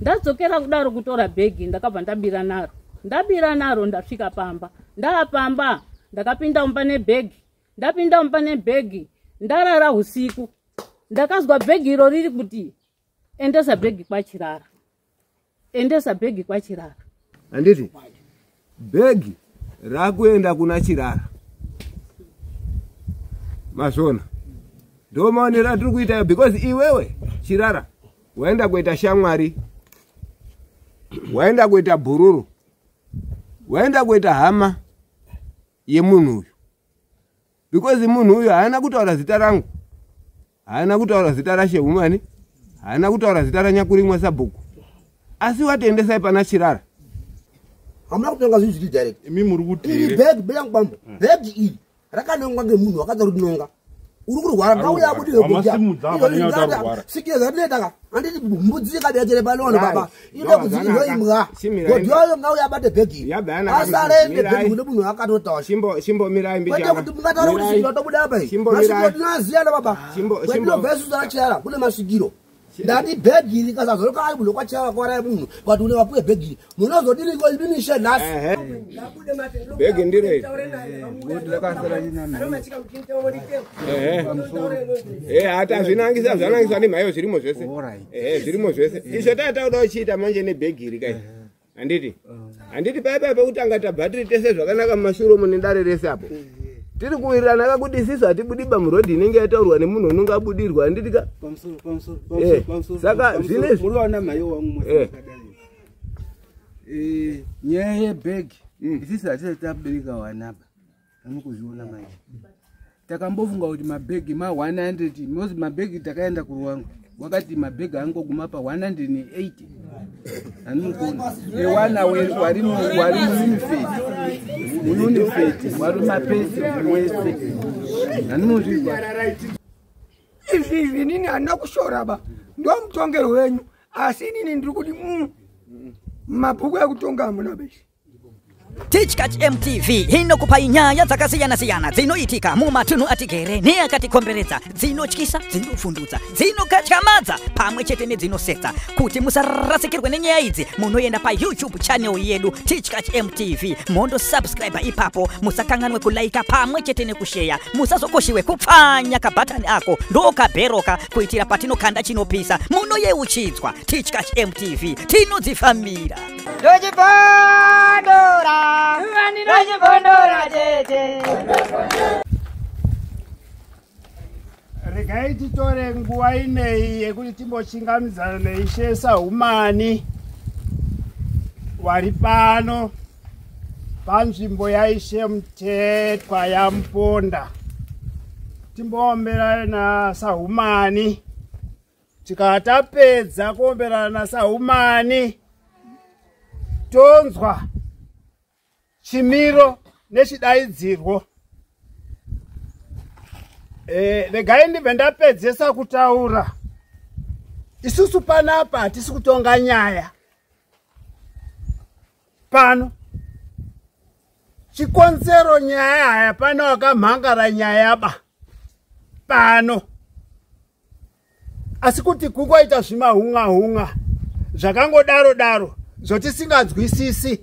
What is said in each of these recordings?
Ndadzokera kudaro kutora bhegi, ndakabva ndabira naro. Ndabira naro, ndasvika pamba. Ndaapamba, ndakapinda mumba nebhegi. Ndapinda mumba nebhegi, ndarara usiku. Ndakazwa bhegi iro riri kuti, "Endesa bhegi kwaChirara, endesa bhegi kwaChirara." Handiti bhegi rakuenda kuna Chirara? Mazvona, ndo maonero atiri kuita, because iwewe Chirara waenda kuita shamwari, waenda kuita bhururu, waenda kuita hama yemunhu uyu, because munhu uyu haana kutaura zita rangu, haana kutaura zita raShehumani, haana kutaura zita raNyakurimwa sabhuku, asi watiendesai pana Chirara. Hamuna kutonga zvinhu zviri direct. Imi muri kuti Iri bhegi beyangu bambo, bhegi iri rakanongwa ngemunhu wakadza kurinonga. Uri kurwara, ngauya abudiwe. Wamasimudza apa nenyaya yekuti arkurwara. Sikira zvatinoitaka, handiti mbudzi ikadetsere panono baba, ine kudzikirwa imbwa. Chimirai. Godhiwayo ngauya abate bhegi iri. Yabva yanaka. Asarende Mirai. bhegi kune munhu akatotaura. Chimbomirai Kwete mbichana. kuti mungataura kuti Mirai. svikiro tobuda apa iyi. Chimbomirai. Masvikiro tinoziyana baba. Kwetinobva isusu ana Chirara kune masvikiro. Ndati bhegi iri kasazoroka ari munhu kwaChirara kwarai munhu kwati une vapuwe bhegi iri, munozodiniko iminishe nhasi? Ehe. Bhegi ndiro iri. Ehe. Eh, hata zvinangisa, zvanangisa nemhayo, zvirimo zvese. Ehe, zvirimo zvese. Izvo tatauda uchiita manje nebhegi iri kai. Handiti pai pekutanga tabva tiri tese zvakanaka mumashure umo nedare rese apo. Tiri kuwirirana ka kuti isisu hatibudiba murodhi inenge yataurwa nemunhu unonge abudirwa, handiti ka? Saka Muriwana mhayo wangu. Mwese nyaya yebhegi, isisi hatisati tabereka wanapa amukuzviona manje. Takambofunga kuti mabhegi ma100 mozi mabhegi, takaenda kuRuwango, wakati mabhegi angoguma pa180, hanimukona ewana wari muUnifed, wari mapesi wese, hanimuzvizwa. Izvi inini handina kushora ba, ndo mutongero wenyu, asi inini ndiri kuti mabhuku ekutonga hamuna besi. Tichkach MTV inokupai nyaya dzakasiyana-siyana dzinoitika mumatunhu atigere neakatikomberedza, dzinotyisa, dzinovhundutsa, dzinokatyamadza pamwe chete nedzinosetsa. Kuti musarasikirwe nenyaya idzi, munoenda paYouTube channel yedu Tichkach MTV, mondosubscribe ipapo. Musakanganwe kulaika pamwe chete nekusheya. Musazokoshiwe kupfanya kabhatani ako ndokabheroka, kuitira patinokanda chinopisa munoyeuchidzwa. Tichkach MTV, tinodzifambira. Ndochibondora, ndochibondora tete. Regai titore nguva inei yekuti timbochingamidzana neIshe Sahumani wari pano panzvimbo yaIshe Mutetwa yaMuponda. Timboomberana naSahumani. Tikava tapedza kuomberana naSahumani, tonzwa chimiro nechidaidzirwo. Regai ndibve ndapedzesa kutaura. Isusu panapa hatisi kutonga nyaya pano. Chikonzero nyaya haya pano wakamhangara nyaya ba pano, asi kuti kungoita zvimahunga-hunga zvakangodaro daro zvotisinganzwisisi.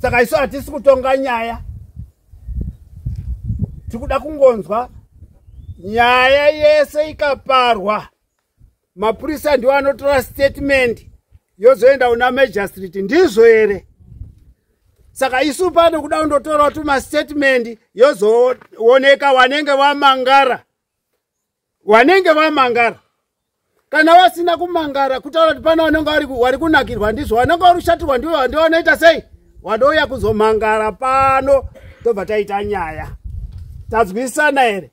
Saka isu hatisi kutonga nyaya, tikuda kungonzwa nyaya yese. Ikaparwa, mapurisa ndiwo anotora statement, yozoenda una magistrate, ndizvo here? Saka isu pano kuda kundotorawo tumastatement, yozooneka wanenge wamangara, wanenge vamangara kana vasina kumangara. Kutaura kuti pana vanenge wari kunakirwa ndizvo, vanenge vari kushatirwa ndivo, ndivo vanoita sei, wadouya kuzomangara pano, tobva taita nyaya. Tadzwisana here?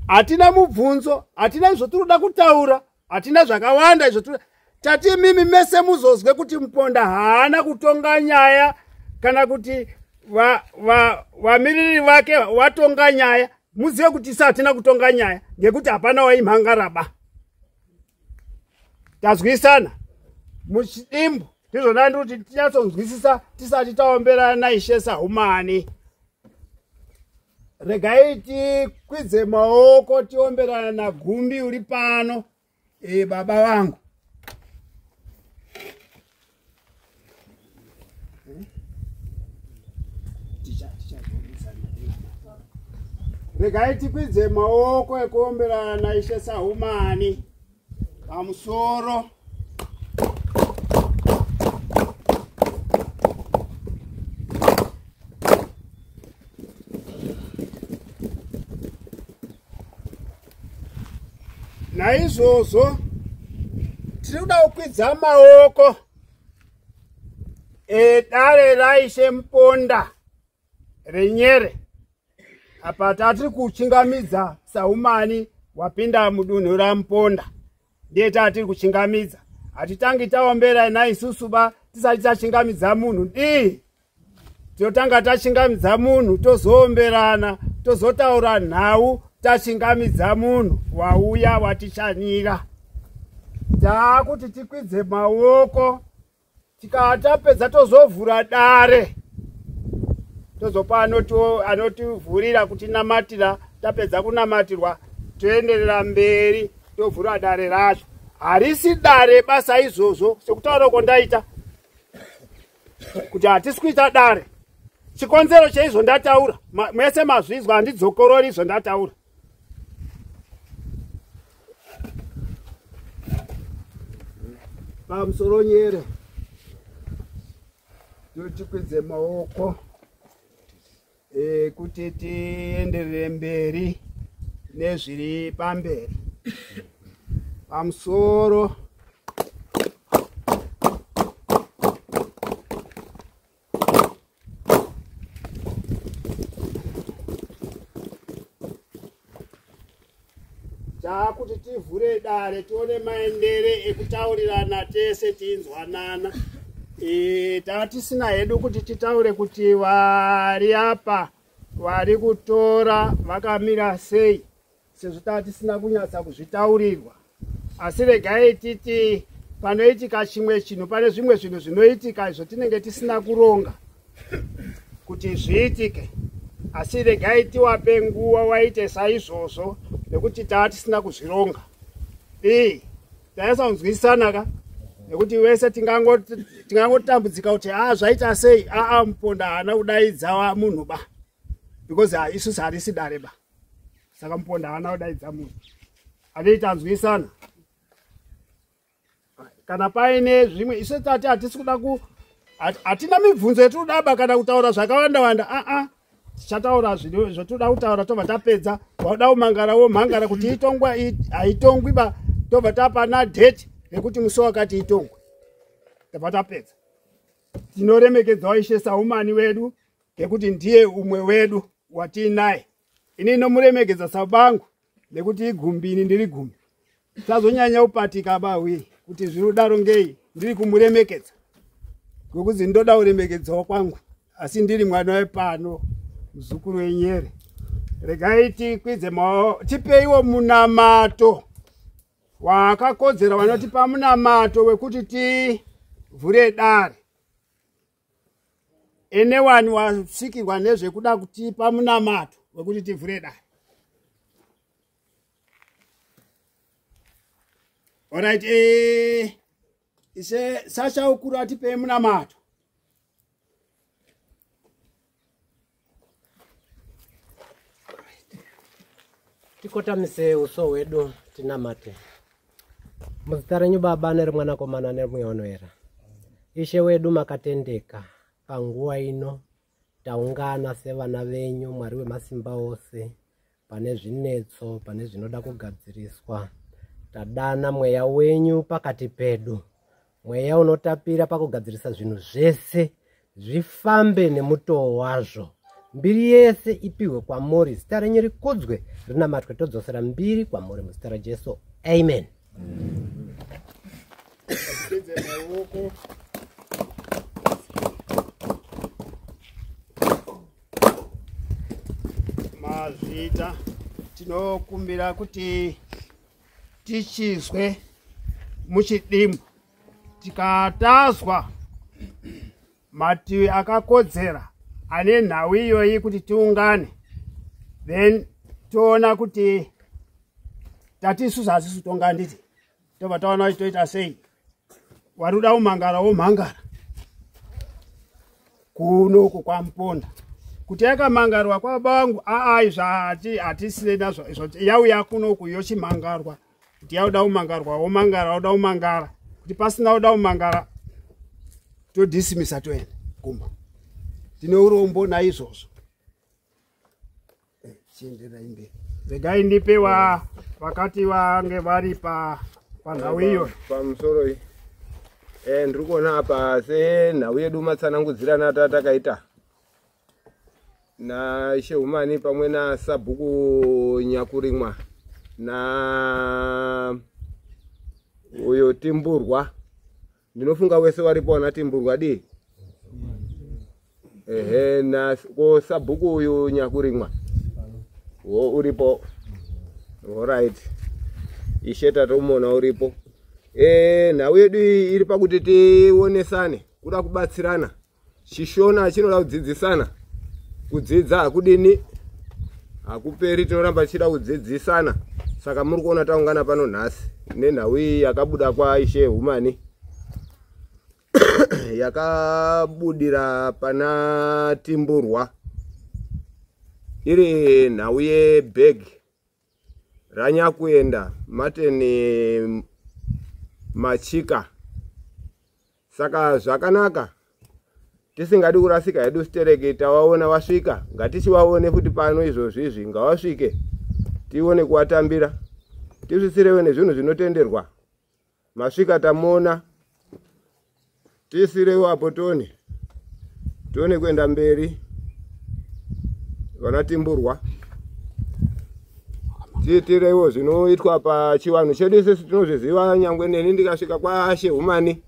Hatina mubvunzo, hatina izvo tiri kuda kutaura, hatina zvakawanda izvo tati mimi mese muzozwe kuti Muponda haana kutonga nyaya kana kuti vamiriri vake watonga nyaya. Muzive kuti isu hatina kutonga nyaya ngekuti hapana waimhangaraba. Tazwisana muchidimbu? Ndizvona ndiri kuti tinyatsonzwisisa tisati taomberana naIshe Sahumani. Regai tikwidze maoko tiomberana naGumbi uri pano. Baba vangu. Tichazoonesana. Regai tikwidze maoko ekuomberana Ishe Sahumani pamusoro. Naizvozvo tiri kuda kukwidza maoko edare raIshe Muponda reNyere. Apa tatiri kuchingamidza Sahumani wapinda mudunhu raMuponda, ndiye tatiri kuchingamidza. Hatitangi taombera naisusu ba tisati tachingamidza munhu. Dii tinotanga tachingamidza munhu, tozoomberana, tozotaura nhau tachingamidza munhu wauya watishanyira. Taakuti tikwidze maoko, tikatapedza tozovhura dare, tozopa anotivhurira kutinamatira. Tapedza kunamatirwa toenderera mberi tovhura dare racho. Harisi dare basa izvozvo, sekutaura kondaita kuti hatisi kuita dare. Chikonzero cheizvo ndataura, mese mazvizwa, handidzokorori izvo ndataura. Pamusoro Nyere, totikwidze maoko kuti tienderere mberi nezviri pamberi. Pamusoro taakuti tivhure dare tione maendere ekutaurirana tese tinzwanana. Tatisina hedu kuti titaure kuti vari apa vari kutora vakamira sei, sezvo tatisina kunyatsa kuzvitaurirwa. Asi regai titi panoitika chimwe chinhu, pane zvimwe zvinhu zvinoitika izvo tinenge tisina kuronga kuti zviitike. Asi regai tiwape nguva waite saizvozvo, nekuti taatisina kuzvironga. Taisa kunzwisisana ka, nekuti wese tingangotambudzika kuti zvaita sei. Muponda haana kudaidza munhu ba, because isusu harisi dare ba, saka Muponda haana kudaidza munhu. Anoita nzwisana. Kana paine zvimwe, isu tati hatisi kuda ku hatina mibvunzo yetinoda ba kana kutaura zvakawanda wanda. Tichataura zvatinoda kutaura tobva tapedza. Wauda kumangara womhangara kuti itongwa haitongwi ba, tobva tapana date rekuti musi wakati itongwe, tobva tapedza. Tinoremekedzawo Ishe Sahumani wedu ngekuti ndiye umwe wedu watiinaye. Ini nomuremekedza sabangu nekuti igumbini ndiri gumbi. Tazonyanya kupatika bawi kuti zviri kudaro ngei, ndiri kumuremekedza ngokuti ndoda kuremekedzawo kwangu, asi ndiri mwana wepano, muzukuru weNyere. Regai tikwidze maoko, tipeiwo munamato wakakodzera vanotipa munamato wekuti tivhure dare. Anyone wasvikirwa nezvekuda kutipa munamato wekuti tivhure dare. Alright, Ishe Sasha ukuru atipei munamato. Tikotamise uso hwedu tinamate. Muzita renyu Baba neRemwanakomana neMweya Unoera. Ishe wedu makatendeka, panguva ino taungana sevana venyu, Mwari wemasimba ose, pane zvinetso, pane zvinoda kugadziriswa. Tadana mweya wenyu pakati pedu, mweya unotapira pakugadzirisa zvinhu zvese zvifambe nemutoo wazvo. Mbiri yese ipihwe kwamuri, zita renyu rikudzwe, rinamatwe, todzosera mbiri kwamuri muzita raJesu. Amen. Mazvita, tinokumbira kuti tichizwe muchidimbu, tikatazwa mativi akakodzera ane nhau iyoyi kuti tiungane, then toona kuti tati isusu hatisi kutonga, handiti? Tobva taona kuti toita sei. Wari kuda kumhangara womhangara kunoku kwaMuponda. Kuti yakamangarwa kwababa vangu aa izvo hatisine nazvo izvo yauya kunoku yochimangarwa. Kuti yauda kumangarwa womangara, woda kumangara. Kuti pasina kuda kumangara todismisa toenda kumba. Tine urombo naizvozvo. Chienderai mberi. Regai ndipe vakati vange vari panhau iyo. Pamusoro iyi. Ndiri kuona apa senhau yedu matsanangudzirana atakaita naIshe Humani pamwe nasabhuku Nyakurimwa na uyo Timburwa. Ndinofunga wese waripo wana Timburwa di. Ehe, na ko sabhuku uyu Nyakurimwa wo uripo. Alright, Ishe tatomona uripo. Nhau yedu iri pakuti tionesane, kuda kubatsirana. Chishona chinoda kudzidzisana. Kudzidza hakudini, hakuperi, tinoramba tichida kudzidzisana. Saka muri kuona taungana pano nhasi nenhau iyi yakabuda kwaIshe Humani yakabudira pana Timburwa, iri nhau yebhegi ranyakuenda Martin Machika. Saka zvakanaka, tisingadi kurasika hedu stereki, tawaona wasvika, ngatichiwaone futi pano izvozvi izvi, ngawasvike tione kuwatambira, tisvisirewe nezvinhu zvinotenderwa. Masvika tamuona, tisirewo apo tione kuenda mberi. Vana Timburwa, tiitirewo zvinoitwa pachivanhu chedu isusu tinozviziva. Nyangwe neni ndikasvika kwaShe Humani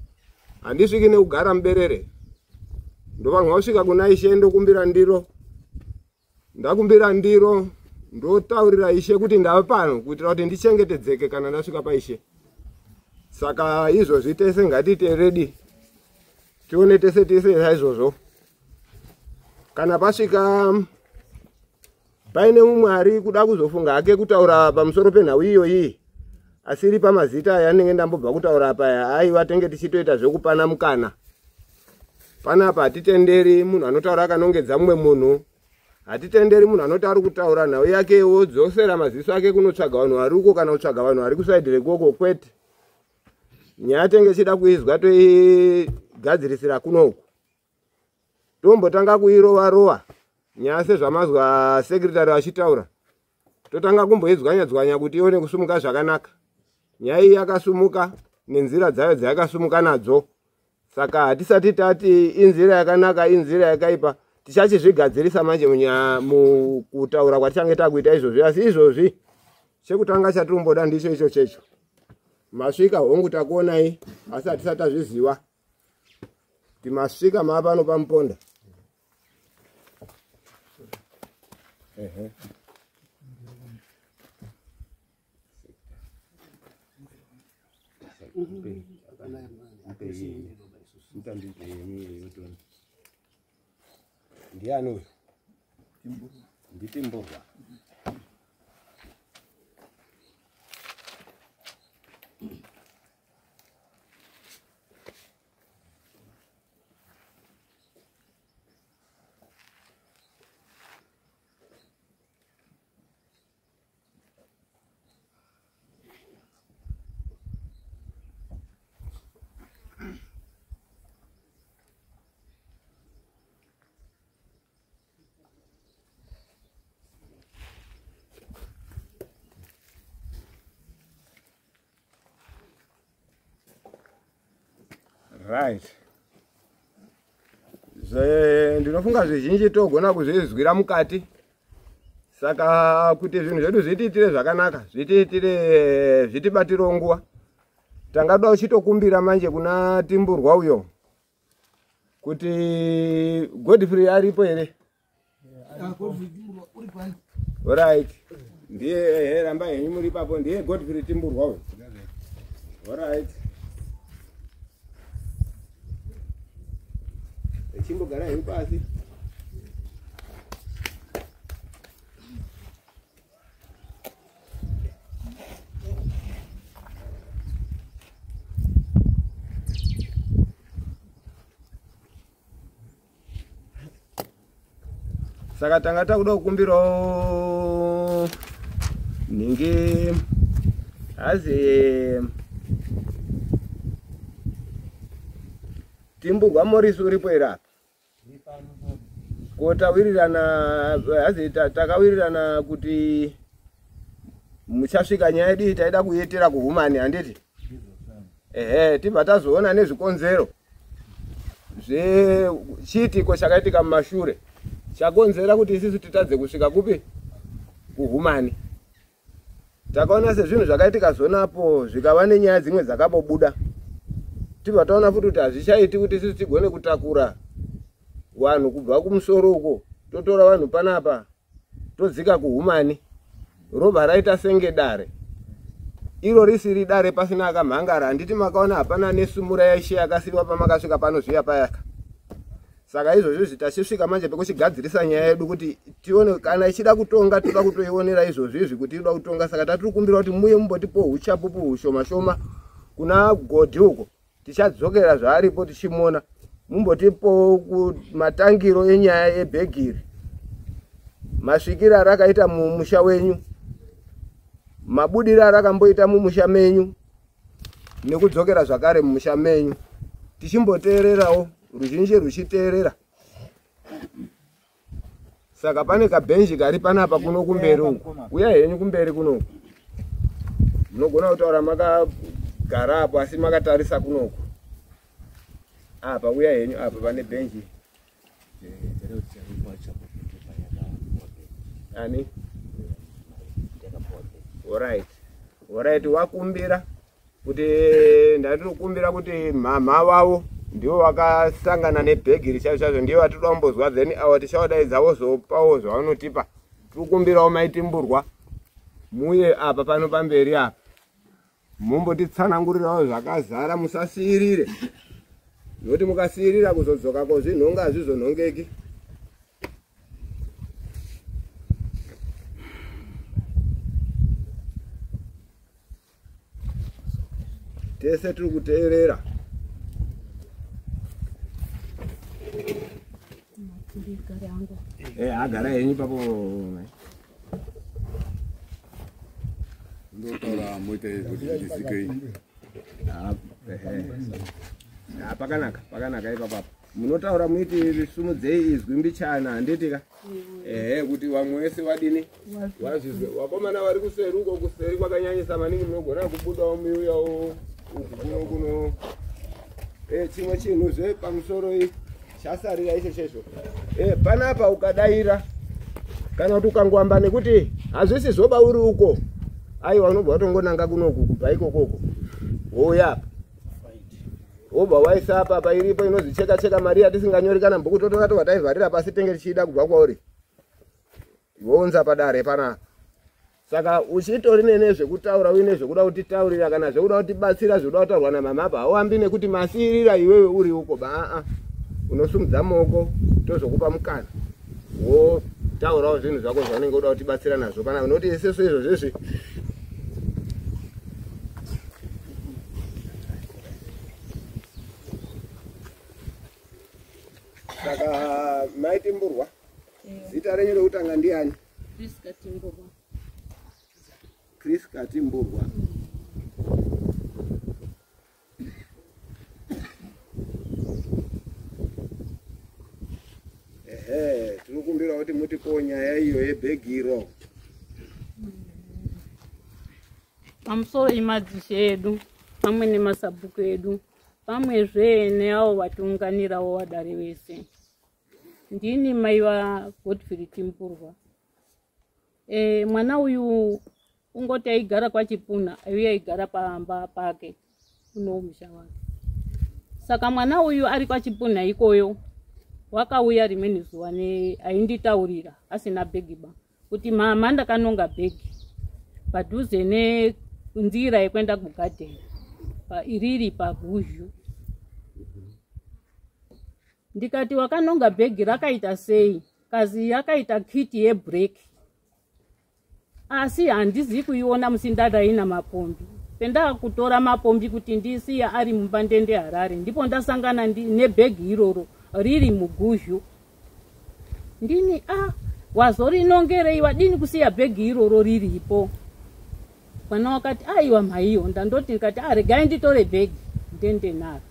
handisviki nekugara muberere, ndovanhu vasvika kuna Ishe ndokumbira ndiro, ndakumbira ndiro ndotaurira Ishe kuti ndava pano kuitira kuti ndichengetedzeke kana ndasvika paIshe. Saka izvozvi tese ngatiite redi, tione tese tese saizvozvo. Kana pasvika paine mumwe ari kuda kuzofunga hake kutaura pamusoro penhau iyoyi asiri pamazita aya anenge ndambobva kutaura apa, aiwa tenge tichitoita zvekupana mukana. Panapa hatitenderi munhu anotaura akanongedza mumwe munhu, hatitenderi munhu anoti ari kutaura nhau yake wodzosera maziso ake kunotsvaga vanhu vari uko kana kutsvaga vanhu vari kusaidhi rekoko, kwete. Nyaya tenge tichida kuizwa toigadzirisira kunoku, tombotanga kuirova rova nyaya sezvamazwa sekretari vachitaura, totanga kumboidzwanya-dzwanya kuti ione kusumuka zvakanaka. Nyaya iyi yakasumuka nenzira dzayo dzayakasumuka nadzo, saka hatisati tati inzira yakanaka inzira yakaipa. Tichachizvigadzirisa manje mukutaura kwatichange takuita izvozvi. Asi izvozvi chekutanga chatirimboda ndicho icho checho. Masvika hongu takuonai, asi hatisati tazviziva kuti masvika maapano pamuponda. Ehe. Ndiani uyu? Nditimburwa. Right. Ndinofunga zvizhinji togona kuzvizwira mukati. Saka kuti zvinhu zvedu zvitiitire zvakanaka, zvitiitire, zvitibatire nguva, tangada uchitokumbira manje kuna Timburwa uyo kuti Godfrey aripo here? Alright. Ndiye ramba henyu muri ipapo, ndiye Godfrey Timburwa uyo. Alright. Chimbogara henyu pasi. Saka tanga takuda kukumbirawo nhingi hazi Timburwa Morris uripo here apa? Ko tawirirana hazi takawirirana kuti muchasvika nyaya yedu taida kuiitira kuhumani handiti? Ehe, tibva tazoona nezvikonzero zvechiitiko chakaitika mumashure chakonzera kuti isisu titadze kusvika kupi kuhumani. Takaona sezvinhu zvakaitika zonapo zvikava nenyaya dzimwe dzakabobuda, tibva taona futi kuti hazvichaiti kuti isisu tigone kutakura vanhu kubva kumusoro uko, totora vanhu panapa todzika kuhumani, robva raita senge dare iro risiri dare pasina akamhangara. Handiti makaona hapana nesumura yaishe yakasiiwa pamakasvika pano zviya payaka. Saka izvozvo izvi tachisvika manje pekuchigadzirisa nyaya yedu kuti tione kana ichida kutonga, toda kutoionera izvozvo izvi kuti inoda kutonga. Saka tatiri kukumbira kuti muye mumbotipo uchapupu hushoma shoma kuna Godhi uko, tichadzokera zvaaripo tichimona, mumbotipo matangiro enyaya yebhegiri, masvikiro arakaita mumusha wenyu, mabudiro arakamboita mumusha menyu nekudzokera zvakare mumusha menyu, tichimboteererawo ruzhinji ruchiteerera. Saka pane kabhenji kari panapa kuno kumberi uku, uya henyu kumberi kunoku, munogona kutaura makagara apo asi makatarisa kunoku apa, uya henyu apa pane bhenji. Ani? Alright. Alright, wakumbira kuti ndatinokumbira kuti mhamha vavo ndivo vakasangana nebhegi richaizvo chaizvo, ndivo vatinoda kumbozwa, then avo tichawadaidza vozopawo zvavanotipa. Tikukumbirawo maitimburwa muye apa pano pamberi apa mumbotitsanangurirawo zvakazara, musasiirire nokuti mukasiirira kuzodzoka kozvinhonga hazvizonhongeki. Tese tiri kuteerera. Agara henyu ipapo. Ndotaura moita kuti ndizikei. Pakanaka, pakanaka ipapo apa. Munotaura muiti sumudzei izwi mbichana, handiti ka? Ehe, kuti vamwe vese vadini vazvizwe. Vakomana vari kuseri uko, kuseri kwakanyanyisa maningi, munogona kubudawo miuyawo uku kuno kuno. Chimwe chinhu zve pamusoro iyi chasarira icho chezvo. Panapa ukadaira kana kuti ukangoamba nekuti hazvisi zvoba uri uko, aiwa unobva watongonanga kunoku kubva ikokoko wouya apa wobva waisa apa apa iripo inonzi cheka cheka mari yatisinganyori kana bhuku, totora tobva taivharira pasi tenge tichiida kubva kwauri wounza padare panapa. Saka uchitori nezvekutaura uine zvekuda kutitaurira kana zvekuda kutibatsira zvekuda kutaurwa namama apa, hauambi nekuti masirira iwewe uri uko ba, unosumudza maoko tozokupa mukana wotaurawo zvinhu zvako zvaunenge uda kutibatsira nazvo panapa, nokuti isusu izvo zvezvi Saka maitimburwa, zita renyu rekutanga ndiani? Priska Timburwa. Priska Timburwa. Ehe, tinokumbira kuti mutipowo nyaya iyo yebhegiro. Pamusoro emadzishe edu pamwe nemasabhuku edu pamwezve neavo vatiunganirawo vadare vese, ndini mai vaGodfrey Timburwa. Mwana uyu ungoti aigara kwaChipuna, aiuya aigara pamba pake uno musha wake. Saka mwana uyu ari kwaChipuna ikoyo wakauya rimweni zuva ainditaurira asina bhegi ba kuti mama ndakanonga bhegi padhuze nenzira yekuenda kugadheni iriri paguzhu. Ndikati wakanonga bhegi rakaita sei? Kazi yakaita kiti yebreak, asi handizi kuiona musi ndadaina mapombi. Pendakutora mapombi kuti ndisiya ari mumba ndende Harare, ndipo ndasangana nebhegi iroro riri muguzhu. Ndini a wazorinongerei, wadini kusiya bhegi iroro riripo? Mwana wakati aiwa mhaiyo, ndandoti ndikati a regai nditore bhegi ndende naro.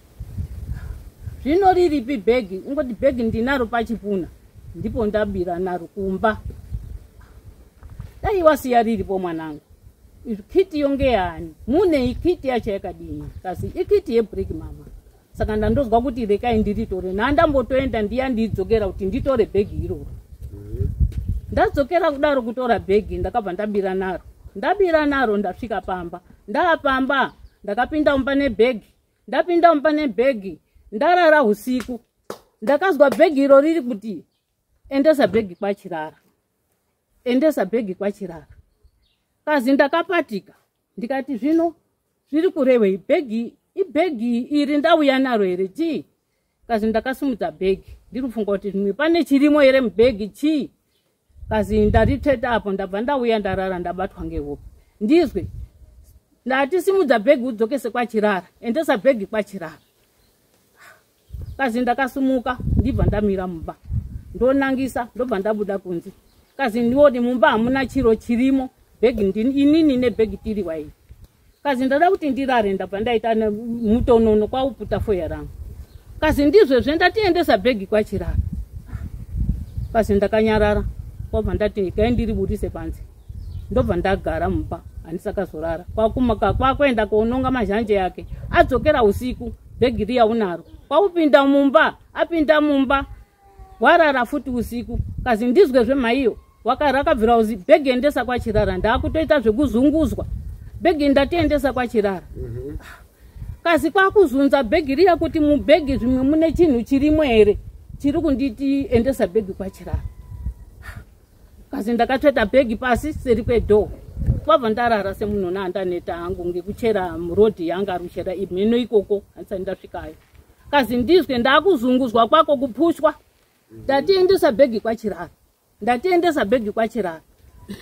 Zvino riripi bhegi? Ungoti bhegi ndinaro pachipuna, ndipo ndabira naro kumba. Dai wasiya riripo mwanangu. Kiti yonge yani mune ikiti yacho yakadini? Kasi ikiti yebrick mama. Saka ndandozwa kuti rekai ndiritore, nhandambotoenda ndiya ndidzokera kuti nditore bhegi iroro. Ndadzokera kudaro kutora bhegi, ndakabva ndabira naro. Ndabira naro ndasvika pamba. Ndaapamba ndakapinda mumba nebhegi. Ndapinda mumba nebhegi, ndarara usiku. Ndakazwa bhegi iro riri kuti endesa bhegi kwachirara, endesa bhegi kwachirara. Kazi ndakapatika, ndikati zvino zviri kurevei? Bhegi ibhegi iri ndauya naro here chii? Kazi ndakasimudza bhegi, ndiri kufunga kuti zvimwe pane chirimo here mubhegi chii? Kazi ndaritsveta apo, ndabva ndauya ndarara ndabatwa ngehope. Ndizwe ndati simudza bhegi udzokese kwachirara, endesa bhegi kwachirara. Kazi ndakasumuka ndibva ndamira mumba, ndonangisa ndobva ndabuda kunze. Kazi ndioni mumba hamuna chiro chirimo, bhegi inini nebhegi tiri wairi. Kazi ndada kuti ndirare, ndabva ndaita mutonono kwauputa foya rangu. Kazi ndizvezve ndatiendesa bhegi kwachirara. Kazi ndakanyarara, kwabva ndati gai ndiriburise panze. Ndobva ndagara mumba, handisakazorara. Kwakumuka kwakuenda koononga mazhanje yake. Adzokera usiku, bhegi riya unaro. Kwakupinda mumba, apinda mumba, warara futi usiku. Kazi ndizwezve maiyo, rakabvira uzi bhegi endesa kwachirara. Ndakutoita zvekuzunguzwa. Bhegi ndatiendesa kwachirara. Kazi kwakuzunza bhegi riya kuti mubhegi zvimwe mune chinhu chirimo here chiri kunditi endesa bhegi kwachirara. Kazi ndakatsveta bhegi pasi seri kwedhoo. Kwabva ndarara semunhu naandaneta hangu ngekuchera murodhi yanga ari kuchera imheno ikoko handisati ndasvikayo. Kazi ndizwe ndakuzunguzwa kwako kupushwa. Ndatiendesa bhegi kwachirara. Ndatiendesa bhegi kwachirara.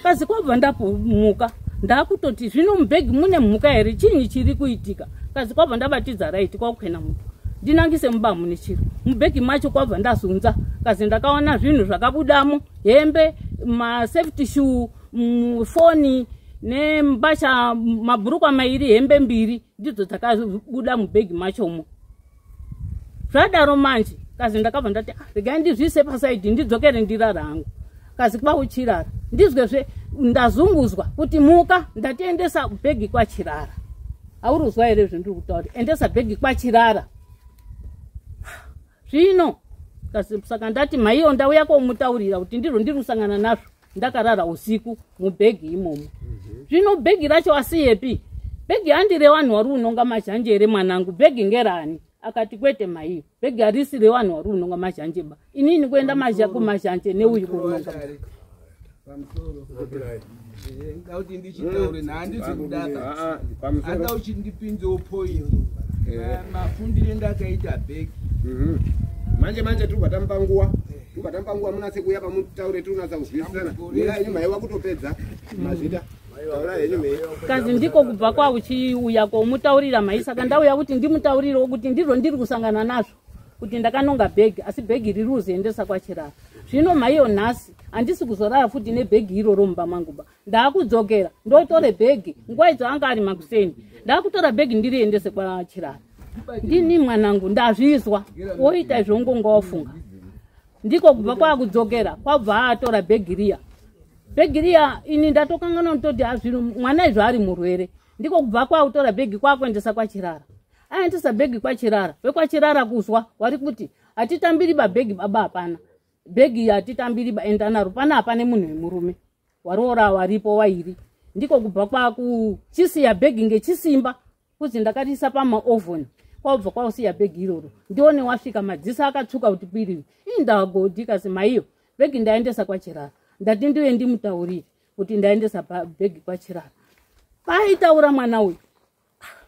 Kazi kwabva ndamuka ndakutoti zvino mubhegi mune mhuka here, chinyi chiri kuitika? Kazi kwabva ndabatidza raiti kwakukwena muto ndinangise mumba mune chiro. Mubhegi macho kwabva ndazunza. Kazi ndakaona zvinhu zvakabudamo, hembe, masafety shoe, foni nembatya, mabhurukwa mairi, hembe mbiri, ndidzo dzakabuda mubhegi machomo. Zvadaro manje kazi ndakabva ndati regai ndizviise pasaidhi ndidzokere ndirara hangu. Kazi kwauchirara ndizwezve ndazunguzwa kuti muka, ndatiendesa bhegi kwachirara. Auruzwa here zvendiri kutaura? Endesa bhegi kwachirara. Zvino saka ndati maiyo ndauya komutaurira kuti ndiro ndiri kusangana nazvo ndakarara usiku mubhegi imomo. Zvino bhegi racho asiyepi? Bhegi handi revanhu vari unonga mazhanje here mwanangu? Bhegi ngerani? Akati kwete maiyo, bhegi harisi revanhu vari unonga mazhanje ba. Inini kuenda kumazhanje neuyu kunonga. Pamusoro. Ngauti ndichitaure nhandizi kudaka. Anga uchindipinzewo point. Mafundire ndakaita bhegi. Manje manje tiri kubata nguwa. Tiri kubata nguwa munatse kuuya pamutaure tiri kunatsa kuzwisisana. Mira yenyu maiwa kutopedza mazvita. Taura henyu mei. Kazi ndiko kubva kwauchiuya komutaurira mai, saka ndauya kuti ndimutaurirewo kuti ndizvo ndiri kusangana nazvo kuti ndakanonga bhegi, asi bhegi riri kuzoendesa kwachirara. Zvino maiyo nhasi handisi kuzorara futi nebhegi iroro mumba mangu ba. Ndakudzokera ndotore bhegi, nguva idzo anga ari makuseni. Ndakutora bhegi ndiriendese kwachirara. Ndini mwanangu ndazvizwa, woita izvo ngonga wafunga. Ndiko kubva kwakudzokera kwabva atora bhegi riya. Bhegi riya ini ndatokanganwa kutoti azvino mwana izvo ari murwere. Ndiko kubva kwakutora bhegi kwakuendesa kwachirara. Aendesa bhegi kwachirara. Vekwachirara kuzwa wari kuti hatitambiri babhegi baba hapana. Bhegi hatitambiri ba enda naro pana hapane munhu wemurume. Waroora waripo wairi. Ndiko kubva kwakuchisiya bhegi ngechisimba kuzi ndakariisa pamaovhoni. Kwabva kwausiya bhegi iroro. Ndione wasvika madziso akatsvuka kuti kwiriri. Indagodi kasi maiyo bhegi ndaendesa kwachirara. Ndati ndiuye ndimutaurire kuti ndaendesa bhegi kwachirara. Paitaura mwana uyu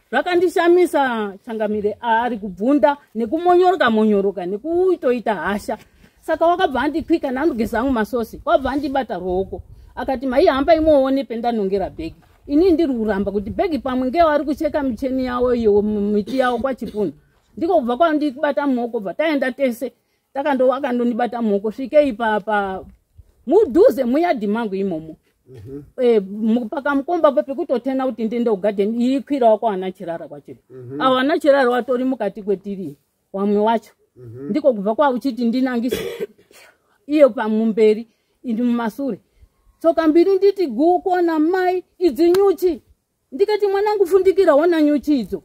zvakandishamisa changamire, ari kubvunda nekumonyoroka monyoroka nekuitoita hasha. Saka wakabva andikwika nandogeza angu masosi, wabva andibata ruoko akati mai hamba imoone pendanongera bhegi. Ini ndiri kuramba kuti bhegi pamwe ngevari kucheka micheni yavo iyo miti yavo kwachipunu. Ndiko kubva kwandibata muoko bva taenda tese. Akandondibata muoko svikei pa mudhuze muyadhi mangu imomo. Pakamukomba po pekutotena kuti ndiende kugadheni iikwirawo kwaana Chirara kwacho. Avo ana Chirara watori mukati kwetiri wamwe wacho. Ndiko kubva kwauchiti ndinangise iye pamumberi indi mumasure. Tsoka mbiri nditi guko namai idzi nyuchi. Ndikati mwanangu fundikira wona nyuchi idzo.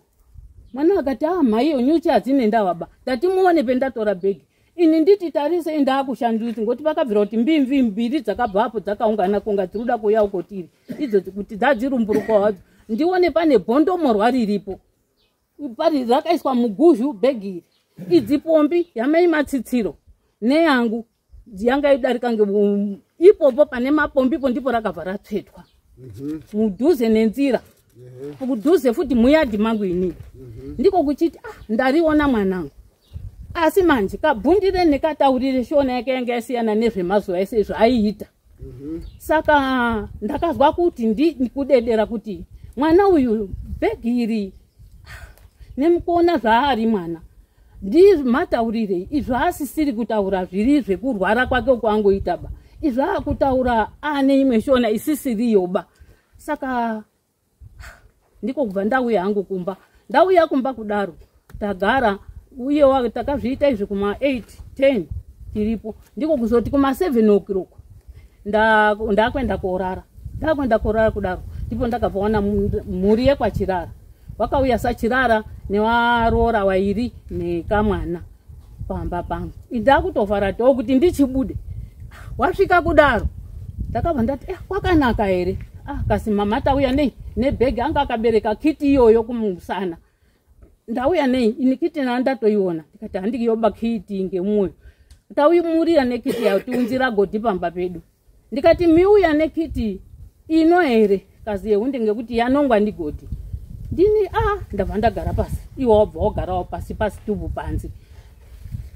Mwana akati ah maiyo nyuchi hadzine ndava ba. Ndati muone pendatora bhegi. Ini nditi tarise ndakushandutsi ngoti pakabvira kuti mbimvi mbiri dzakabva apo dzakaungana kunga dziri kuda kuuya uko tiri. Idzo kuti dzadzirumburuka hadzo. Ndione pane bhondomorwa riripo. Pari rakaiswa muguzhu bhegi iri. Idzi pombi yamai matsitsiro neyangu yanga idarika ipopo pane mapombipo ndipo rakabva ratsvetwa. Mudhuze nenzira. Kudhuze futi muyadhi mangu inini. Ndiko kuchiti ah ndariona mwanangu. Asi manje kabhundire nekataurire shona yake yanga yasiyana nezvemazuva ese zvaaiita. Saka ndakazwa kuti ndikudedera kuti mwana uyu bhegi iri nemukuona zvaari mwana ndimataurire izvo asisiri kutaura zviri zvekurwara kwake kwangoita ba. Izvo akutaura ane imwe shona isisiriyo ba. Saka ndiko kubva ndauya hangu kumba. Ndauya kumba kudaro tagara uye takazviita izvi kuma 8 10 tiripo. Ndiko kuzoti kuma 7 o'clock ndakuenda korara. Ndakuenda korara kudaro ndipo ndakabvaona mhuri yekwaChirara. Wakauya saChirara nevaroora wairi nekamwana pamba pangu. Ndakutovhara dhoo kuti ndichibude. Wasvika kudaro ndakabva ndati kwakanaka here? Kasi mama tauya nei nebhegi anga akabereka kiti iyoyo kumusana. Ndauya nei ini kiti ndatoiona. Ndikati handiyoba kiti ngemwoyo. Tauyimurira nekiti yatiunzira godhi pamba pedu. Ndikati miuya nekiti ino here? Kazi yehunde ngekuti yanongwa ndigodhi. Ndini ndabva ndagara pasi. Iwe wabva wagarawo pasi pasi tubu panzi.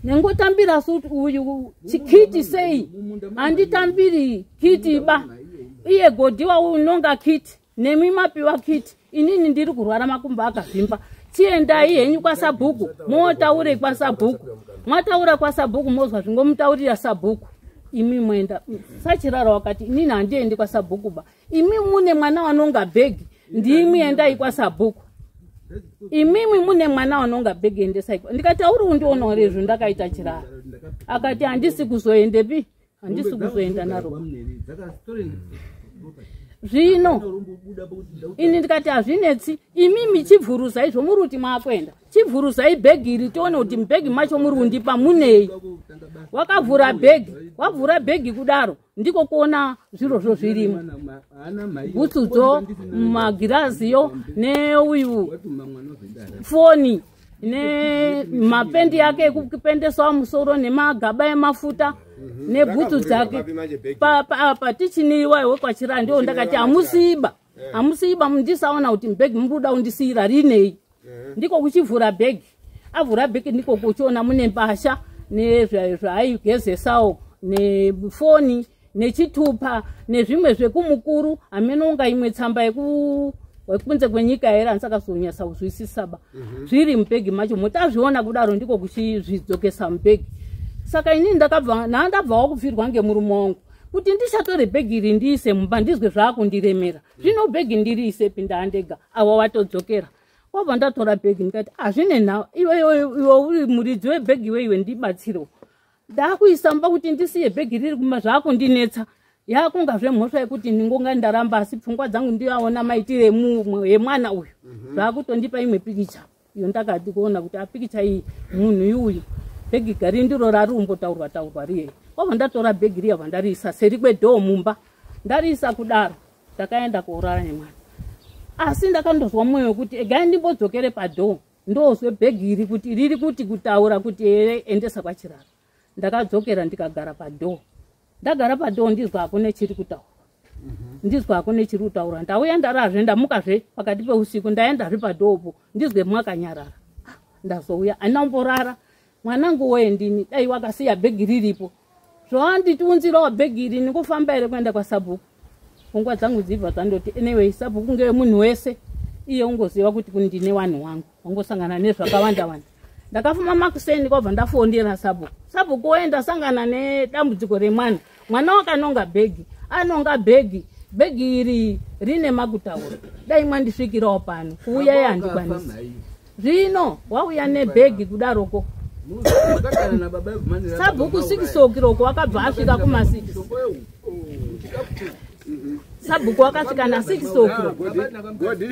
Nengotambira suti uyu chikiti sei? Handitambiri kiti ba. Iye godhi waunonga kiti nemi mapiwa kiti. Inini ndiri kurwara makumbo akazvimba. Chiendai henyu kwasabhuku motaure kwasabhuku. Mwataura kwasabhuku mozwa zvingomutaurira sabhuku. Imi mwenda. SaChirara wakati inini handiendi kwasabhuku ba. Imi mune mwana wanonga bhegi ndimi endai kwasabhuku. Imimi mune mwana wanonga bhegi endesai. Ndikati auri undionawo rezvo ndakaita Chirara. Akati handisi kuzoendepi. Handisi kuzoenda naro. Zvino ini ndikati hazvinetsi imimi chivhuruzai izvo muri kuti maakuenda. Chivhuruzai bhegi iri tione kuti mubhegi macho muri kundipa munei. Wakavhura bhegi, wavhura bhegi kudaro ndiko kuona zvirozvo zvirimo. Bhutsudzo, magiraziyo neuyu foni nemapendi yake ekupendesawo musoro nemagaba emafuta nebhutsu dzake. Patichiniwa iwe kwaChirara ndiwo ndakati hamusiba. Hamusiba mundisaona kuti mubhegi muri kuda kundisiyira rinei. Ndiko kuchivhura bhegi. Avhura bhegi ndiko kuchiona mune mbasha nezvaaigezesawo nefoni nechitupa nezvimwe zvekumukuru hameno imwe tsamba yekunze kwenyika here handisakazonyatsa kuzwisisa ba. Zviri mubhegi macho mutazviona kudaro ndiko kuchizvidzokesa mubhegi. Saka inini ndakabva ndabvawo kupfirwa ngemurume wangu kuti ndichatore bhegi iri ndiise mumba ndizwe zvaakundiremera. Zvino bhegi ndiriisepi ndaandega awa watodzokera. Wabva ndatora bhegi ndikati hazvine nhau iwe uri muridzi webhegi iwe ndibatsirewo. Ndakuisa mumba kuti ndisiye bhegi riri kumba zvaakundinetsa. Yakungazve mhosva yekuti ndingonga ndaramba asi pfungwa dzangu ndiaona maitire yemwana uyu. Zvaakutondipa imwe pikicha. Iyo ndakati kuona kuti apikicha iyi munhu uyu. Bhegi gari ndiro rari kumbotaurwa taurwa riye. Wabva ndatora bhegi riya bva ndariisa seri kwedhoo mumba. Ndariisa kudaro ndakaenda koorara nemwana. Asi ndakandozwa mwoyo wekuti egai ndimbodzokere padhoo ndozwe bhegi iri kuti riri kuti kutaura kuti here endesa kwaChirara. Ndakadzokera ndikagara padhoo. Ndagara padhoo ndizwa hakune chiri kutaura. Ndizwa hakune chiri kutaura. Ndauya ndarazve ndamukazve pakati peusiku ndaendazve padhoopo ndizwe mwakanyarara. Ndazouya handina kumborara. Mwanangu woye ndini dai wakasiya bhegi riripo. Zvawanditiunzirawo bhegi iri ndingofamba here kuenda kwasabhuku. Pfungwa dzangu dzibva dzandoti anyway sabhuku ngewe munhu wese iye ungoziva kuti ndine vanhu wangu wangosangana nezvakawanda wanda. Ndakafuma makuseni kwabva ndafondera sabhuku. Sabhuku woenda sangana nedambudziko remwana. Mwana wakanonga bhegi, anonga bhegi, bhegi iri rine makutaura. Dai mwandisvikirawo pano, kuuya yandikwanisi. Zvino wauya nebhegi kudaroko. Sabhuku 6 o'clock wakabva asvika kuma 6. Sabhuku wakasvika na 6 o'clock. Godi.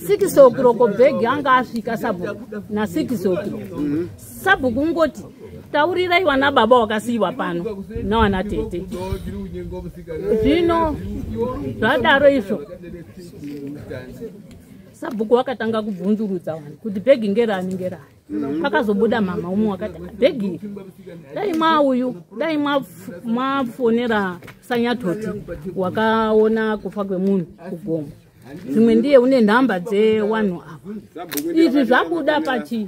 Six o'clock bhegi anga asvika sabhuku na 6 o'clock. Sabhuku ngoti taurirai wana baba wakasiyiwa pano nawana tete. Zvino zvadaro izvo sabhuku wakatanga kubvunzurudza vanhu kuti bhegi ngerani ngerani. Pakazobuda mama umwe wakati bhegi dai mwauyu dai mwafonera Sanyatoti wakaona kufa kwemunhu kugomo, zvimwe ndiye une nhamba dzewanhu ava. Izvi zvabuda pachi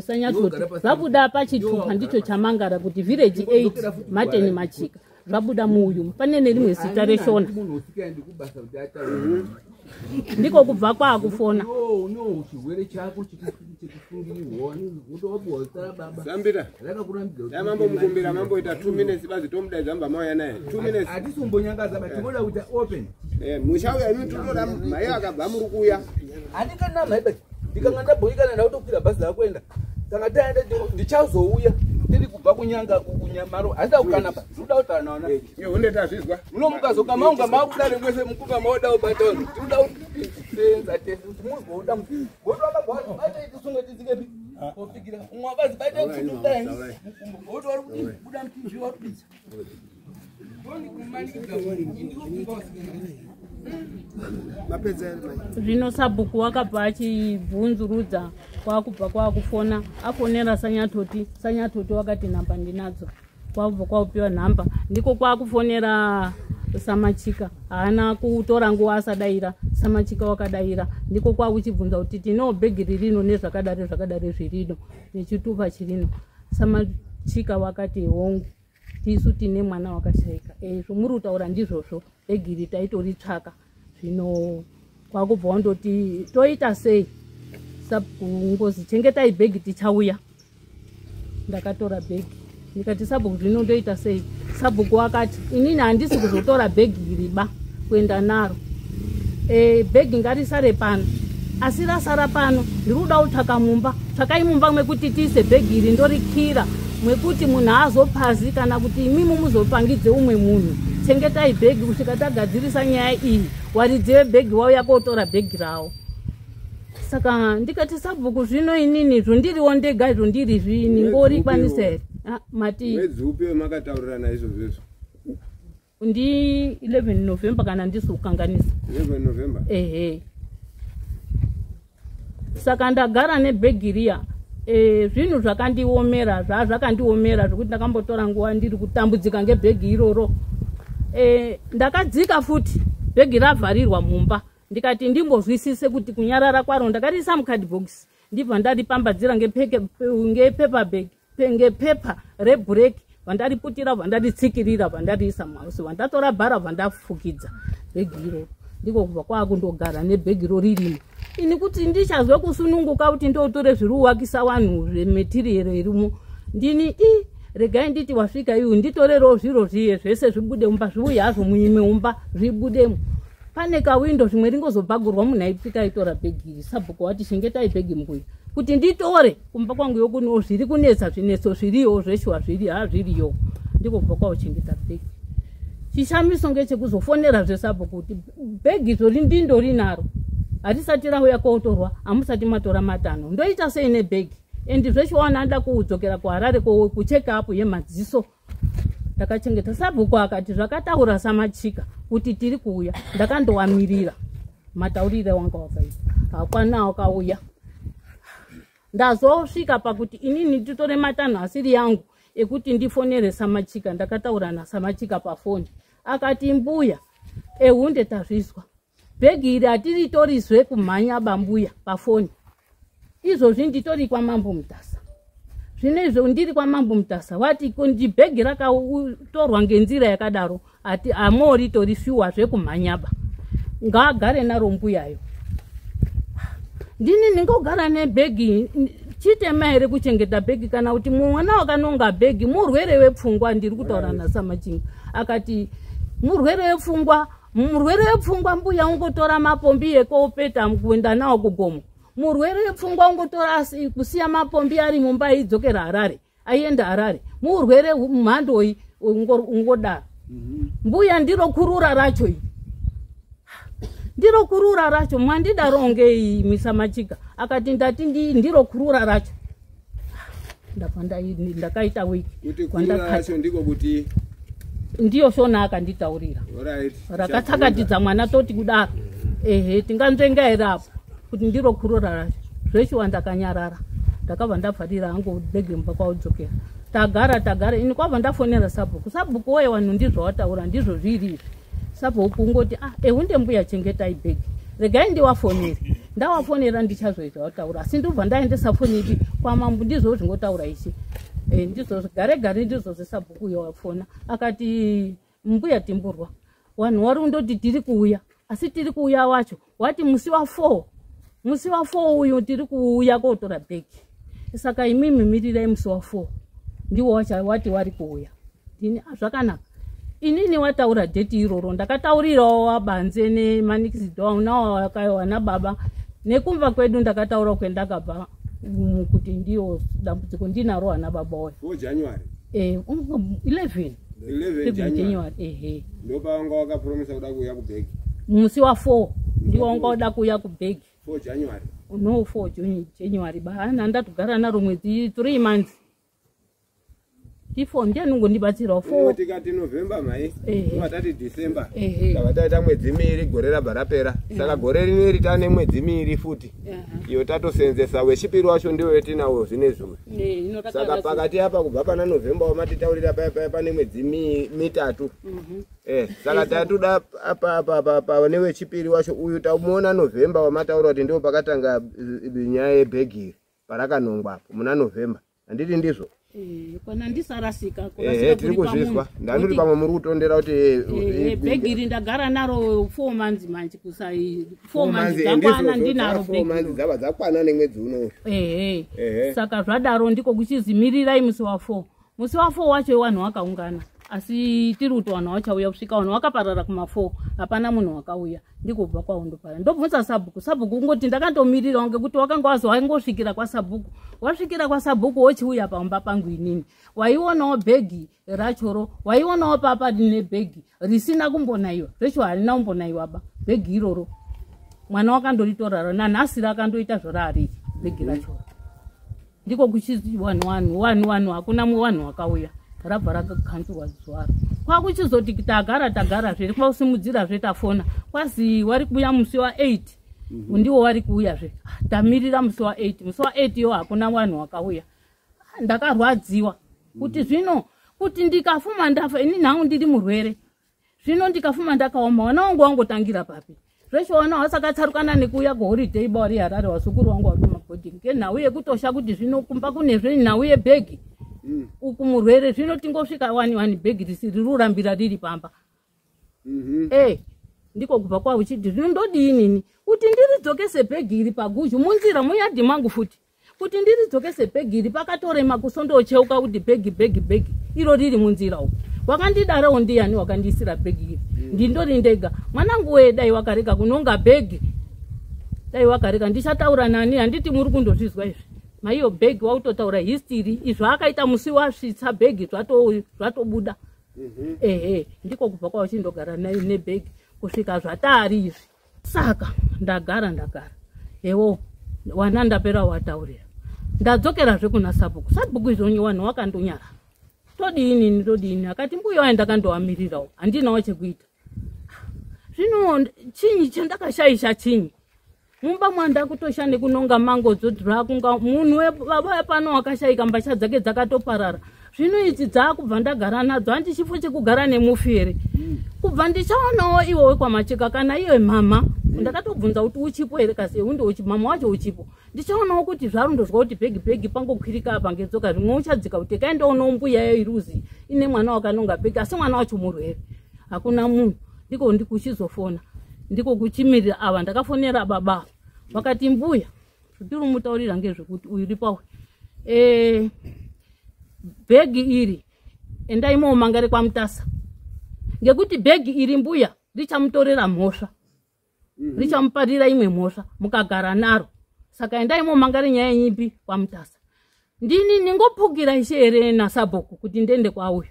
Sanyatoti zvabuda pachitupa ndicho chamangara kuti village 8 Martin Machika zvabuda muuyu pane nerimwe zita reshona. Ndiko kubva kwaakufona. Zambira. Dai mambo mukumbira mamboita 2 minutes bazi tomudaidza mubva mauya naye. 2 minutes. Hatisimbonyangaza but tinoda kuita open. Muchauya imi totoda mhai akabva muri kuuya. Handikana mhai but ndikanga ndabhoikana ndakutokwira bhazi rakuenda. Saka taenda ndichazouya ndiri kubva kunyanga kunyamaro handida kukana pa ndinoda kutaura naona. Iyo hunde tazvizwa. Muno mukazoka maunga makudare mwese mukunga maoda kubata vanhu. Tinoda kusenza tese kuti muzoda godo wakabva bata tisunge tidzikepi kofikira umwe wabazi bata kudai mukumbo godo wari kuti buda mutizvi wari kupinza. Zvino sabhuku wakabva achibvunzurudza kwakubva kwakufona afonera Sanyatoti. Sanyatoti wakati nhamba ndinadzo, kwakubva kwakupiwa nhamba ndiko kwakufonera Samachika. Haana kutora nguva asadaira, Samachika wakadaira. Ndiko kwakuchibvunza kuti tino bhegi ririno nezvakadari zvakadari zvirino nechitupa chirino. Samachika wakati hongu tisu tine mwana wakashaika. Zvomuri kutaura ndizvozvo, bhegi iri taitoritsvaka. Zvino kwakubva wandoti toita sei? Sabhuku ngozi chengetai bhegi tichauya. Ndakatora bhegi ndikati sabhuku zvino ndoita sei? Sabhuku akati inini handisi kuzotora bhegi iri ba kuenda naro. Bhegi ngarisare pano, asi rasara pano ndiri kuda kutsvaka mumba. Tsvakai mumba mwekuti tiise bhegi iri ndorikira mwekuti munhu aazopazi kana kuti imimi muzopangidze umwe munhu. Chengetai bhegi kusvika tagadzirisa nyaya iyi. Waridzi vebhegi wauya kotora bhegi rawo. Saka ndikati sabhuku zvino inini izvo ndiriwo ndega izvo ndiri zvini ngorikwanisa here? Mati mwedzi upi wemakataurirana izvozvo izvo? Ndi 11 November kana ndisi kukanganisa. 11 November. Ehe. Saka ndagara nebhegi riya. Zvinhu zvakandiomera, zvakandiomera zvekuti ndakambotora nguva ndiri kutambudzika ngebhegi iroro. Ndakadzika futi bhegi ravharirwa mumba. Ndikati ndimbozwisise kuti kunyarara kwaro ndakariisa mukadhibhokisi ndibva ndaripambadzira ngepepa bag ngepepa rebhureki vandariputira vandaritsikirira vandariisa muhausi vandatora bhara vandafukidza bhegi iroro. Ndiko kubva kwakundogara nebhegi iro ririmo. Ini kuti ndichazwe kusununguka kuti ndotore zviri kuwakisa vanhu zvematerial irimo. Ndini regai nditi wasvika iyu nditorerewo zviro zviye zvese zvibude mumba zviuye hazvo muimwe mumba zvibudemo. Pane kawindo zvimwe ringozobhagurwa munhu aipfika aitora bhegi iri. Sabhuku wati chengetai bhegi mbuya kuti nditore kumba kwangu yokuno zviri kunetsa zvinetso zviriyo zveshuwa zviri hazviriyo. Ndiko kubva kwauchengeta bhegi. Chishamiso ngechekuzofonera zvesabhuku kuti bhegi izvo ndindorinaro harisati rauya kotorwa, hamusati matora matanho. Ndoita sei nebhegi? Endi zveshuwa anoda kudzokera kuHarare kucheck up yemadziso. Ndakachengeta. Sabhuku akati zvakataura Samachika kuti tiri kuuya. Ndakandowamirira mataurire wanga wakaita, hakwana wakauya. Ndazosvika pakuti inini nditore matanho asiri yangu ekuti ndifonere Samachika. Ndakataura naSamachika pafoni akati mbuya ehunde tazvizwa bhegi iri hatiritorizve kumhanya bambuya pafoni. Izvozvi nditori kwaMambo Mutasa. Zvino izvo ndiri kwaMambo Mutasa wati kundi bhegi rakatorwa ngenzira yakadaro ati amoritori shuwa zvekumhanyaba. Ngaagare naro mbuyayo. Ndini ndingogara nebhegi chitema here kuchengeta bhegi kana kuti mwana wakanonga bhegi murwere wepfungwa? Ndiri kutaura naSamachinga, akati murwere wepfungwa, murwere wepfungwa mbuya ungotora mapombi ekopeta kuenda nawo kugomo. Murwere wepfungwa ungotora kusiya mapombi ari mumba aidzokera Harare, aienda Harare. Murwere mhandoi ungodaro? Mbuya, ndiro kurura racho iri, ndiro kurura racho. Mwandidaro ngei misamachika? Akati ndati ndiro kurura racho. Ndabva ndakaita wiki. Kuti kurura racho ndiko kuti? Ndiyo shona akanditaurira. Rakatsakatidza mwana, toti kudaro ehe, tinganzvenga here apo kuti ndiro kurura racho? Zveshuwa ndakanyarara, ndakabva ndavharira hangu bhegi mumba, kwaudzokera. Tagara tagara, ini kwabva ndafonera sabhuku. Sabhuku woye, vanhu ndizvo wataura, ndizvo zviri izvi. Sabhuku ungoti, ah, ehunde mbuya, chengetai bhegi, regai ndiwafonere. Ndawafonera, ndichazoita wataura, asi ndobva ndaendesa foni ipi kwamambo. Ndizvo zvingotaura ichi. Ndizvo gare gare, ndizvo zvesabhuku uyo wafona, akati mbuya Timburwa, vanhu wari undoti tiri kuuya, asi tiri kuuya wacho wati musi wa4, musi wa4 uyu tiri kuuya kotora bhegi, saka imimi mirirai musi wa4, ndiwo wati wari kuuya. Ndini, ah, zvakanaka. Inini wataura date iroro, ndakataurirawo wabanze nemanikisidoa nawo wana baba nekumba kwedu, ndakataura kwendakabva kuti ndiyo dambudziko ndinaro, ana baba wayo. 4 January. 11. 11 January. January, ehe. Ndopawanga wakapromisa kuda kuuya kubhegi. Musi wa4 ndiwo wanga uda kuuya kubhegi. 4 January. No, 4 January ba ana ndatogara naro mwedzi, 3 months, ndi4. Ndiani ungondibatsirawo? 4. Tikati November mai, tati December, Ehe. tava taita mwedzi miiri, gore rabva rapera. Saka gore rineri tane mwedzi miiri futi, iyo tatosenzesa wechipiri wacho ndiwo wetinawo zvinezvi uyu. Saka pakati apa, kubva pana November wamatitaurira paya paya, pane mwedzi mitatu. Saka tatuda apa apa apa newechipiri wacho uyu tamuona November wamataura kuti ndiwo pakatanga nyaya yebhegi iri, parakanongwa apo muna November, handiti ndizvo? Kana ndisarasika. Ehe, tiri kuzvizwa. Ndandiri pamwe muri kutondera kuti Bhegi iri ndagara naro 4 months manje, kusai 4 months dzakwana ndinaro 4 months bhegi. Dzabva dzakwana nemwedzi unoyu. Ehe. Ehe. Saka zvadaro ndiko kuchizimirirai musi wa4. Musi wa4 wacho vanhu vakaungana, asi tiri kuti vanhu vachauya kusvika vanhu vakaparara kuma4, hapana munhu wakauya. Ndikubva kwaundopara, ndobvunza sabhuku. Sabhuku kungoti ndakandomirirawo ngekuti wakanga wazi waingosvikira kwasabhuku, wasvikira kwasabhuku wochiuya pamba pangu. Inini waionawo bhegi rachoro, waionawo papa rine bhegi risina kumbonaiwa. Zvecho harina kumbonaiwa ba bhegi iroro, mwana wakandoritora nanhasi rakandoita zvoraariri bhegi rachoro. Ndiko kuchizi vanhu vanhu vanhu vanhu, hakuna vanhu wakauya, rabva rakakanzurwa zuva. Kwakuchizoti tagara tagara zve, kwausimudzirazve, tafona, kwazi wari kuuya musi wa8, ndiwo wari kuuyazve. Tamirira musi wa8, musi wa8 yo hakuna vanhu wakauya. Ndakarwadziwa kuti zvino kuti ndikafuma ndafa, ini nhangu ndiri murwere, zvino ndikafuma ndakaoma, wana wangu wangotangira papi? Zveshe wana wasakatsarukana nekuuya kuholiday ba wari Harare, wasukuru wangu wari kumabhodhingi ngenhau yekutosha kuti zvino kumba kunezve nhau yebhegi uku murwere, zvino tingosvika wani wani bhegi risi riri kurambira riri pamba. Ndiko kubva kwauchiti zvino ndodini kuti ndiridzokese bhegi iri paguzhu munzira muyadhi mangu futi, kuti ndiridzokese bhegi iri pakatorema kusondocheuka kuti bhegi bhegi bhegi iro riri munzira uku. Wakandidarawo ndiani wakandiisira bhegi iri? Ndindori ndega mwanangu wee, dai wakarega kunonga bhegi, dai wakarega. Ndichataura nani? Handiti muri kundozvizwa izvi? Maiyo bhegi wautotaura history izvo akaita musi wasvitsa bhegi zvatobuda. Ehe, ndiko kubva kwauchindogara nebhegi kusvika zvataari izvi. Saka ndagara ndagara, ewo wana ndapera wataurira, ndadzokerazve kuna sabhuku. Sabhuku izvonyi wanhu wakandonyara, todiinini todiini? Akati mbuya waye ndakandowamirirawo, handinawo chekuita. Zvino chinyi chandakashaisha? Chinyi mumba mwandakutosha nekunonga mango dzodzvakunga munhu baba pano wakashaika, mbatya dzake dzakatoparara. Zvino idzi dzaakubva ndagara nadzo, handi chifo chekugara nemufi here? Kubva ndichaonawo iwo wekwamacheka kana iye mama, ndakatobvunza kuti uchipo here? Kasi unde uchi mama wacho uchipo. Ndichaonawo kuti zvarundozwa kuti bhegi bhegi pangokwirika apa ngetsoka, zvimwe uchadzika kuti kaendoonawo mbuya yayo iruzi ine mwana wakanonga bhegi, asi mwana wacho murwere, hakuna munhu. Ndiko ndikuchizofona. Ndiko kuchimirira ava ndakafonera baba vakati mbuya zvitiri mutaurira ngezvekuti uyu ripawe bhegi iri endai moomangare kwaMutasa ngekuti bhegi iri mbuya richamutorera mhosva, richamuparira imwe mhosva mukagara naro. Saka endai momangare nyaya yenyipi kwaMutasa. Ndini ningopukira ishe here nasabhuku kuti ndiende kwauyu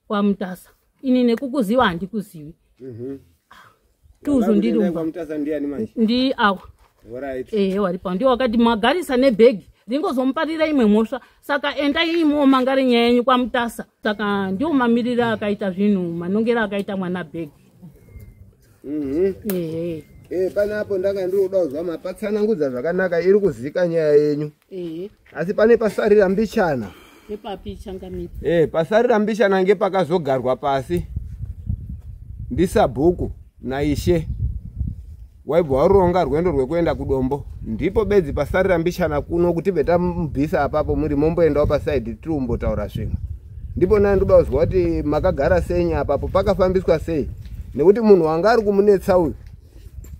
kwaMutasa? Ini nekukuziva handikuzivi. Tuzu ndiri kwaMutasa ndiani manje? Ndi awa. Ehe, waripa ndiwo wakati magarisa nebhegi ringozomuparira imwe mhosva, saka endai momangare nyaya yenyu kwaMutasa. Saka ndiwo mamiriro akaita zvinhu, manongero akaita mwana bhegi. Ehe. Panapo ndanga ndiri kuda kuzwa mapatsanangudza zvakanaka, iri kuzika nyaya yenyu. Asi pane pasarira mbichana. Epapi changamira? Pasarira mbichana ngepakazogarwa pasi ndisabhuku naishe waibva waronga rwendo rwekuenda kudombo. Ndipo bedzi pasarira mbichana kuno kuti betamubvisa apapo muri momboendawo pasaidhi tiri kumbotaura zvimwe. Ndipo naye ndoda kuzwa kuti makagara sei apapo, pakafambiswa sei, nekuti munhu wanga ari kumunetsa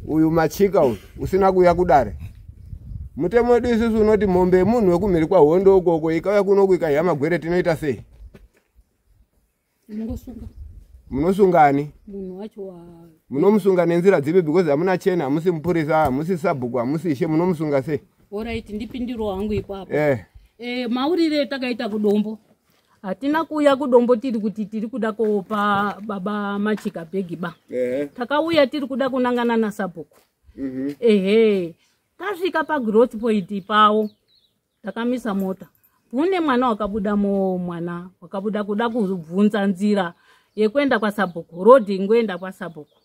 uyu Machika uyu usina kuuya kudare. Mutemo wedu isusu unoti mombe yemunhu wekumhiri kwahondo ukoko ikauya kunoku ikadya magwere tinoita sei? Mungosunga. Munosungani? Munhu wacho Munomusunga nenzira dzipi? Because hamuna chena, hamusi mupurisa, hamusi sabhuku, hamusi ishe, munomusunga sei? Alright, ndipindiro wangu ipapo. Maurire takaita kudombo. Hatina kuuya kudombo tiri kuti tiri kuda kopa baba Machika bhegi ba. Takauya tiri kuda kunangana nasabhuku. Ehe. Tasvika pagrowth point pawo takamisa mota. Kune mwana wakabuda mo, mwana wakabuda kuda kubvunza nzira yekuenda kwasabhuku, rodhi ingoenda kwasabhuku,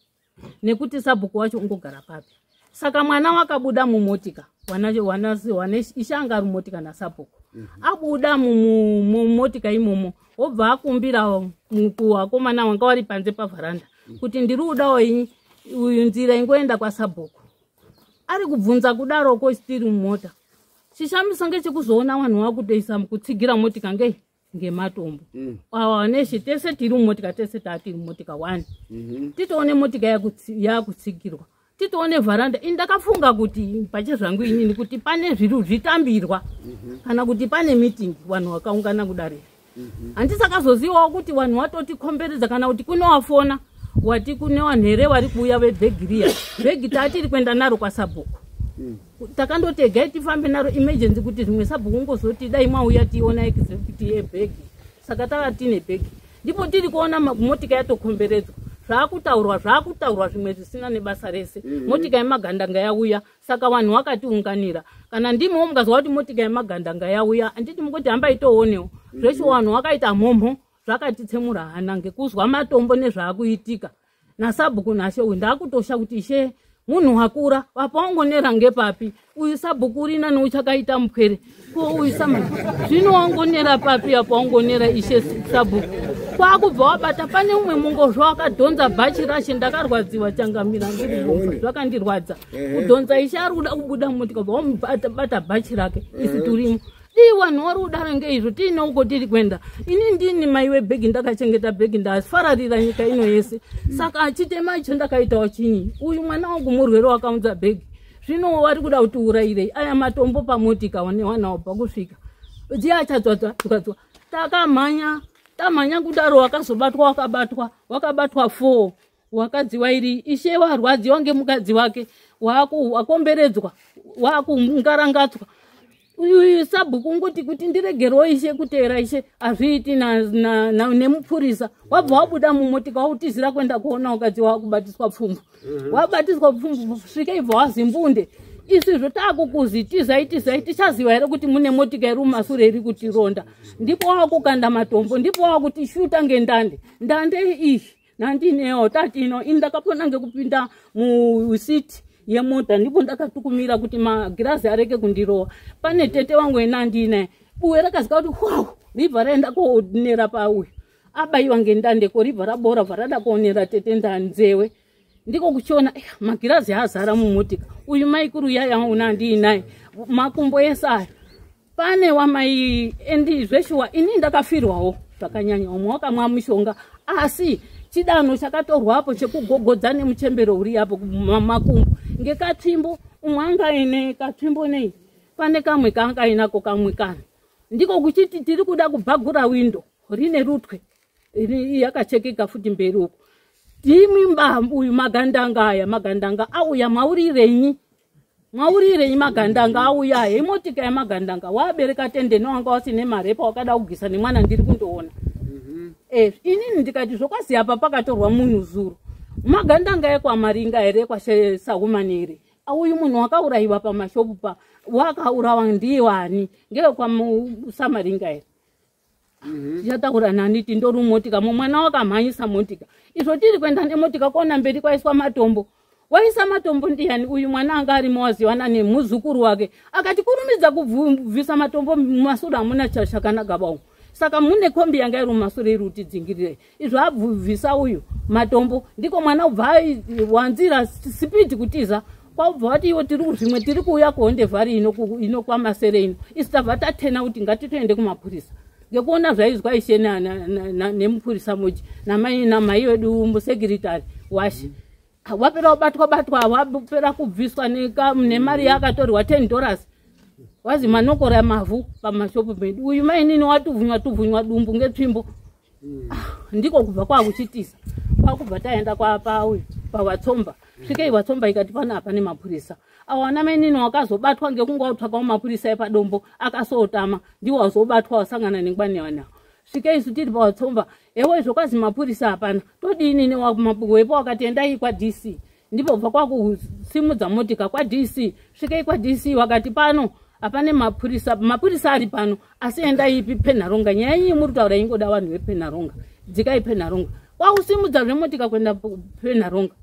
nekuti sabhuku wacho ungogara papi. Saka mwana wakabuda mumotika, wana ishe anga ari mumotika nasabhuku. Abuda mumotika imomo, wobva akumbira kuvakomana wanga wari panze pavharanda kuti ndiri kudawo uyu nzira ingoenda kwasabhuku. Ari kubvunza kudaroko tiri mumota. Chishamiso ngechekuzoona vanhu vakutoisa kutsigira motika ngei ngematombo. Awa neshe tese tiri mumotika, tese taatiri mumotika 1. Titoone motika yakutsigirwa, titoone vharanda. Ini ndakafunga kuti pachezvangu inini kuti pane zviri zvitambirwa kana kuti pane meeting vanhu vakaungana kudare. Handisakazozivawo kuti vanhu vatotikomberedza kana kuti kune wafona wati kune vanhu here vari kuuya vebhegi riya. Bhegi taatiri kuenda naro kwasabhuku. Takandoti egai tifambe naro emergency kuti zvimwe sabhuku ungozoti dai mwauya tiona exhibit yebhegi. Saka tava tine bhegi. Ndipo tiri kuona motika yatokomberedzwa. Zvakutaurwa zvimwe zvisina nebasa rese. Motika yemagandanga yauya, saka vanhu vakatiunganira. Kana ndimiwo mukazwa kuti motika yemagandanga yauya, handiti mungoti hambai toonewo. Zveshe vanhu vakaita mhomho, zvakatitsemura hana ngekuzwa matombo nezvaakuitika. Nasabhuku nashe uyu ndakutosha kuti ishe munhu wakura apa wangonera ngepapi, uyu sabhuku uri nani uchakaita mupwere, ko uyu sama zvino wangonera papi apa wangonera ishe sabhuku. Kwakubva wabata pane umwe mungozvo wakadhonza bhachi rashe, ndakarwadziwa changamira ndiri zvakandirwadza kudhonza ishe ari kuda kubuda mumotika bva wamubata bhachi rake isu turimo. Dii vanhu vari kudaro ngeizvo tiine uko tiri kuenda. Ini ndini mai webhegi, ndakachengeta bhegi, ndafararira nyika ino yese. Saka chitema icho ndakaitawo chinyi? Uyu mwana wangu murwere wakaunza bhegi, zvino vari kuda kuti urairei aya matombo pamotika newana wabva kusvika dziya achadzwadzwa. Takamhanya tamhanya kudaro, wakazobatwa wakabatwa 4 wakadzi wairi ishe warwadziwa ngemukadzi wake wakomberedzwa wakungarangadzwa. Uyu sabhuku ungoti kuti ndiregerewo ishe kuteera ishe hazviiti nemupurisa. Wabva wabuda mumotika wautizira kuenda kuona wakadzi wakubatiswa pfumbu. Wabatiswa pfumbu svika ibva wazimbunde. Isizvo taakukuzi tizai tizai, tichaziva here kuti mune motika iri mumasure iri kutironda. Ndipo wakukanda matombo, ndipo wakutishuta ngendande. Ndande iyi nandinewo tatino ini ndakapona ngekupinda musiti yemota, ndipo ndakatukumira kuti magirazi areke kundirowa. Pane tete wangu ena ndinaye, buwe rakazika kuti wow, ribva raenda koonera pauyu abaiwa ngendande ko ribva rabora bva rada kuonera tete ndanzewe. Ndiko kuchiona magirazi azara mumotika. Uyu maikuru yaya una ndinaye makumbo ese aya pane wamai endi zveshuwa ini ndakafirwawo zvakanyanya, umwe wakamwa mishonga. Asi Chidanho chakatorwapo chekugogodza nemuchembero uri apo makumbo ngekatsvimbo, umwe anga aine katsvimbo nei, pane kamwe kaanga ainako kamwe kano. Ndiko kuchiti tiri kuda kubhagura windo rine rutwe yakachekeka futi mberi uko. Ndimi uyu magandanga aya, magandanga auya maurirenyi. Maurirenyi magandanga auya aya, imotika yamagandanga wabereka tende newanga wasine marepa wakada kugisa nemwana ndiri kundoona. Inini ndikati zvokwazi apa pakatorwa munhu zuro. Magandanga ekwamaringa here kwasahumani here? Uyu munhu wakaurayiwa pamashopu pa wakaurawa ndiwani? Ngewekwamusamaringa here? Tichataura nani tindorumotika mwana wakamhanyisa motika. Izvo tiri kuenda nemotika kuona mberi kwaiswa matombo. Waisa matombo ndiyani? Uyu mwana anga arimo waziwana nemuzukuru wake. Akati kurumidza kubvisa matombo mumasure hamuna chakanaka ba umu. Saka mune kombi yanga iri mumasure iri kutidzingirire. Izvo abvisa uyu matombo ndiko mwana ubva wanzira sipidi kutiza. Kwabva wati iwo tiri zvimwe tiri kuuya kuhondevhari ino kwamasere ino. Isu tabva tatena kuti ngatitoende kumapurisa. Ngekuona zvaizwa ishe nemupurisa muji namai wedu musekiritari washe. Wapera kubatwa batwa wapera kubviswa nemari yakatorwa $10. Wazi manokora mavhu pamashopu medu. Uyu mainini watuvhunywa tuvhunywa dumbu ngetsvimbo. Ndiko kubva kwakuchitisa. Kwakubva taenda kwa pawatsomba. Svikei watsomba ikati pana apa nemapurisa. Awana mainini wakazobatwa ngekunga watsvakawo mapurisa epadombo akasotama ndiwo wazobatwa wasangana nengwani wana. Svikei isu tiri pawatsomba ewe zvokwazi mapurisa hapana. Todini newepo wakati endai kwa DC. Ndipo bva kwakusimudza motika kwa DC. Svikei kwa DC wakati pano hapane mapurisa, mapurisa ari pano asi endai ipi Penharonga. Nyaya iyi muri kutaura ingoda vanhu vePenharonga. Dzikai Penharonga. Kwakusimudza zvemotika kuenda Penharonga.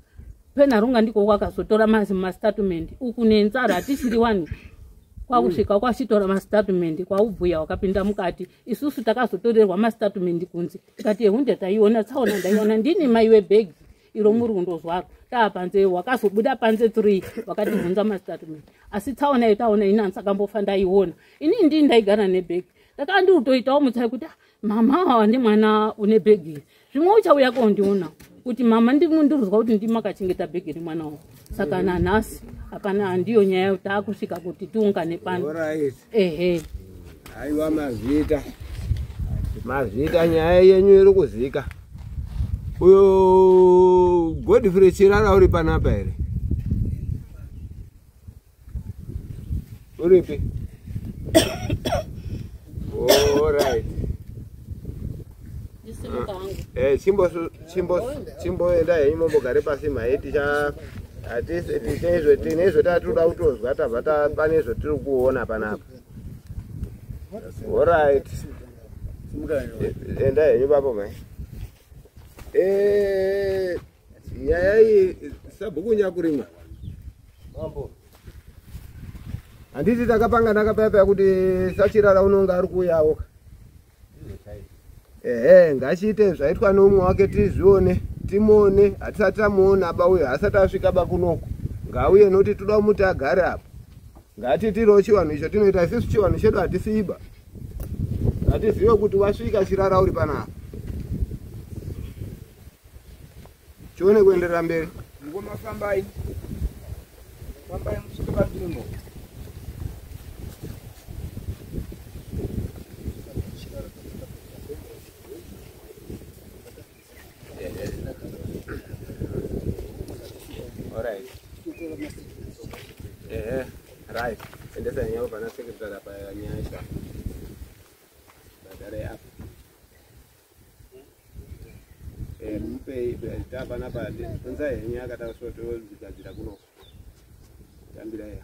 Penharonga ndiko kwakazotora mastatement uku nenzara hatichiri vanhu. Kwakusvika kwachitora mastatement kwaubhuya wakapinda mukati. Isusu takazotorerwa mastatement kunze. Tikati ehunde taiona tsaona ndaiona ndini mai webhegi iro muri kundozwaro. Taapanze wakazobuda panze 3 wakatibvunza mastatement. Asi tsaona yetaona ini handisakambofa ndaiona. Ini ndini ndaigara nebhegi. Ndakanga ndiri kutoitawo mutsai kuti mama ndi mwana une bhegi. Zvimwe uchauya kondiona kuti mama ndirikuzwa kuti ndimi makachengeta bhegi remwana wangu. Saka nanhasi hapana ndiyo nyaya taakusvika kuti tiungane pano. Ehe. Aiwa mazvita. Mazvita nyaya yenyu iri kuzika. Uyo Godfrey Chirara uri panapa here? Uripi? Alright. Chimboenda henyu mombogare pasi mhai tine izvo tatoda kutozwa tabva pane zvatiri kuona panapa. Alright. Enda henyu papo mhai. Nyaya iyi sabhuku Nyakurima. Handiti takapangana kapaya kuti Sachirara unonga ari kuuyawo. Ehe, ngachiite zvaitwa neumwe wake tizvione, timuone, hatisati tamuona ba uyo, asati asvika ba kunoku. Ngauye noti toda kumuti agare apa. Ngatitirewo chivanhu icho tinoita isusu chivanhu chedu hatisiiba. Ngatizive kuti wasvika Chirara uri panapa. Chione kuenderera mberi. Ngoma fambai. Fambai musvike panzvimbo. Alright. Right. Endesa nyaya pana secretary apa nyaya. Badare apa. Mupe tapana pa kunza henyu akatasotodzigadzira kuno. Tambira ya.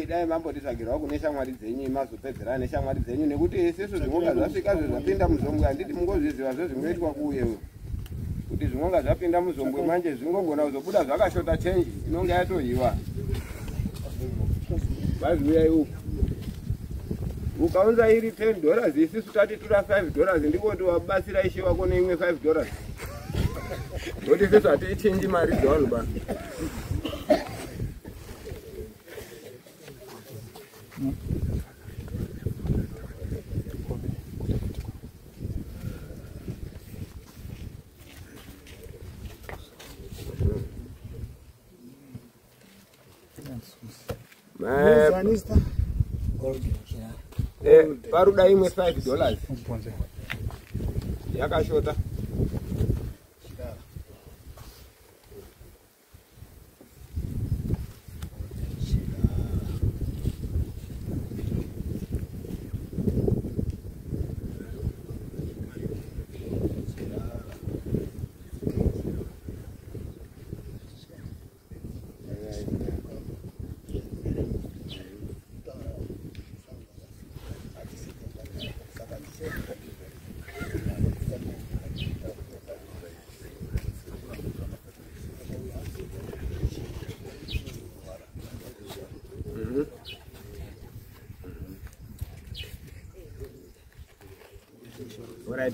Dai mambotitsvagirawo kune shamwari dzenyu mazopedzerana neshamwari dzenyu nekuti isusu zvinonga zvasvika zvapinda muzombwe handiti mungozviziva zvezvingoitwa kuuyewo. Kuti zvinonga zvapinda muzombwe manje zvingogona kuzobuda zvakashota chenji inonga yatohiwa. Vaziuyai uku. Ukaunza iri $10 isusu tati tora $5 ndiko wabatsira ishe wako neimwe $5. Noti isusu hatiichinji mari dzevanhu ba. Paruda imwe $5 yakashota.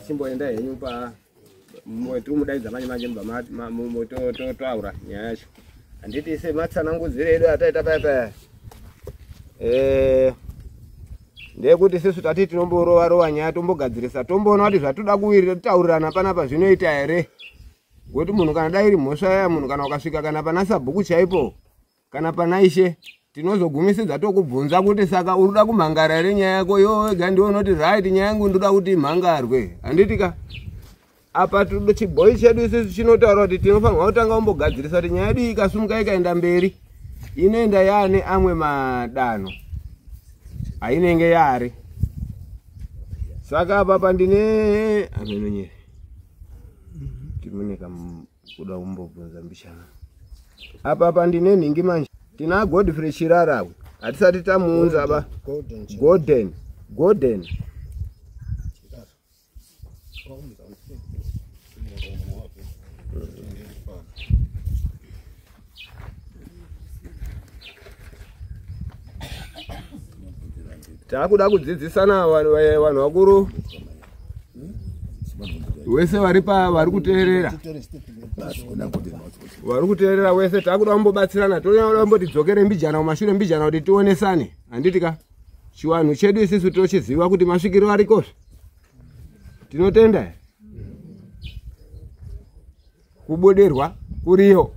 Chimboenda henyu pa tiri manje manje mubva nyaya yacho. Handiti sematsanangudziro edu ataita paya paya ndeyekuti isusu tati tinomborova rova nyaya tombogadzirisa tomboona kuti zvatoda kutaurirana panapa zvinoita here. Ngokuti munhu kana dai iri mhosva yaya munhu kana ukasvika kana pana sabhuku chaipo kana pana ishe tinozogumisidza tokubvunza kuti saka uri kuda kumhangara here nyaya yako iwe wega ndiwe unoti right nyaya yangu ndoda kuti imhangarwe. Handiti ka apa chibhoyi chedu isusu chinotaura kuti tinofanirwa kutanga kumbogadzirisa kuti nyaya yedu ikasumuka ikaenda mberi inoenda yaane amwe madanho ainenge yaari. Saka apa pandine amenonyere timuneka kuda kumbobvunza mbichana. Apa pandine nhingi manje tina Godfrey Chirara hatisati tamuunza ba Golden Golden takuda kudzidzisana vanhu vakuru wese vari vari kuteerera vari kuteerera wese takuda kumbobatsirana toda kumboti dzokere mbijana kumashure mbijana kuti tionesane. Handiti ka chiwanhu chedu isusu tochiziva kuti masvikiro arikozve. Tinotenda kubudirwa kuriyo.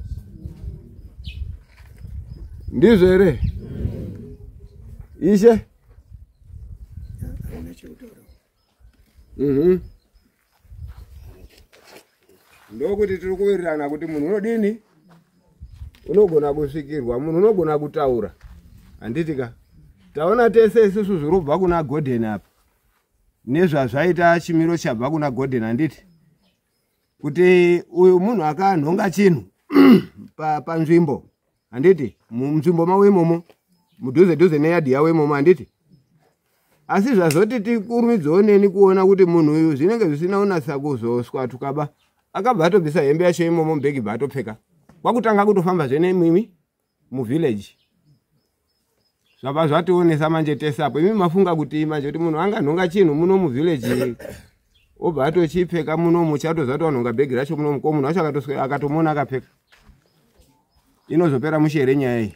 Ndizvo here ishe? Ndokuti tiri kuwirirana kuti munhu unodini unogona kusvikirwa, munhu unogona kutaura. Handiti ka taona tese isusu zviri kubva kuna Golden apa nezvazvaita chimiro chabva kuna Golden. Handiti kuti uyu munhu akanhonga chinhu panzvimbo, handiti munzvimbo mavo imomo mudhuze dhuze neyadhi yavo imomo, handiti asi zvazoti tikurumidzewo neni kuona kuti munhu uyu zvinenge zvisina kunatsa kuzoswatuka ba akabva atobvisa hembe yacho imomo mubhegi bva atopfeka kwakutanga kutofamba zvene muvillage. Zvabva zvationesa manje tese apo imi mafunga kuti manje kuti munhu anganhonga chinhu muno muvillage obva atochipfeka munomu chatoziva kuti wanhonga bhegi racho munomu ko munhu wacho akatomona akapfeka inozopera mushe here nyaya iyi.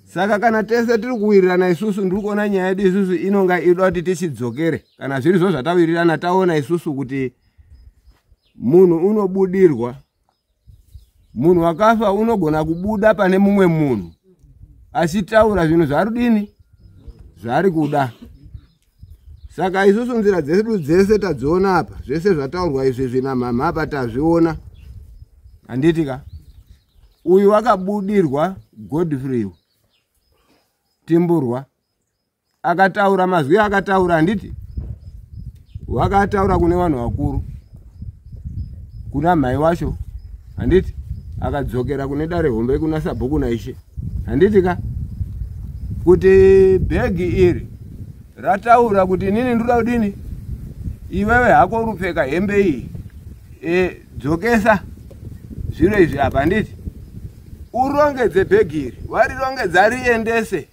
Saka kana tese tiri kuwirirana isusu ndiri kuona nyaya yedu isusu inonga ida kuti tichidzokere kana zvirizvo zvatawirirana taona isusu kuti munhu unobudirwa, munhu wakafa unogona kubuda pane mumwe munhu achitaura zvinhu zvaari dini zvaari kuda. Saka isusu nzira dzedu dzese tadziona apa, zvese zvataurwa izvi namhamha apa tazviona. Handiti ka uyu akabudirwa Godfrey Timburwa akataura mazwi akataura, handiti wakataura kune vanhu vakuru kuna mhai wacho, handiti akadzokera kune dare hombe kuna sabhuku naishe, handiti ka kuti bhegi iri rataura kuti inini ndoda kudini iwewe hako urupfeka hembe iyi dzokesa zviro izvi apa, handiti urongedze bhegi iri warirongedza riendese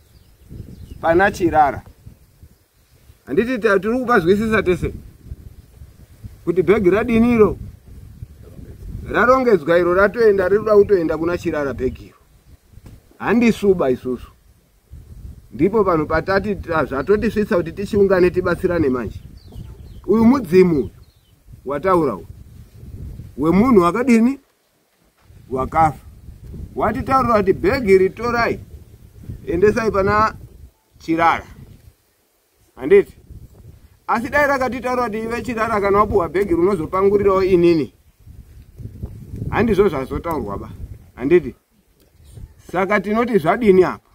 pana Chirara. Handiti tiri kupazwisisa tese kuti bhegi radini iro rarongedzwa iro ratoenda rinoda kutoenda kuna Chirara bhegi iro. Handisuba isusu ndipo vanhu patati zvatotisvitsa kuti tichiungane tibatsirane manje. Uyu mudzimu wataura wemunhu wakadini wakafa watitaurira kuti bhegi ritorai Endesai pana Chirara. Handiti? Asi dai rakatitaura kuti ive Chirara kana wapuhwa bhegi runozopangurirawo inini. Handizvo zvazotaurwa ba. Handiti? Saka tinoti zvadini apa?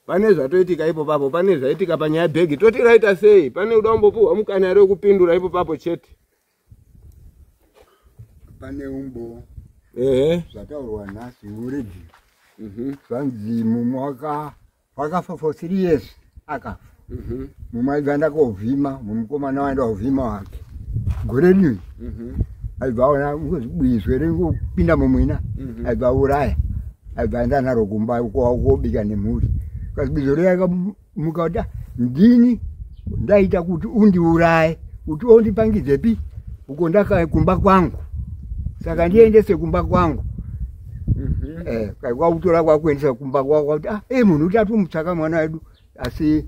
Pane zvatoitika ipo papo, pane zvaitika panyaya bhegi. Toti raita sei? Pane kuda kumbopuhwa mukana here wekupindura ipo papo chete. Pane umbo. Ehe. Zvataurwa nhasi muredhiyo. Zvanzi mumwe wakafa for 3 years akafa. Mumwe aibva aenda kovhima, mumukomana waenda kovhima wake. Gore rinoi. Aibva aona bwizwe ringopinda mumwina, aibva auraya. Aibva aenda naro kumba kobika nemhuri. Kasi bwizo riya rakamuka kuti ndini ndaita kuti undiuraye, kuti ondipangidzepi uko ndaka kumba kwangu. Saka ndiendese kumba kwangu. Kwakutora kwakuendesa kumba kwako kuti munhu utatomutsvaka mwana wedu asi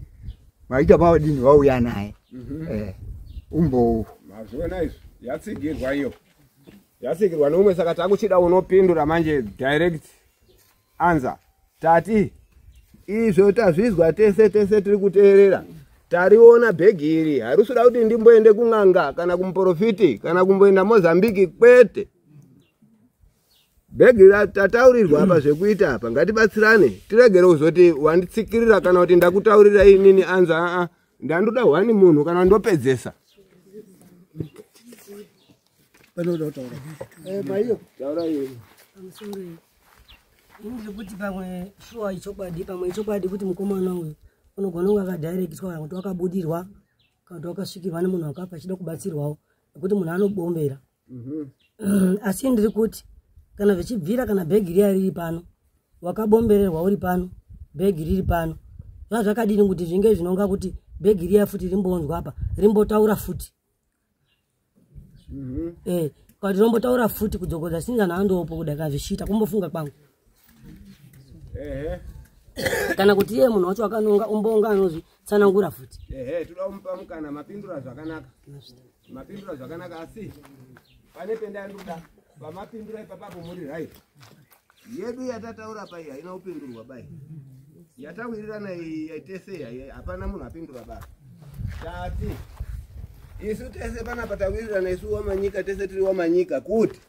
maita mawadini vauya naye. Umbo mazviona izvi yatsigirwa iyo. Yatsigirwa neumwe saka takuchida unopindura manje direct answer. Tati izvo tazvizwa tese tese tiri kuteerera. Tariona bhegi iri harisi kuti ndimboende kun'anga kana kumuprofiti kana kumboenda Mozambique kwete. Bhegi tataurirwa apa zvekuita apa ngatibatsirane tiregere kuzoti wanditsikirira kana kuti ndakutaurira inini anza a ndandoda hwani munhu kana ndopedzesa. Panoda kutaura. Maiyo. Taura iwe. Ndiri kuti pamwe shuwa ichokwadi, pamwe ichokwadi kuti mukomana uyu unogona kunge akadhairekitwa kana kuti wakabudirwa kana kuti wakasvikirwa nemunhu akafa achida kubatsirwawo nekuti munhu anobombera. Asi ndiri kuti kana zvichibvira kana bhegi riya riri pano, wakabombererwa uri pano, bhegi riri pano, zvaa zvakadini kuti zvinge zvinonga kuti bhegi riya futi rimbonzwa apa, rimbotaura futi. Kana rombotaura futi kudzokodza sinzana andopo kuda kana zvichiita kumbofunga kwangu. Kana kuti iye munhu wacho akanonga umbonga anozvitsanangura futi. Toda kumupa mukana mapindura zvakanaka. Mapindura zvakanaka asi pane pendandoda pamapindura ipapapo muri right. Yedu yatataura pai haina kupindurwa bai. Yatawirirana iyi tese hapana munhu apindura ba. Tati isu tese panapa tawirirana isu wamanyika tese tiri wamanyika kuti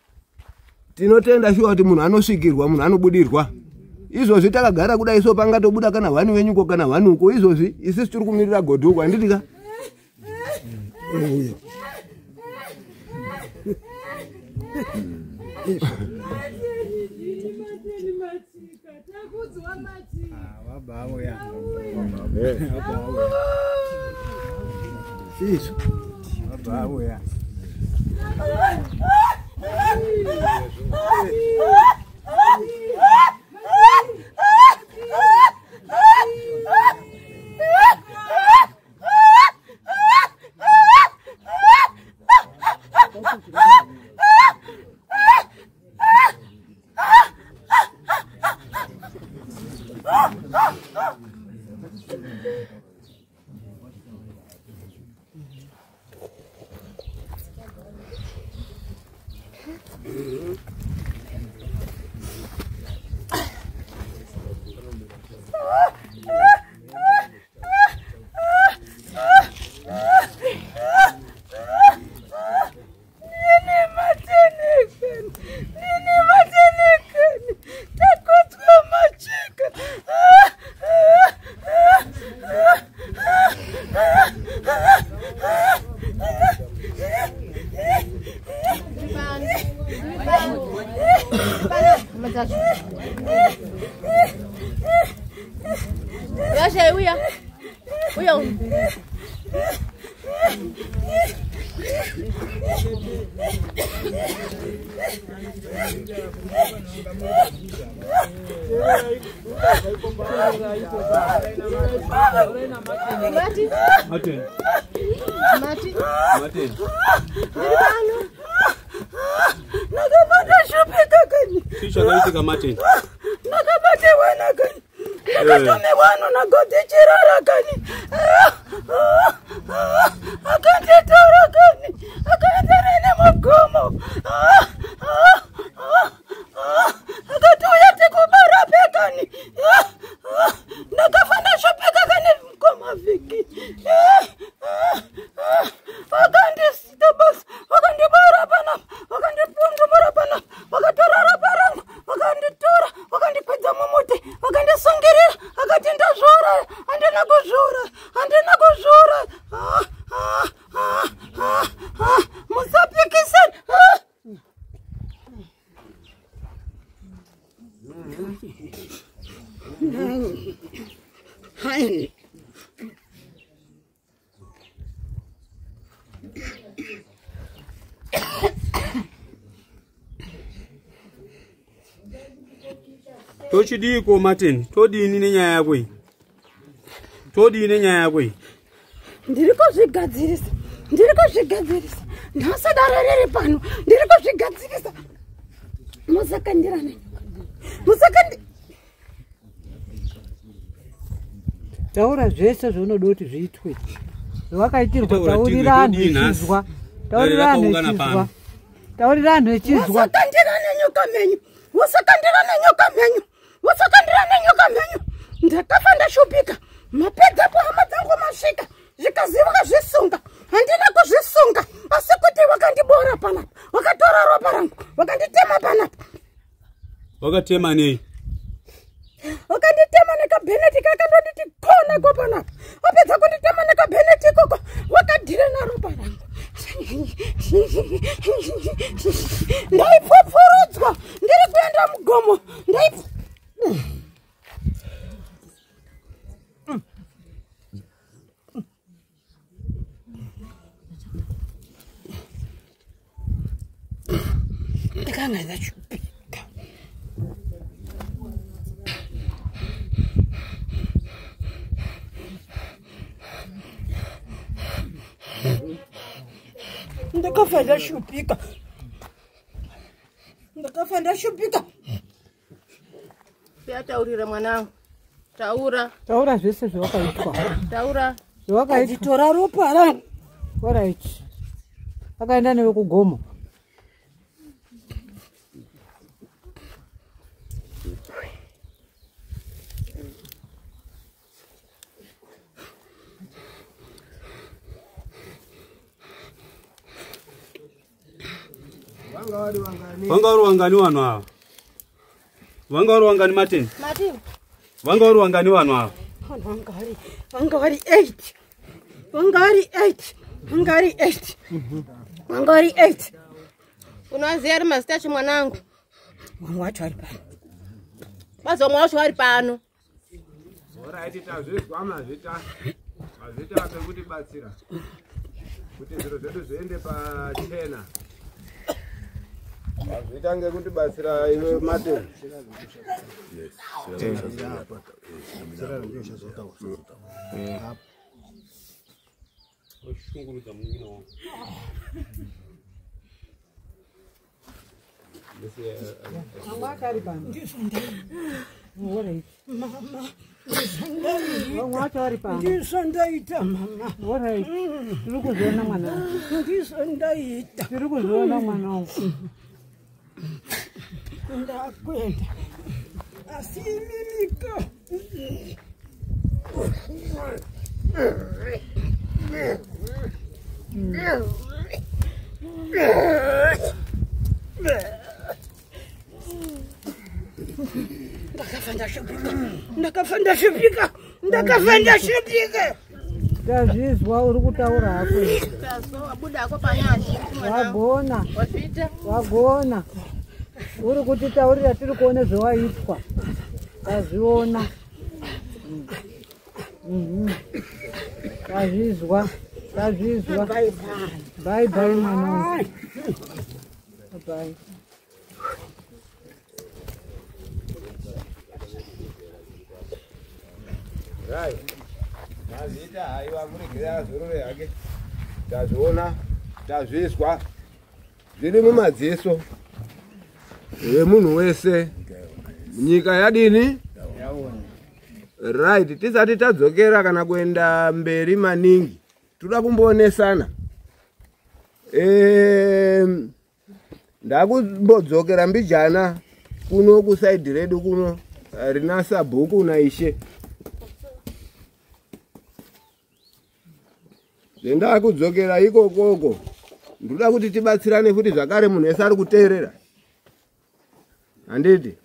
tinotenda shuwa kuti munhu anosvikirwa munhu anobudirwa. Izvozvi takagara kudai so pangatobuda kana hwani wenyuko kana hwani uko izvozvi isusu tiri kumirira godhi uko handiti ka? Tochidiiko Martin? Todini nenyaya yako iyi? Todini nenyaya yako iyi? Ndiri kuzvigadzirisa, ndiri kuzvigadzirisa. Nhasi dare riri pano, ndiri kuzvigadzirisa. Musakandirana nyoka. Musakandi Taura zvese zvaunoda kuti zviitwe. Zvawakaitirwa Taura taurira anhu todii nhasi? echizwa. Dare Taurira anhu rakaungana echizwa. pano. Taurira anhu echizwa. Musakandirana nyoka menyu. Musakandirana nyoka menyu. Musakandirana nyoka menyu. Ndakafa ndashupika. Mapedzapo hama dzangu masvika. Zvikazi vakazvisunga. Handina kuzvisunga. Asi kuti vakandibora panapa. Vakatora ropa rangu. Vakanditema panapa. Wakatema nei? Wakanditema nekabheneti kakandonditi kona ko panapa. Wapedza kunditema nekabheneti ikoko. Wakadhira naropa rangu. Ndaipfupfurudzwa. Ndiri kuenda mugomo. Ndaip Ndakanga ndachupika. Ndakafa ndashupika. Ndakafa ndashupika. Taurira mwanangu. Taura. Taura zvese zvawakaitwa. Taura. Zvawakaitwa. Nditora ropa rangu. Alright. Akaenda newe kugomo. Vanga vari wangani vanhu ava? Vanga vari wangani Martin? Martin. Vanga vari wangani vanhu ava? Vanhu vanga vari 8. Vanga vari 8. Vanga vari 8. Vanga vari 8. Unoaziya ari mazita acho mwanangu? Vamwe vacho vari pano. Bazi vamwe vacho vari pano. Alright, tazvizwa mazvita. Mazvita akutibatsira kuti zviro zvedu zviende pachena. Mazvita ngekutibatsira iwe Martin. Washungurudza munin'ina wangu. Vamwe vacho vari pano. Alright. Mama. Vamwe vacho vari pano. Ndizvo ndaita mama. Alright. Tiri kuzviona mwana wangu. Ndizvo ndaita. Tiri kuzviona mwana wangu. Ndakwenda. Asi imimika. Ndakafa ndashupika. Ndakafa ndashupika. Ndakafa ndashupika. Tazvizwa uri kutaura hako. Tazwa wabuda hako panyasha. Wagona. Wazviita? Wagona. Uri kutitaurira tiri kuone zvawaitwa. Tazviona. Mhm. Tazvizwa. Tazvizwa. Bye bye mwana wangu. Bye. Right. Mazvita haiwa muregere azorore hake. Tazviona, tazvizwa. Zviri mumadziso emunhu wese. Nyika yadini? Right, tisati tadzokera kana kuenda mberi maningi. Toda kumboonesana. Ndakumbodzokera mbijana kuno kusaidhi redu kuno rina sabhuku naishe. Zvendakudzokera ikokoko ndoda kuti tibatsirane futi zvakare munhu wese ari kuteerera. Handiti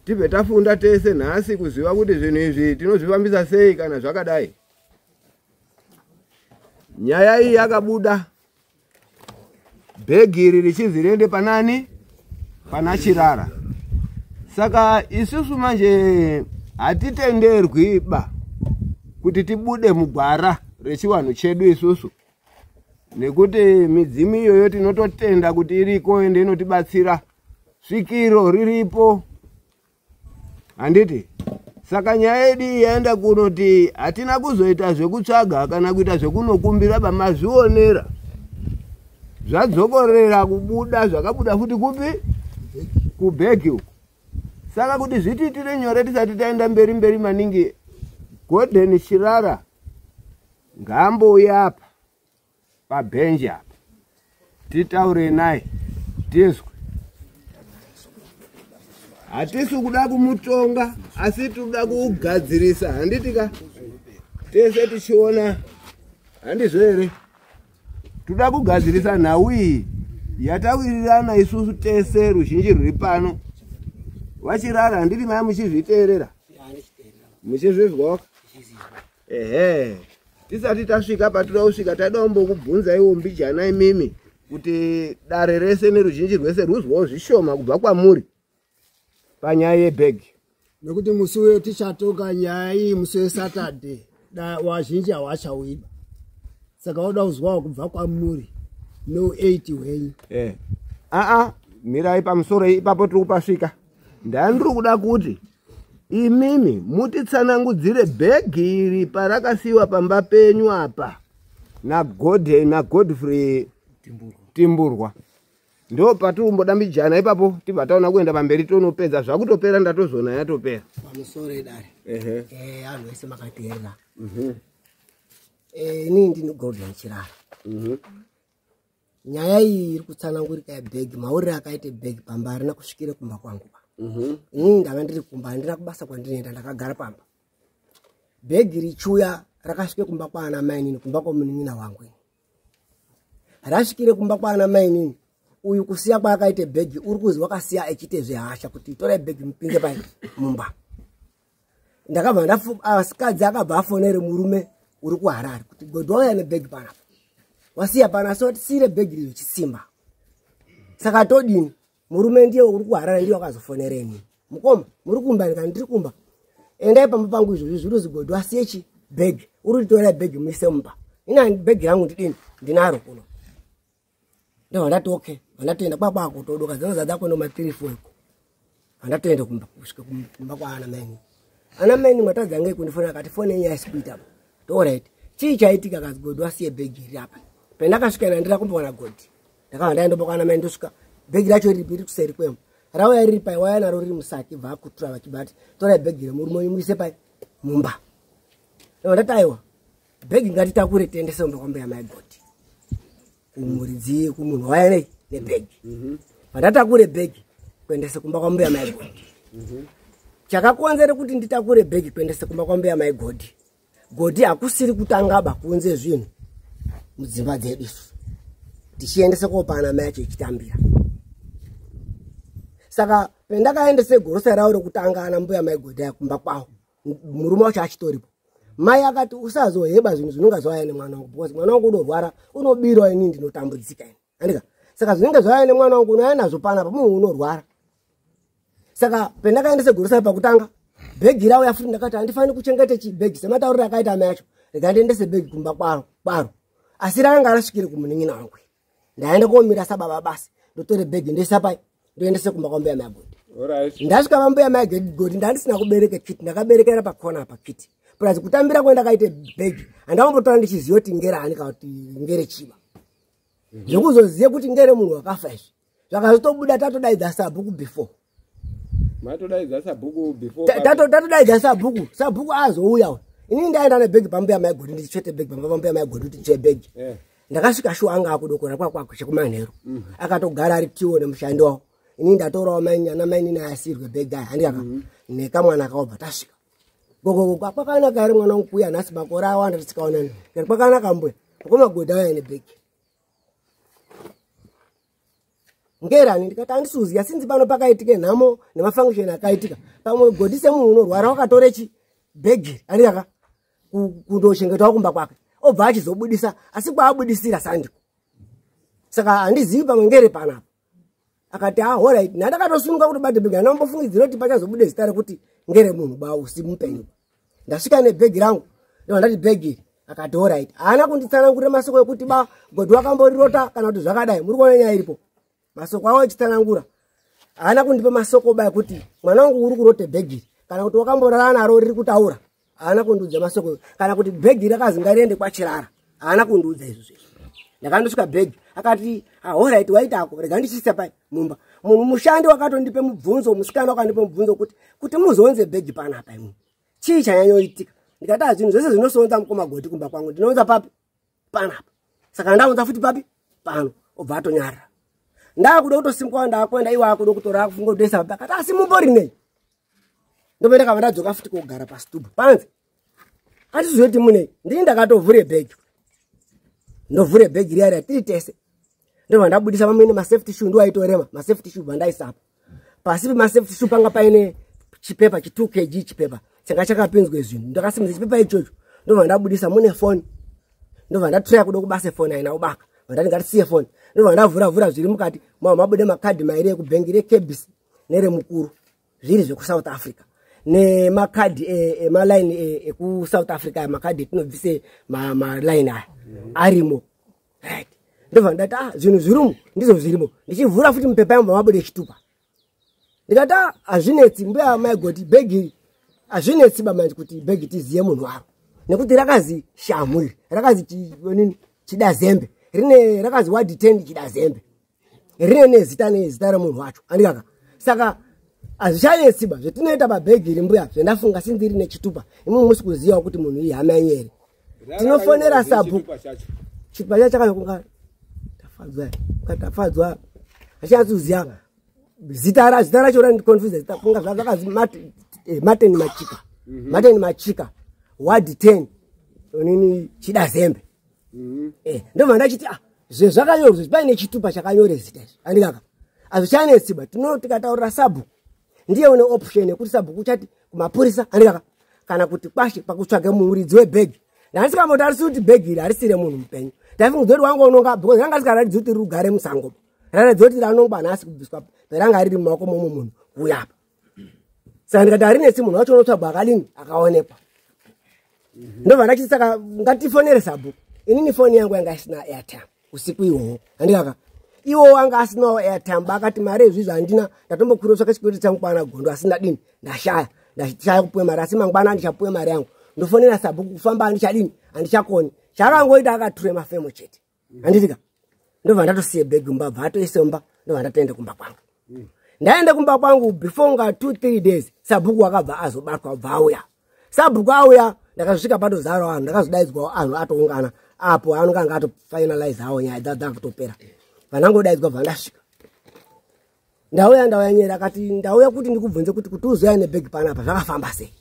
tibve tafunda tese nhasi kuziva kuti zvinhu izvi tinozvifambisa sei kana zvakadai. Nyaya iyi yakabuda bhegi iri richinzi riende panani? Pana Chirara. Saka isusu manje hatitenderwi ba kuti tibude mugwara rechiwanhu chedu isusu, nekuti midzimu iyoyo tinototenda kuti iriko ende inotibatsira. Svikiro riripo, Handiti? Saka nyaya yedu iyi yaenda kunoti hatina kuzoita zvekutsvaga kana kuita zvekunokumbira bamazvionera. Zvadzokorera kubuda zvakabuda futi kupi? Kubhegi uku. Saka kuti zvitiitire nyore tisati taenda mberi mberi maningi, Gordon Chirara ngaambouya apa pabhenji apa titaure naye tizwe. Hatisi kuda kumutonga asi tinoda kugadzirisa, handiti ka? Tese tichiona, handizvo here? Toda kugadzirisa nhau iyi yatawirirana isusu tese ruzhinji rwuri pano. Vachirara, handiti maya muchizviteerera? Muchizvizwawo? Ehe. Tisati tasvika patinoda kusvika, taida kumbokubvunza iwo mbijana imimi kuti dare rese neruzhinji rwese rwuzwawo zvishoma kubva kwamuri panyaya yebhegi. Nekuti musi uyo tichatonga nyaya iyi musi weSaturday, wazhinji hawachauiba. Saka woda kuzwawo kubva kwamuri no 8 hwenyu. Aa, mirai pamusoro ipapo tiri kupasvika. Ndandiri kuda kuti imimi mutitsanangudzire bhegi iri parakasiyiwa pamba penyu apa naGodfrey Timburwa. Ndo patiri kumbodambijana ipapo, tibva taona kuenda pamberi tonopedza. Zvakutopera, ndatozona yatopera. Pamusoro edare. Anhu ese makateerera. Inini ndini Gordon Chirara. Nyaya iyi iri kutsanangurika yebhegi, mauriro akaita bhegi pamba harina kusvikire kumba kwangu. Inini ndanga ndiri kumba, handina kubasa kwandinoenda, ndakagara pamba. Bhegi richiuya rakasvike kumba kwaana mainini, kumba kwomunin'ina wangu. Rasvikire kumba kwaana mainini, uyu kusiya kwaakaita bhegi uri kuzi wakasiya achiite zvehasha kuti torai bhegi mupinde pai mumba. Ndakabva asikadzi akabva afonere murume uri kuHarare kuti Godhi wauya nebhegi panapa. Wasiya pana so tisiyire bhegi riri chisimba. Saka todini? Murume ndiye uri kuHarare ndiye wakazofonera inini. Mukoma, muri kumba here? Kana ndiri kumba. Endai pamba pangu izvozvi zviri kuzi Godhi wasiye chi bhegi. Uri kutora bhegi muise mumba. Ina bhegi rangu ndidini? Ndinaro kuno. Ndobva ndati okay, vandatoenda kwakwakutodoka dzinoza dzako noma 3 4 iko. Vandatoenda kumba kusvika kumba kwaana maini. Ana maini matadza ngei kundifonera akati fone yenyu haisi kuita. All right. Chii chaitika kazi Godhi wasiye bhegi iri apa. Pendakasvika ndandira kumboona Godhi. Ndakabva ndaenda kwaana maini ndosvika bhegi racho riri riri kuseri kwemba. Rauya riri pai waya naro riri musaki bva akutura vachibva ati torai bhegi remurume wenyu muise pai mumba. Ndobva ndati aiwa bhegi ngatitakure tiendese kumba kwambuya mai Godhi. Kumuridzi kumunhu waya nei nebhegi. Pandatakure bhegi kuendese kumba kwambuya mai Godhi. Chakakonzera kuti nditakure bhegi kuendese kumba kwambuya mai Godhi. Godhi hakusiri kutanga ba kuunze zvinhu mudzimba dzedu isusu. Tichiendese kopa ana mai acho ichitambira. Saka pendakaendese gorosa ravo rekutanga ana mbuya mai Godhi aya kumba kwavo. Murume wacho achitoripo. Mai akati usazoheba zvinhu zvinonga zvauya nemwana wangu because mwana wangu unorwara unobirwa inini ndinotambudzika ini. Andika? Saka zvinenge zvauya nemwana wangu unouya nazvo panapa munhu unorwara. Saka pendakaendese gorosa pakutanga bhegi rauya futi ndakati handifani kuchengeta chibhegi sematauriro akaita amai acho. Rega ndiendese bhegi kumba kwaro. Asi rakanga rasvikire kumunin'ina wangu. Ndaenda komira sababa basi. Ndotore bhegi ndoisa pai ndoendese kumba kwambuya mai Godhi. Ndasvika pambuya mai Godhi ndandisina kubereka kiti, ndakaberekera pakona apa kiti. Plus kutambira kwendakaita bhegi handambotora ndichiziva kuti ngere ani kana kuti ngere chiba. Zvekuzoziva kuti ngere munhu wakafa izvi. Zvakazotobuda tatodaidza sabhuku before. Matodaidza sabhuku before? Tatodaidza sabhuku, sabhuku azouya uyu. Inini ndaenda nebhegi pambuya mai Godhi ndichitsvete bhegi pamba pambuya mai Godhi kuti nditsve bhegi. Ndakasvika shuwa anga akudokora kwakwako chekumanheru. Akatogara ari tiwo nemushandi wavo. Inini ndatorawo ana mainini ayasirwe bhegi aya handikaka. Nekamwana kaobva tasvika. Gogogo kwakanaka here mwana wangu kuuya nhasi makore awanda tisikaonani. Ndikati kwakanaka mbuya. Mukoma Godhi auya nebhegi. Ngerani ndikati handisi kuziya sinzi pano pakaitike nhamo nemafunction akaitika. Pamwe Godhi semunhu unorwara wakatore chi bhegi handikaka kundochengetawo kumba kwake. Obva achizobudisa asi kwaabudisira sandiko. Saka handizivi pamwe ngere panapa. Akati ah alright, ndakatosununga kuti bate bhegi handambofungidzira kuti pachazobude zita rekuti ngere munhu ba usi mupenyu. Ndasvika nebhegi rangu, ndobva ndati bhegi iri. Akati alright. Haana kunditsanangurira masoko ekuti ba Godhi wakamborirota kana kuti zvakadai. Muri kuona nyaya iripo. Masoko awo achitsanangura. Haana kundipa masoko ba ekuti mwana wangu uri kurote bhegi iri. Kana kuti wakamborara naro riri kutaura, haana kundiudza masoko. Kana kuti bhegi rakazi ngariende kwaChirara, haana kundiudza izvozvo. Ndakandosvika bhegi, akati alright, waitako, rega ndichiisa pai mumba. Munhu mushandi wakatondipe mubvunzo, musikana wakandipe mubvunzo kuti muzounze bhegi panapa imwe, chii chanyanyoitika? Ndikati ah, zvinhu zvese zvinosonza mukoma Goti kumba kwangu ndinounza papi? Panapa. Saka ndaunza futi papi? Pano. Obva atonyarara. Ndakuda kutosimuka, ndakuenda, iwo akuda kutora, akufunga kutoisa papi. Akati asi mumbori nei? Ndopa ndakabva ndadzoka futi kogara pasitubu panze. Atizoti munei, ndini ndakatovhure bhegi, ndovhure bhegi riya riya tiri tese. Ndobva ndabudisa mamwe masafety shoe, ndo aitorema masafety shoe, bva ndaisapo pasi pemasafety shoe. Panga paine chipepa chi 2 kg, chipepa changa chakapinzwe zvinhu. Ndakasimudza chipepa ichocho, ndobva ndabudisa mune foni. Ndobva ndatraya kuda kubasa foni, haina kubaka. Vandati ngatisiye foni. Ndobva ndavhura vhura zviri mukati, mava mabude makadhi mairi ekubhengi, reKBC neremukuru, zviri zvekuSouth Africa, nemakadhi emalaini ekuSouth Africa, makadhi etinobvise malaini aya arimo. Right, ndobva ndati ah, zvinhu zvirimo ndizvo zvirimo. Ndichivhura futi mupepa yangu, mabude chitupa. Ndikati ah, hazvinetsi mbuya maigoti, bhegi hazvinetsi bamanje kuti bhegi tiziye munhu waro, nekuti rakazi Shamu iri, rakazi nini, Chidazembe, rine rakazi ward 10 Chidazembe, rine nezita, nezita remunhu wacho, andikaka. Saka hazvichanetsi ba zvetinoita pabhegi iri mbuya. Zvendafunga sinzi rine chitupa, imwe musi kuzivawo kuti munhu iyi hama yenyu here, tinofonera sabhuku. Chitupa chacho chakanyokunga Tafadzwa, Tafadzwa, hachinatsoziva zita, zita racho randiconfuse zita, kunga zvakazi Martin Machika, Martin Machika, ward 10 nini, Chidazembe. Ndobva ndachiti ah, zvinhu zvakanyorwa paine chitupa chakanyore zita izvi, andikaka, hazvichanetsi ba. Tikataurira sabhuku, ndiye une option yekuti sabhuku uchati kumapurisa, andikaka, kana kuti kwashe pakutsvaga muridzi webhegi. Ndandisikambotarisi kuti bhegi iri harisi remunhu mupenyu. Ndaifunga kuti wanga unonga, because ranga risikaratidzi kuti rugare musango, raratidza kuti ranongwa nhasi kubviswa peranga riri mumaoko momwe munhu kuuya apa. Saka ndikati harinetsi, munhu wacho unotsvagwa akadini, akaonekwa. Ndobva ndachiti saka ngatifonere sabhuku. Inini foni yangu yanga isina airtime usiku ihwohwo, handikaka, iwo anga asinawo airtime. Akati mari izvizvi handina, ndatombokwira tsvaka chikwereti changu kwana Gondo, asi ndadini, ndashaya, ndashaya kupuwe mari, asi mangwana ndichapuwe mari yangu, ndofonera sabhuku. Kufamba handichadini, handichakoni. Chaakangoita akature mafemo chete, handitika. Ndobva ndatosiye bhegi mumba, bva atoise mumba. Ndobva ndatoenda kumba kwangu. Ndaenda kumba kwangu, before nga 2 3 days sabhuku akabva azobatwa, bva auya sabhuku. Auya, ndakazosvika patozara vanhu, ndakazodaidzwawo, anhu atoungana apo, anonga anga atofinalize awo, nyaya dzakutopera. Vanangodaidzwa, bva ndasvika. Ndauya, ndauya nyera. Akati ndauya kuti ndikubvunze kuti uzoya nebhegi panapa zvakafamba sei.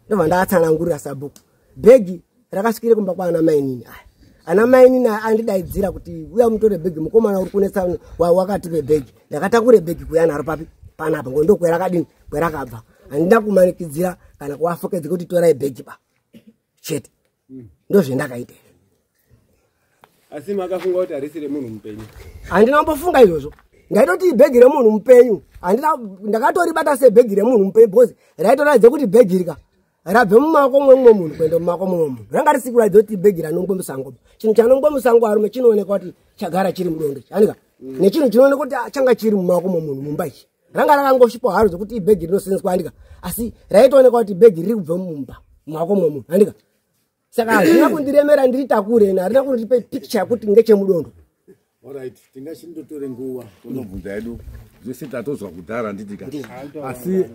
Ndobva ndatsanangurira sabhuku, bhegi rakasvikire kumba kwaana mainini aya. Ana mainini aya andidaidzira kuti uya mutore bhegi, mukomana uri kunetsa wakatipe bhegi. Ndakatakure bhegi kuya naro papi? Panapa, ngo ndokwerakadini, kwerakabva. Handina kumanikidzira kana kuvafokedza kuti torai bhegi ba chete. Ndozvendakaita. Asi makafunga kuti harisi remunhu mupenyu? Handina kumbofunga izvozvo. Ndaitoti bhegi remunhu mupenyu. Handina, ndakatoribata sebhegi remunhu mupenyu because raitoratidza kuti bhegi rika rabve mumaoko memumwe munhu kuenda mumaoko memumwe munhu. Ranga risi kuratidza kuti bhegi ranongwe musango. Chinhu chanongwe musango, arume, chinoonekwa kuti chagara chiri mudondo, anika nechinhu chinooneka kuti changa chiri mumaoko memunhu mumba. Ichi ranga rakangosvipa haro zvokuti ibhegi rinosenzeswa, andika, asi raitoonekwa kuti bhegi riri kubva mumba mumaoko memunhu, andika. Saka hazvina kundiremera ndiritakure, harina kundipe picture yekuti ngechemudondo. Alright, tingachindotore nguva tonobvunza yedu zvese tatozwa kudhara, handitika? Asi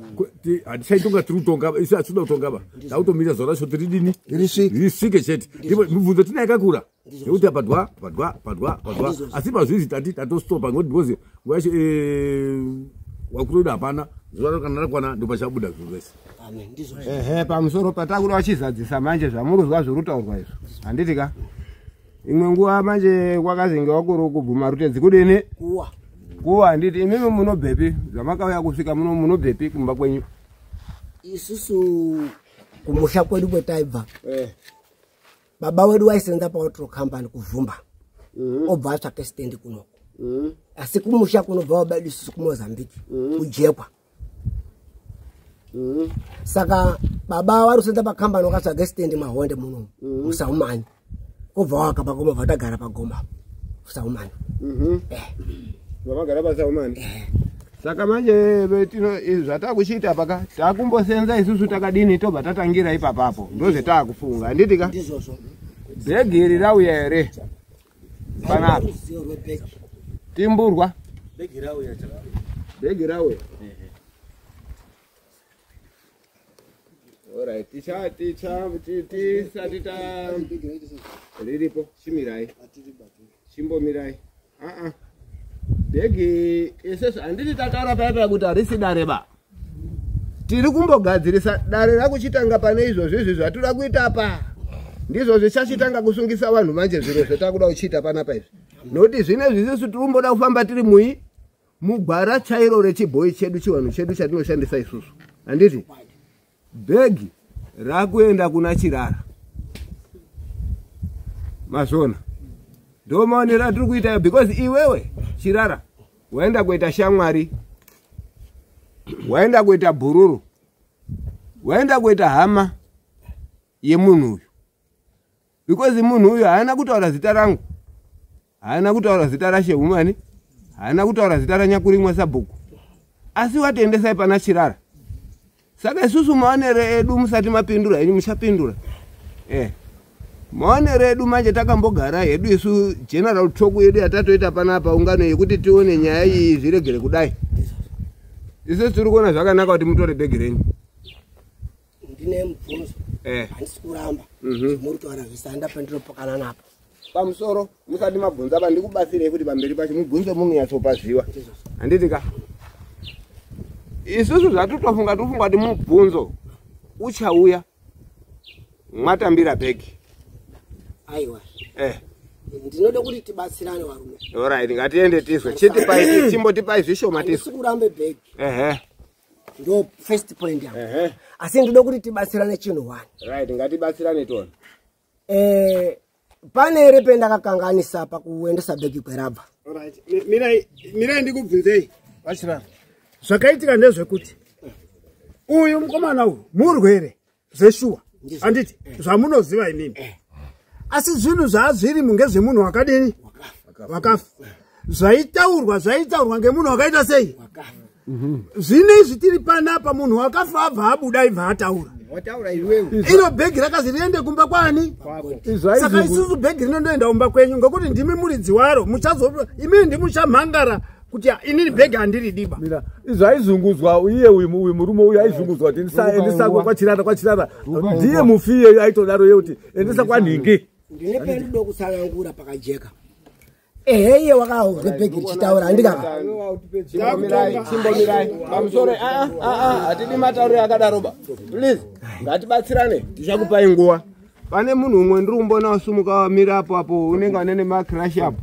hatichaitonga, tiri kutonga isu, hatinoda kutonga ba, takutomira zuva racho tiridini, risvike chete. Ndipo mibvunzo tina yakakura nekuti apadwa padwa padwa padwa, asi pazvizi tati tatostopa ngoti because nguva yacho wakutoda hapana zuva kana rakwana ndopachabuda zvinhu zvese. Ehe, pamusoro patakuda vachizadzisa manje zvamuruzwa zviri kutaurwa izvo, handiti ka? Imwe nguva manje kwakazenge wakuri kubvuma rutedzi kudini? Kuwa. Kuwa, handiti? Imimi munobvepi? Zvamakauya kusvika muno, munobvepi kumba kwenyu? Isusu kumusha kwedu kwetaibva, baba wedu waisenza paOtro Company kuVhumba, obva atsvake stendi kunoko. Asi kumusha kunobva baba edu isusu kuMozambique, kuJekwa. Saka baba vari kusenza pakambani, wakatsvaga stendi Mahonde muno muSaumani, kobva waka pagoma, bva tagara pagoma Saumani. Vamagara paSaumani. Saka manje zvatakuchiita paka takumbosenza isusu takadini tobva tatangira ipapapo. Ndozvetaakufunga handiti ka? Ndizvozvo. Bhegi iri rauya here? Panapa. Ruzivo rwebhegi. Timburwa. Bhegi rauya chaka. Bhegi rauya. Alright, ticha ticha tisati ta riripo chimirai. Chimbomirai. Ah ah. Bhegi isusu handiti tataura paya paya kuti harisi dare ba. Tiri kumbogadzirisa dare rakuchitanga pane izvozvo izvi zvatiri kuita apa. Ndizvo zvichachitanga kusungisa vanhu manje zviro zvatakuda kuchiita panapa izvi. Nokuti zvinezvi isusu tiri kumboda kufamba tiri mui mugwara chairo rechibhoyi chedu chivanhu chedu chatinoshandisa isusu. Handiti? Bhegi rakuenda kuna Chirara. Mazvona. Ndo maonero atiri kuita because iwewe Chirara waenda kuita shamwari, waenda kuita bhururu, waenda kuita hama yemunhu uyu. Because munhu uyu haana kutaura zita rangu, haana kutaura zita raShehumani, haana kutaura zita raNyakurimwa sabhuku, asi watiendesai pana Chirara. Saka isusu maonero edu musati mapindura henyu muchapindura. Maonero edu manje takambogara hedu isu general talk yedu yatatoita panapa ungano yekuti tione nyaya iyi zviregere kudai. Isusu tiri kuona zvakanaka kuti mutore bhegi renyu. Ndine mubvunzo. Handisi kuramba. Muri kutaura zvisanda pandinopokana napo. Pamusoro musati mabvunza pa ndikubatsirei kuti pamberi pacho mubvunze munonyatsopaziva. Handiti ka? Isusu zvatitofunga tofunga kuti mubvunzo uchauya mwatambira bhegi. Aiwa. Ndinoda kuti tibatsirane varume. Alright, ngatiende tiswe. Chitipai chimbotipai zvishoma tiswe. Handisi kurambe bhegi. Ndo first point yangu. Asi ndinoda kuti tibatsirane chinhu one. Right, ngatibatsirane tona. Pane here pendakakanganisa pakuendesa bhegi kwerabva? Alright, mirai ndikubvunzei VaChirara. Zvakaitika ndezvekuti uyu mukomana uyu murwere zveshuwa, handiti zvamunoziva imimi. Asi zvinhu zvaazvirimo ngezvemunhu wakadini? Wakafa. Zvaitaurwa ngemunhu wakaita sei? Zvino izvi tiri panapa munhu wakafa abva abuda ibva ataura. Iro bhegi rakazi riende kumba kwani? Saka isusu bhegi rinondoenda kumba kwenyu ngekuti ndimi muridzi waro. Muchazo imimi ndimuchamhangara kuti inini bhegi handiri diba. Izvo aizunguzwa iye uyu murume uyu aizunguzwa kuti endesa kwaChirara kwaChirara. Ndiye mufi iyeyo aitodaro iye kuti endesa kwanhingi. Ndine pendoda kutsanangura pakajeka. Ehe iye wakauzwa bhegi richitaura handikaka. Chimbomirai pamusoro. Hatidi matauriro akadaro ba. Please ngatibatsirane tichakupai nguva. Pane munhu umwe ndiri kumboona wasumuka wamira apo apo unenge ane nemacrash apo.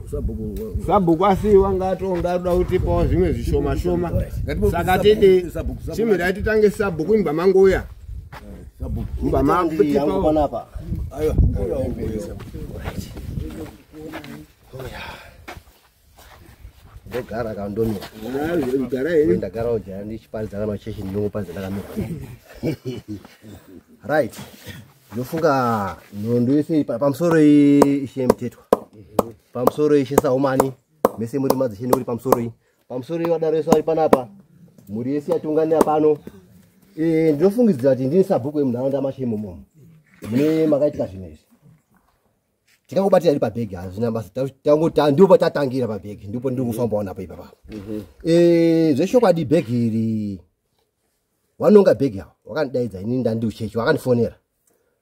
Sabhuku asi wanga atonga aroda kutipawo zvimwe zvishoma shoma. Saka tidi chimirai titange sabhuku imbwa mangouya. Imbwa mangutipawo panapa. Aiwa. Ndogara kandomira. Gara henyu. Ndagara ujaya ndichiparidza kana chechi ndinongoparidza ndakamira. Right. Ndofunga nhondo yese pamusoro ishe Mutetwa. Pamusoro ishe Sahumani. Mese muri madzishe ndiri pamusoro iyi. Pamusoro iyi vadaro yese vari panapa. Mhuri yese yatiunganira pano. Ndinofungidzira kuti ndini sabhuku wemunharaunda mashe imomo. Mune makaitika zvinhu izvi. Tingangobatira iri pabhegi hazvina basa. Ndipo patatangira pabhegi, ndipo ndiri kufambawo napo ipapa. Zvechokwadi bhegi iri wanonga bhegi awo wakandidaidza inini ndandi kuchechi wakandifonera.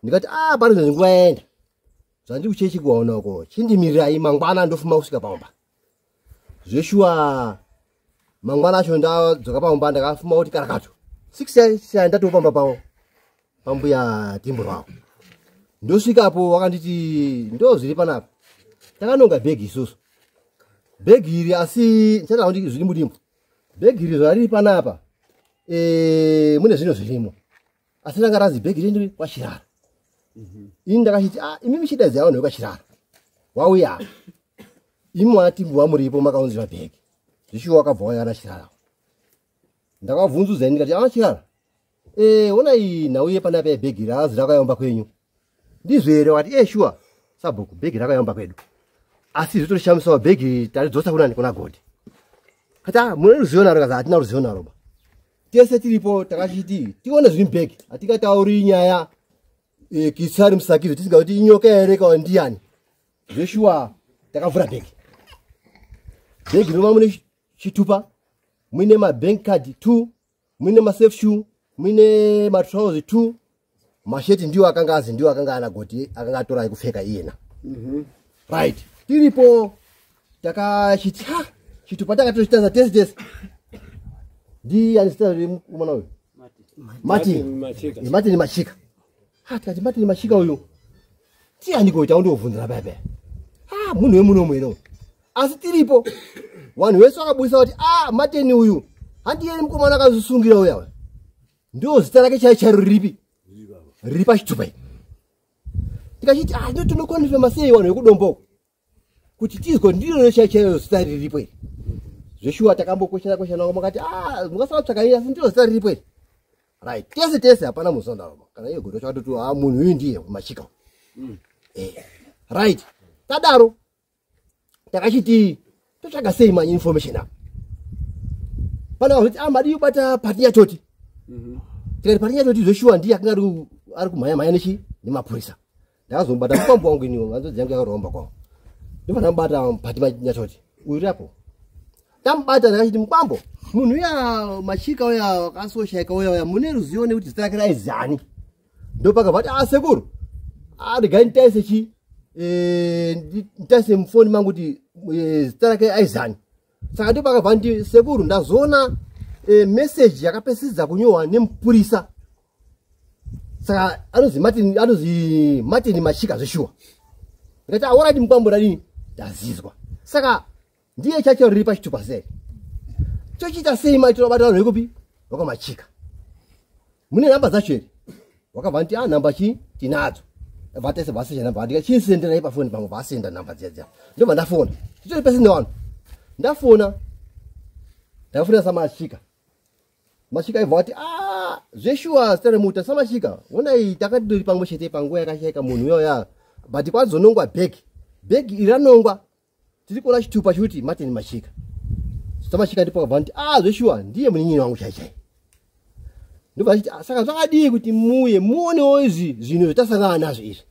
Ndikati pari zvinhu nguva yaenda. Zvandiri kuchechi kuwaona uko chindimirirai mangwana ndofuma kusvika pamba. Zveshuwa mangwana acho ndadzoka pamba ndakafuma kuti karakato. 6 ndatopamba pawo pambuya Timburwawo. Ndosvikapo wakanditi ndo zviri panapa. Takanonga bhegi isusu. Bhegi iri asi ndichataura kuti zviri mudimbu. Bhegi iri zvariri panapa mune zvinhu zvirimo. Asi ranga razi bhegi riri kwaChirara. Ini ndakachiti imi michidaidza vanhu vekwaChirara. Wauya. Imi waTimburwa muripo makaunzirwa bhegi. Zvichiwa wakabva wauya naChirara. Ndakabvunzudza ini ndikati Chirara. Onai nhau yepanapa yebhegi razi rakayamba kwenyu. Ndizvo here? Wati sure sabhuku bhegi rakayamba kwedu. Asi zvitoshamisawo bhegi taridzosa kunani kuna Godi. Kati ah, mune ruzivo naro? Kazi hatina ruzivo naro ba. Tese tiripo takachiti tione zviri mubhegi, hatingatauri nyaya e, kisari musakizo tisingakuti inyoka here kana ndiyani. Zveshuwa takavhura bhegi. Bhegi rinova mune chitupa, muine mabank card 2, muine masafe shoe, muine matrouse 2, masheti ndiwo akanga azi ndiwo akanga ana goti akanga atora ekupfeka iyena. Right, tiripo takachiti ha chitupa takatochitaza tese tese. Ndiyani zita remwana uyu? Martin. Machika. Martin Machika. Ha, tikati Martin Machika uyu tiyani kuita undovhunzira paya paya. Ha, munhu wemuno mwene. Asi tiripo vanhu vese vakabudisa kuti ah, Martin uyu handiyeni mukomana akazvisungira uya uya. Ndio zita rake chai chairo riripi? Riri pachitupa ichi. Tikachiti ah, ndo tinokonfirma sei vanhu vekudomboko kuti tizwe ndiro chai chairo zita riripo iri. Zveshuwa takambokweshana kweshana makati ah, mungasara tsvaka ini asi ndiro zita riripo iri. Right, tese tese hapana musonda kana iye godo chakatoti ah, munhu uyu ndiye Machika. Right, tadaro takachiti totsvaga sei manye information apa. Pana vanhu kuti ah, madii kubata Patinyatoti. Tikati Patinyatoti zveshuwa ndiye akanga ari kumhanya mhanya nechi nemapurisa. Ndakazomubata mukwambo wangu iniwo, hanzvadzi yangu yakaromba kwavo. Ndobva ndamubata Patinyatoti uyu rapo. Ndamubata ndakachiti mukwambo, munhu uya Machika uya akasoshaika uya uya mune ruzivo nekuti zita rake raizani. Ndopakabva ati ah, sekuru, ah, regai nditaise chi nditaise mufoni mangu kuti zita rake aizani. Saka ndopakabva ndi sekuru ndazoona message yakapesisa kunyorwa nemupurisa. Saka anozi Martin, anozi Martin Machika zveshuwa. Ndikati ah, alright mukwambo radini ndazizwa. Saka ndiye chacho riri pachitupa sei? Tochiita sei maitiro abata vanhu vekupi? VakwaMachika. Mune namba dzacho here? Wakabva nditi ah, namba chi tinadzo. Vatese vasesha namba ndikati chisenderai pafoni pangu, vasenda namba dziya dziya. Ndobva ndafona. Titori pese nevanhu. Ndafona. Ndakafona saMachika. Machika aibva ati ah, zveshuwa zita remuta saMachika. Honai takati pamwe chete panguva yakashaika munhu uya uya. But kwazonongwa bhegi. Bhegi iri ranongwa tiri kuona chitupa chikuti Martin Machika. SaMachika ndipo akabva nditi ah, zveshuwa ndiye munin'ina wangu chai chai. Ndobva achiti ah, saka zvakadii kuti muuye muonewo izvi zvinhu zvatasangana nazvo izvi.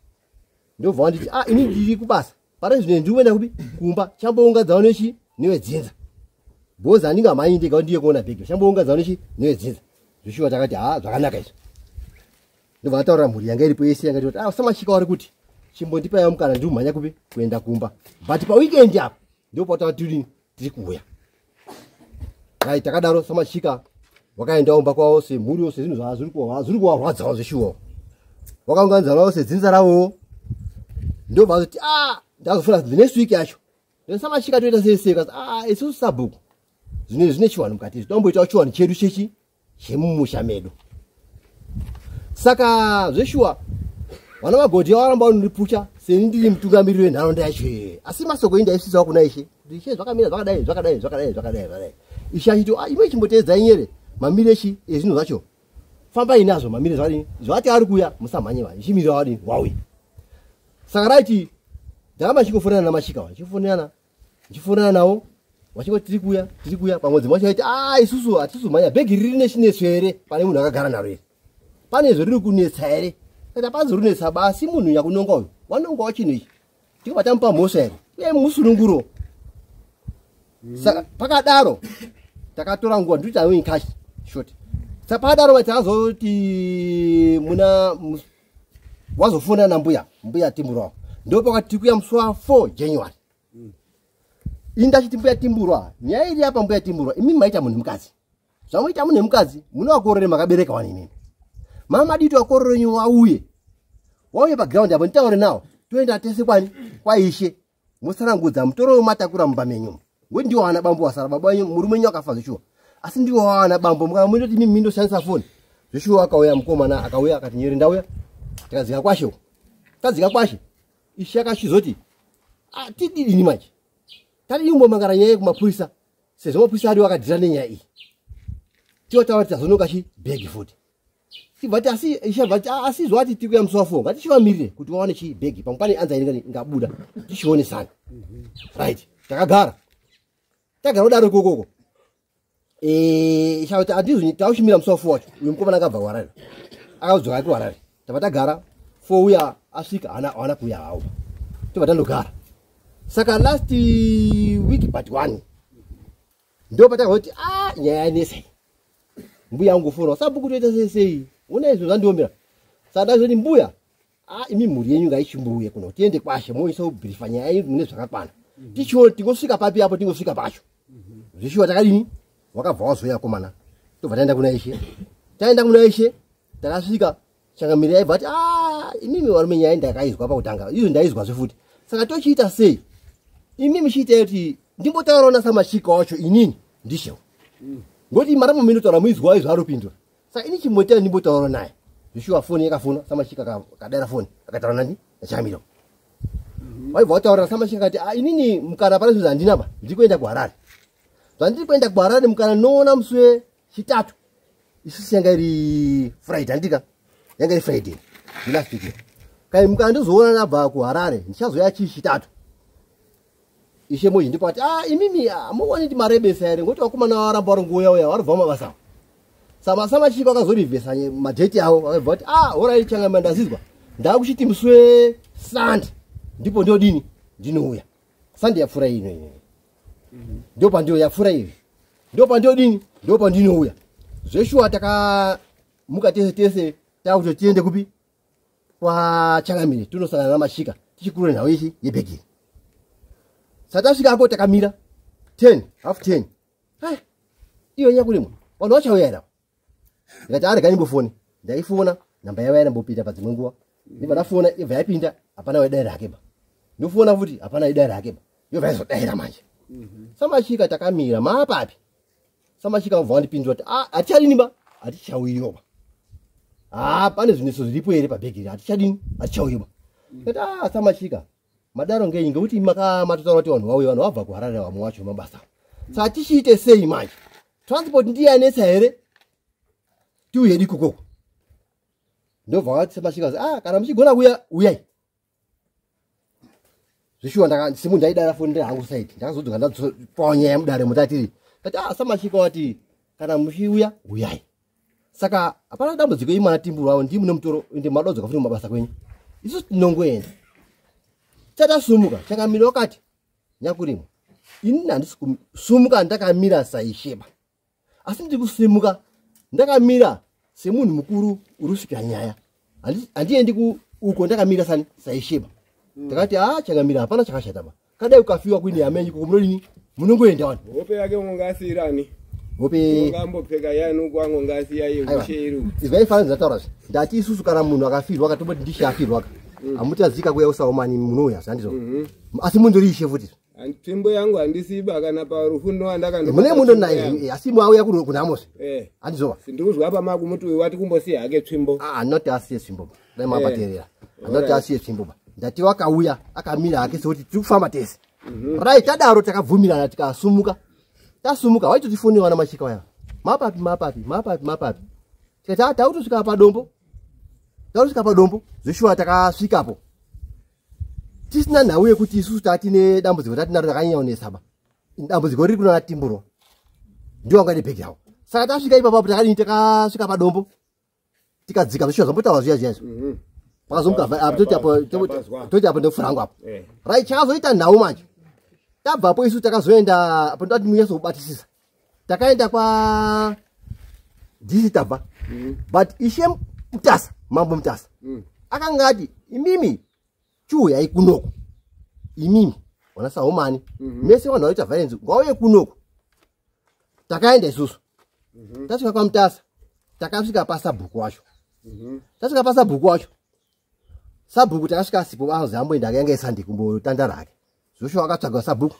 Ndobva wanditi ah, ini ndiri kubasa. Pari zvino ndiri kuenda kupi? Kumba. Chamboungadzawo nechi newedzinza. Bhozi handingamhanyi ndega ndiye kuona bhegi. Chamboungadzawo nechi newedzinza. Zveshuwa takati ah, zvakanaka izvi. Ndobva ataurira mhuri yanga iripo yese yanga kuti ah, saMachika wari kuti chimbondipaiwo mukana ndiri kumhanya kupi kuenda kumba. But paweekend apa ndipo patati tiri kuuya. Right, takadaro saMachika wakaenda kumba kwavo semhuri yose zvinhu zvazviri kuvarwadzawo zveshuwa. Wakaunganidza vavo sedzinza ravowo. Ndobva vazoti ah, ndazofuna the next week yacho. Then saMachika toita sei sei kasi ah, isusu sabhuku zvine zvine chiwanhu mukati izvi tomboitawo chiwanhu chedu chechi chemumusha medu. Saka zveshuwa vana vagodhi varamba vanondipucha seni ndiri mutungamiriri wenharaunda yacho iyoyo. Asi masoko iyi ndaisvisawo kuna ishe kuti ishe zvakamira zvakadai zvakadai zvakadai zvakadai zvakadai. Ishe achiti ah, imwe chimboteedzai nyere mamire echi ezvinhu zvacho fambai nazvo mamire zvakadini zvati ari kuuya musamhanye vanhu ichimirira wadini wauya. Saka raiti ndaramba ndichingofonana naMachika ndichifonana ndichifonana nawo vachingoti tiri kuuya tiri kuuya. Pamwe dzimwe vachaiti ah, isusu hatisi kumhanya bhegi riri nechinetso here pane munhu akagara naro here pane izvo riri kunetsa here kana panzi rinetsa basi munhu nyakunonga uyu wanongawo chinhu ichi tikabva tamupa mhosva here uye musununguro. Saka pakadaro takatora nguva ndikuti awin cash short. Saka pakadaro takazoti muna wazofona nambuya mbuya Timburwa ndo pakati tiri kuya musi wa 4 January. Ini ndachiti mbuya Timburwa nyaya iri apa mbuya Timburwa imi maita munhu mukadzi zvamuita munhu mukadzi munovakorore makabereka wani imimi mama dito vakorore nyu wauye wauye paground apo nditaure nawo toenda tese kwani kwaishe musanangudza mutoro wematakura mumba menyu ngokuti ndiwo wana bambo wasara baba wenyu murume wenyu akafa zveshuwa asi ndiwo wana bambo mukana muindoti mimi mindoshandisa foni zveshuwa akauya mukomana akauya akati nyere ndauya tikadzika kwashe uko tadzika kwashe ishe akachizoti ah, tididini manje tadini kumbomangara nyaya yekumapurisa sezvo mapurisa ariwo akadhira nenyaya iyi tiwo taura tazonoka chi bhegi futi tibva ti asi ishe bva ti asi zvati tiri kuya musi wa 4 ngatichivamirire kuti wawane chi bhegi pamwe pane anza inenge ingabuda tichionesana. Right, takagara tagara kudaro ikokoko Eh, shauti handizvi tauchimira musi wafour wacho uyu mukomana akabva kuharare akadzoka ake kuharare tabva tagara four uya asvika haana kuuya hawo tobva tandogara saka last week but one ndo patakaona kuti a ah, nyaya yanetsa iyi mbuya angofona sabhuku toita sei sei ona izvo zvandiomera saka ndazoti mbuya a ah, imi mhuri yenyu ngaichimbouye kuno tiende kwashe moisa kubhirifa nyaya yenyu mune zvakakwana mhm. tichiona tingosvika papi apo tingosvika pacho mhm. zvishuwa takadini wakabva wazoya komana tobva taenda kuna ishe taenda kuna ishe takasvika changamire yaibva ati ah, imimi varume nyaya ndakaizwa pakutanga izvo ndaizwazve futi saka tochiita sei imimi chiitai kuti ndimbotaurawo nasamachika wacho inini ndishewo ngokuti maramba minotaura muizwa izvo aropindura saka ini chimboita ndimbotaura naye zvishuwa foni yakafona samachika akadaira foni akataura nani nachamiro mhm. waibva wataura samachika akati ah, inini mukana pana zvinhu zvandinapa ndiri kuenda kuharare zvandiri kuenda kuharare mukana noona musi wechitatu isusu yanga iri friday handika yanga iri friday last week kai mukana ndozoona nabva kuharare ndichazoya chii chitatu ishe moji ndipo ati ah imimi ah, muoni kuti marebesa here ngokuti vakomana varamba vari nguuya uya vari kubva mumabasa avo sama sama chii vakazorivhesa madheti avo vakabva kuti ah horai changama ndazizwa ndakuchiti musi wesande ndipo ndodini ndinouya sande yapfuura ino ino ndo pandiyo yapfuura iyi ndo pandodini ndo pandinouya zveshuwa takamuka tese tese takuti tiende kupi kwachangamire tinosangana namashika tichikurura nhau yechi yebhegiri satasvikako takamira 10 half 10 iyo nyakurimwa vanhu vachauya here ndikati arega ndimbofone ndaifona namba yavo yainambopinda padzimwe nguva ndibva ndafona ibva yapinda hapana waidaira hake ba ndofona futi hapana aidaira hake ba yobva yazodaira manje mhm. samachika takamira maapapi samachika vabva vandipindura kuti ah, hatichadini ba hatichauyiwa ba haa pane zvineso zviripo here pabhegiri hatichadini hatichauyiwa ndati ah samachika madaro ngenyi ngekuti matotaura kuti vanhu vauye vanhu vabva kuharare vamwe wacho mabasa saka tichiite sei manje transport ndiye anetsa here tiuye hedu ikokoko ndobva vati samachika ah kana muchigona kuuya uyai zveshuwa ndakasimu ndaidara foni ndiri hangu saidi ndakazodzoka ndapawo nyaya mudare mutatiri ndati ah samachika wati kana muchiuya uyai saka hapana dambudziko imwana timburu avo ndii mune mutoro ende madodzoka futi mumabasa kwenyu isu tinongoenda chatasumuka chakamira wakati nyakurimo ini handisi kusumuka ndakamira saisheba asi ndiri kusimuka ndakamira semunhu mukuru uri kusvikira nyaya handiendi uko ndakamira sani saisheba mm. ndakati a ah, chakamira hapana chakashata ba kadai ukafiwa kuine hama yenyu koko munodini munongoenda wani hope yake ungasiirani hope ungambopfeka yani uko wangu ungasiya yehushe iri izwai fanira zvataura zve ndati isusu kana munhu akafirwa katomboti ndishe afirwa ka mm. hamutazika kuya usaomani munouya zvandizvo mm-hmm. asi mundori ishe futi Tsvimbo yangu handisiba kana parufu ndowandakando. Mune mundo naye eh, asi mwauya kuna Amos. Eh. Handizova. Ndikuzwa apa makumuti uyu wati kumbosiya hake tsvimbo. Ah, not asiye tsvimbo. Dai mapaterera. Eh. Not asiye tsvimbo. Ndati wakauya akamira hake sekuti tiri kufamba tese. Mm -hmm. Right tadaro takabvumirana tikasumuka. Tasumuka waitotifonera vana machika vaya. Mapapi mapapi mapapi mapapi. Tikati ah takutosvika padombo. Takutosvika padombo. Zveshuwa takasvikapo. tisina nhau yekuti isusu tatine dambudziko tatinaro rakanyanya kunetsa ba dambudziko riri kunana timburo ndiwo wanga nebhegi yavo saka tasvika ipapo takadini takasvika padombo tikadzika zvishuwa zvambotaura zviya zviya izvo mhm. pakazomuka toti apo ndokufura hangu apo eh. right chakazoita nhau manje tabvapo isu takazoenda apo ndati munyatsokubatisisa takaenda kwa dc tabva mm. but ishe mutasa mambo mutasa mm. akanga ati imimi chiuyai kunoko imimi wana sahomani mm -hmm. mese vanhu vaita violence ngauye kunoko takaenda isusu mm -hmm. tasvika kwamutasa takasvika pasabhuku wacho mm -hmm. tasvika pasabhuku wacho sabhuku takasvika asipo anzi amboenda ake yanga isande kumbotandara hake zvoshuwa akatsvaga sabhuku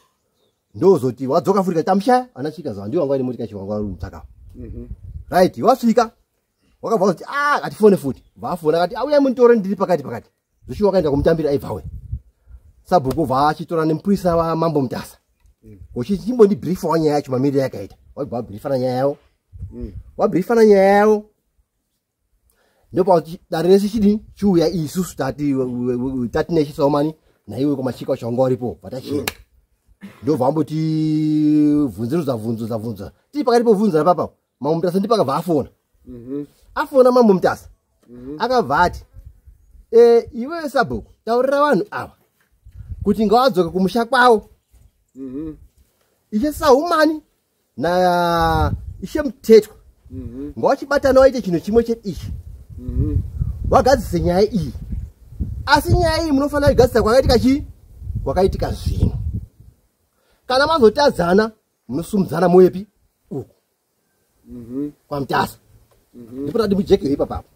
ndozoti wadzoka futi tamushaya ana chika zva ndiwo wanga ine motika chiwanga rutsaka mhm. right wasvika wakabva kuti ah atifone futi vafona akati auya munditore ndiri pakati pakati zvoshuwa wakaenda kumutambira aibvawe sabhuku bva achitora nemupurisa wamambo mutasa mm. uchichimbondibriefa wanyaya yacho mamiriro yakaita wabva wabriefana nyaya yavo mm. wabriefana nyaya yavo ndopakuti dare rese chidini chiuya isusu tati tati nechisaomani naiwe kwamachika wacho wanga waripo vatachienda mm. Ndobva amboti bvunzirudza bvunzudza bvunza. Tiri pakati pobvunzana papa. Mambo Mutasa ndipo akabva afona. Afona Mambo Mutasa. Akabva ati iwe sabhuku taurira vanhu ava kuti ngavadzoke kumusha kwavo. Ishe Sahumani na Ishe Mutetwa ngavachibatana vaite chinhu chimwe chete ichi. Vagadzise nyaya iyi. Asi nyaya iyi munofanira kuigadzisa kwakaitika chii? Kwakaitika zvino. Kana mazotadzana munosumudzana moyepi uku. KwaMutasa. Ndipo tati mujeke ipapapo.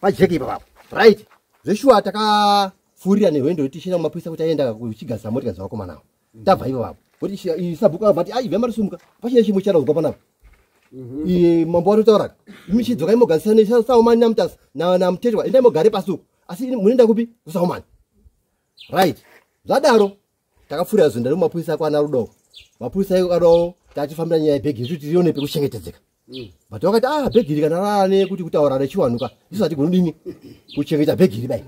Pajeke ipapapo. Right. Zveshuwa takapfuurira nerwendo tichienda kumapurisa kuti aenda kuchigadzira motikari dzavakomana avo. Tabva ipapapo. Kuti sabhuku abva ati ai marisimuka pachine chimwe charaudzwa panapa. Iye mambo watotaura. Imi chidzokai mogadzisana neSahumani naMutasa naMutetwa endai mogare pasi uku. Asi munoenda kupi? KuSahumani. Right. Zvadaro takapfuurira zoenda nemapurisa kwana Rudo. Mapurisa akadawo tachifambira nyaya yebhegi yesu tirione pekuchengetedzeka. But wakati bhegi iri kana rane kuti kutaura rechiwanuka isu hatigoni dini kuchengeta bhegi iri bai.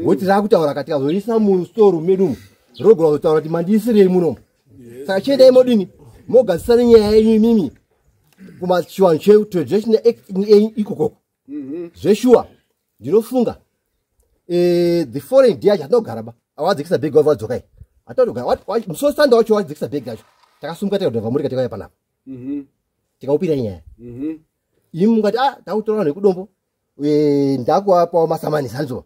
Woti rakutaura kati kazoisa mustoro medu umu rogona kutaura kuti mandiisirei munomu. Saka chiendai modini mogadzisana nyaya yenyu imimi kumachiwanhu che traditional act yenyu ikokoko. Zveshuwa ndinofunga the foreign day yacho hatinogara ba awadzikisa bhegi wavo vadzokai. Hatinogara musosanda wacho wadzikisa bhegi racho. Takasumuka tikadhova murika tikauya panapa. Tikaupira nyaya. Imi mungati takutora vanhu vekudombo ndakuvapawo masamanisi handizo.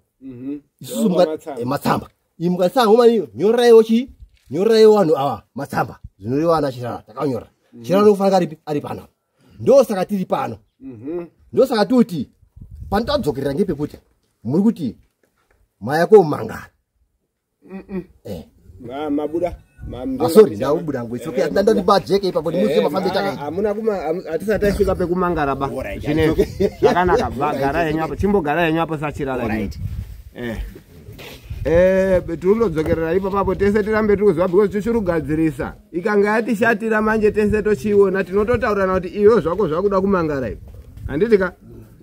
Isusu mungati matsamba. Imi mungati sahumani nyoraiwo chii? Nyoraiwo vanhu ava matsamba. Zvinoreva ana Chirara takanyora. Chirara unofanira aripi? Ari pano. Ndosaka tiri pano. Ndosaka toti panotadzokerera ngepekuti muri kuti maya komangara. Mabuda. Sorry, ndakubuda ngo. It's okay. Ndandati bajeke ipapo ndimuze mafambe takaita. Hamuna kuma hatisati tasvika pekumangara ba. Zvine zvakanaka gara henyu apo. Chimbogara henyu apo saChirara. Alright. Tinodzokerera ipapo tese tirambe tiri kuziva because tichiri kugadzirisa. Ikanga yatishatira manje tese tochiona tinototaurirana kuti iyo zvako zvakuda kumangara ipi. Handiti ka?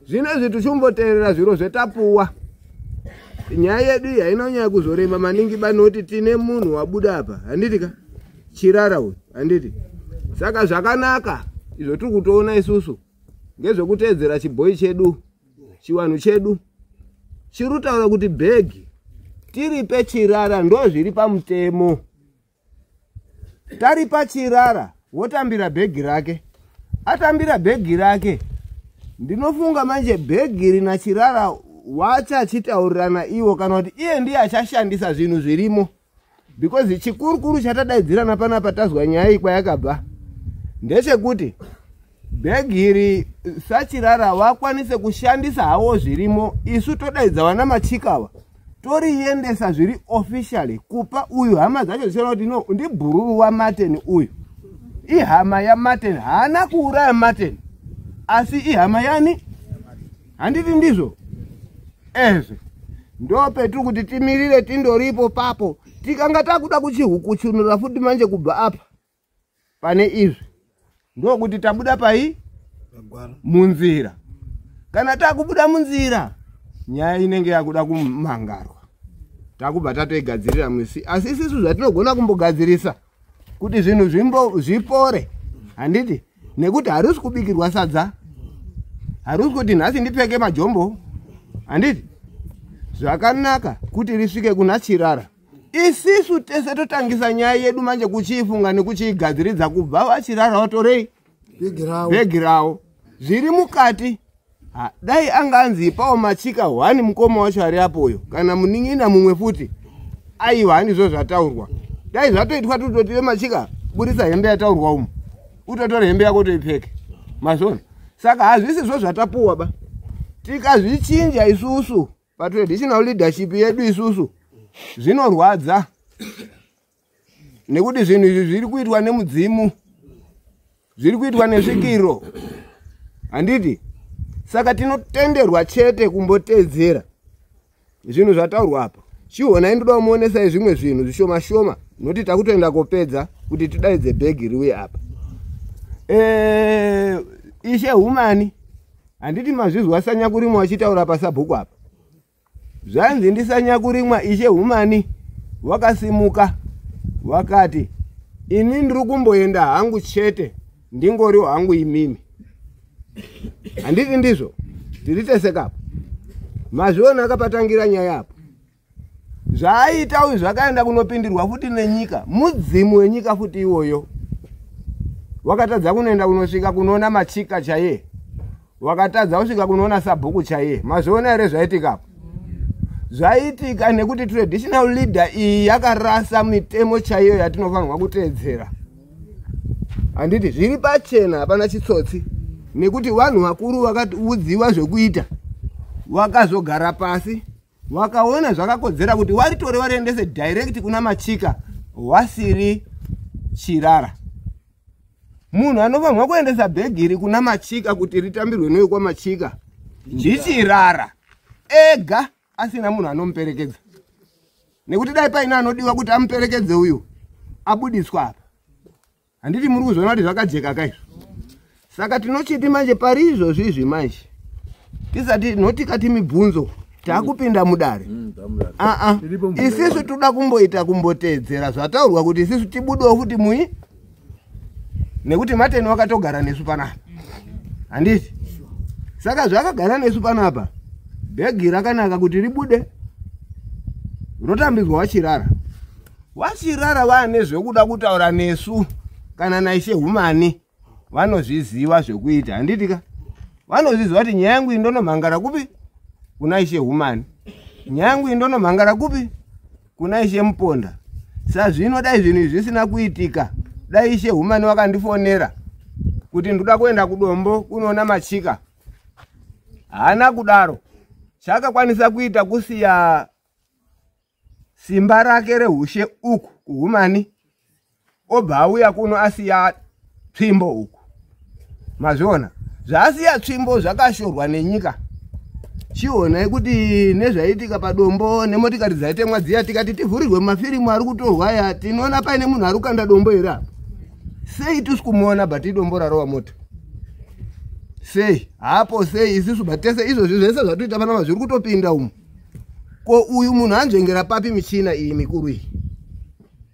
Zvino izvi tichimboteerera zviro zvetapuwa. Nyaya yedu iyi haina kunyanya kuzorema maningi banoti tine munhu wabuda apa. Handiti ka? Chirara uyu. Handiti? Saka zvakanaka izvo tiri kutoona isusu ngezvekuteedzera chibhoi chedu, chiwanhu chedu. Chiri kutaura kuti bhegi tiripe Chirara ndo zviri pamutemo. Taripa Chirara wotambira bhegi rake. Atambira bhegi rake. Ndinofunga manje bhegi rina Chirara wachachitaurirana iwo kana kuti iye ndiye achashandisa zvinhu zvirimo. Because chikurukuru chatadaidzirana panapa tazwa nyaya iyi kwayakabva ndechekuti bhegi iri saChirara vakwanise kushandisa hawo zvirimo. Isu todaidza vana machikawa toriendesa zviri officially kupa uyu hama dzacho dzichiona kuti no ndibhururu waMartin uyu. Ihama yaMartin, haana kuuraya Martin asi ihama yani? Handiti ndizvo? Ezve ndopetiri kuti timirire tindoripo papo. Tikanga takuda kuchihukuchunura futi manje kubva apa pane izvi ndokuti tabuda pai munzira. Kana takubuda munzira nyaya inenge yakuda kumangarwa, takubva tatoigadzirira musi. Asi isisu zvatinogona kumbogadzirisa kuti zvinhu zvipore, handiti? Nekuti harisi kubikirwa sadza, harisi kuti nhasi ndipfeke majombo, handiti? Zvakanaka kuti risvike kuna Chirara. Isisu tese totangisa nyaya yedu manje kuchiifunga nekuchiigadziridza kubva vaChirara watorei bhegi rawo zviri mukati. Dai anga anzi pawo machika 1 mukoma wacho ari apoyo kana munin'ina mumwe futi, aiwa handizvo zvataurwa. Dai zvatoitwa tototi vemachika budisa hembe yataurwa umu, utotore hembe yako toipfeke. Mazvona? Saka hazvisizvo zvatapuwa ba. Tikazvichinja isusu patraditional leadership yedu isusu zvinorwadza, nekuti zvinhu izvi zviri kuitwa nemudzimu, zviri kuitwa nesvikiro, handiti? Saka tinotenderwa chete kumbotedzera zvinhu zvataurwa apa. Chionai, ndoda kumuonesai zvimwe zvinhu zvishoma shoma nokuti takutoenda kopedza kuti tidaidze bhegi riuye apa. Ishe Humani, handiti mazvizwa Sanyakurimwa achitaura pasabhuku apa? Zvanzi ndiSanyakurimwa Ishe Humani wakasimuka Wakati ini ndiri kumboenda hangu chete, ndingoriwo hangu imimi. Handiti ndizvo? Tiri tese kapo. Mazviona akapatangira nyaya apo. Zvaaita uyu zvakaenda kunopindirwa futi nenyika, mudzimu wenyika futi iwoyo. Wakatadza kunoenda kunosvika kunoona machika chaiye, wakatadza kusvika kunoona sabhuku chaiye. Mazviona here zvaitika apo? Zvaitika nekuti traditional leader iyi yakarasa mitemo chaiyo yatinofanirwa kuteedzera. Handiti zviri pachena, hapana chitsotsi, nekuti vanhu vakuru vakaudziwa zvekuita, vakazogara pasi wakaona zvakakodzera kuti waritore wariendese direct kuna machika wasiri Chirara. Munhu anofanirwa kuendesa bhegi iri kuna machika kuti ritambirwe newe kwamachika ndiChirara ega, asina munhu anomuperekedza, nekuti dai paine anodiwa kuti amuperekedze uyu abudiswa apa. Handiti muri kuzviona kuti zvakajeka kaizvo? Saka tinochiti manje pari izvozvi izvi manje tisati notikati mibvunzo takupinda mudare. Aa, isisu toda kumboita kumboteedzera zvataurwa kuti isisu tibudewo futi mui, nekuti Mateni wakatogara nesu panapa, handiti? Saka zvakagara nesu panapa, bhegi rakanaka kuti ribude rotambidzwa waChirara. WaChirara vaane zvekuda kutaura nesu kana naIshe Humani, vanozviziva zvekuita, handiti ka? Vanozviziva kuti nyaya yangu iyi ndonomhangara kupi? Kuna Ishe Humani. Nyaya yangu iyi ndonomhangara kupi? Kuna Ishe Muponda. Sazvino dai zvinhu izvi zvisina kuitika, dai Ishe Humani wakandifonera kuti ndoda kuenda kuDombo kunoona machika, haana kudaro. Chaakakwanisa kuita kusiya simba rake rehushe uku kuHumani, obva auya kuno asiya tsvimbo uku. Mazviona zvaasiya tsvimbo zvakashorwa nenyika. Chionai kuti nezvaiitika paDombo nemotikari dzaitemwa dziya, tikati tivhurirwe mumafirimu ari kutorwa aya, tinoona paine munhu ari kukanda dombo here apa? Sei tisi kumuona? But idombo rarova mota. Sei hapo? Sei isisu but tese izvozvi zvese zvatoita panapa zviri kutopinda umu. Ko uyu munhu anzvengera papi michina iyi mikuru iyi?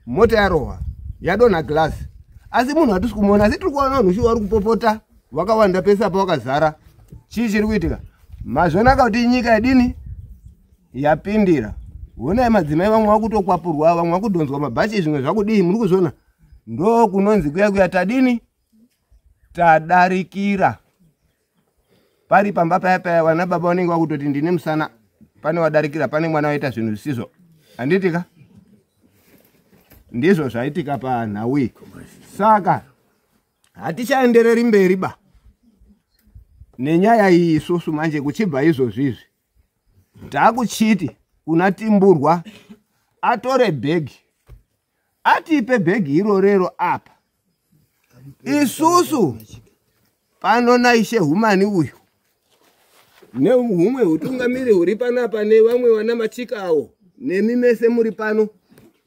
Mota yarohwa, yadonha glass, asi munhu hatisi kumuona. Asi tiri kuona vanhu shuwa vari kupopota vakawanda pese apa vakazara. Chii chiri kuitika? Mazvonaka kuti nyika yadini yapindira. Honai madzimai vamwe vakutokwapurwa, vamwe vakudhonzwa mabhachi, zvimwe zvakudii, muri kuzviona. Ndo kunonzi kuya kuya tadini, tadarikira pari pamba paya paya, vana baba vanenge vakutoti ndine musana, pane wadarikira, pane mwana waita zvinhu zvisizvo, handiti ka? Ndizvo zvaitika panhau iyi. Saka hatichaendereri mberi ba nenyaya iyi isusu manje. Kuchibva izvozvi izvi takuchiti kuna Timburwa atore bhegi, atipe bhegi irorero apa. Isusu pano naIshe Humani uyu nehumwe hutungamiri huri panapa nevamwe vana machika avo nemi mese muri pano,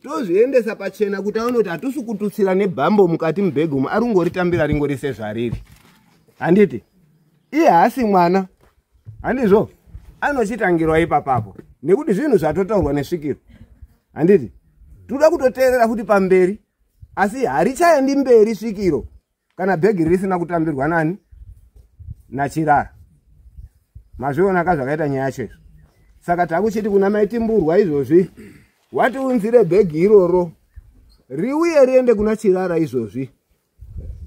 tozviendesa pachena kuti aone kuti hatusi kututsira nebhambo mukati mubhegi umu, ari kungoritambira ringori sezvariri, handiti? Iye haasi mwana, handizvo? Anochitangirwa ipapapo nekuti zvinhu zvatotaurwa nesvikiro, handiti? Toda kutoteerera futi pamberi, asi harichaendi mberi svikiro kana bhegi risina kutambirwa nani? NaChirara. Mazviona ka zvakaita nyaya yacho izvo? Saka takuchiti kuna maiTimburwa izvozvi, watiunzire bhegi iroro riuye riende kuna Chirara izvozvi,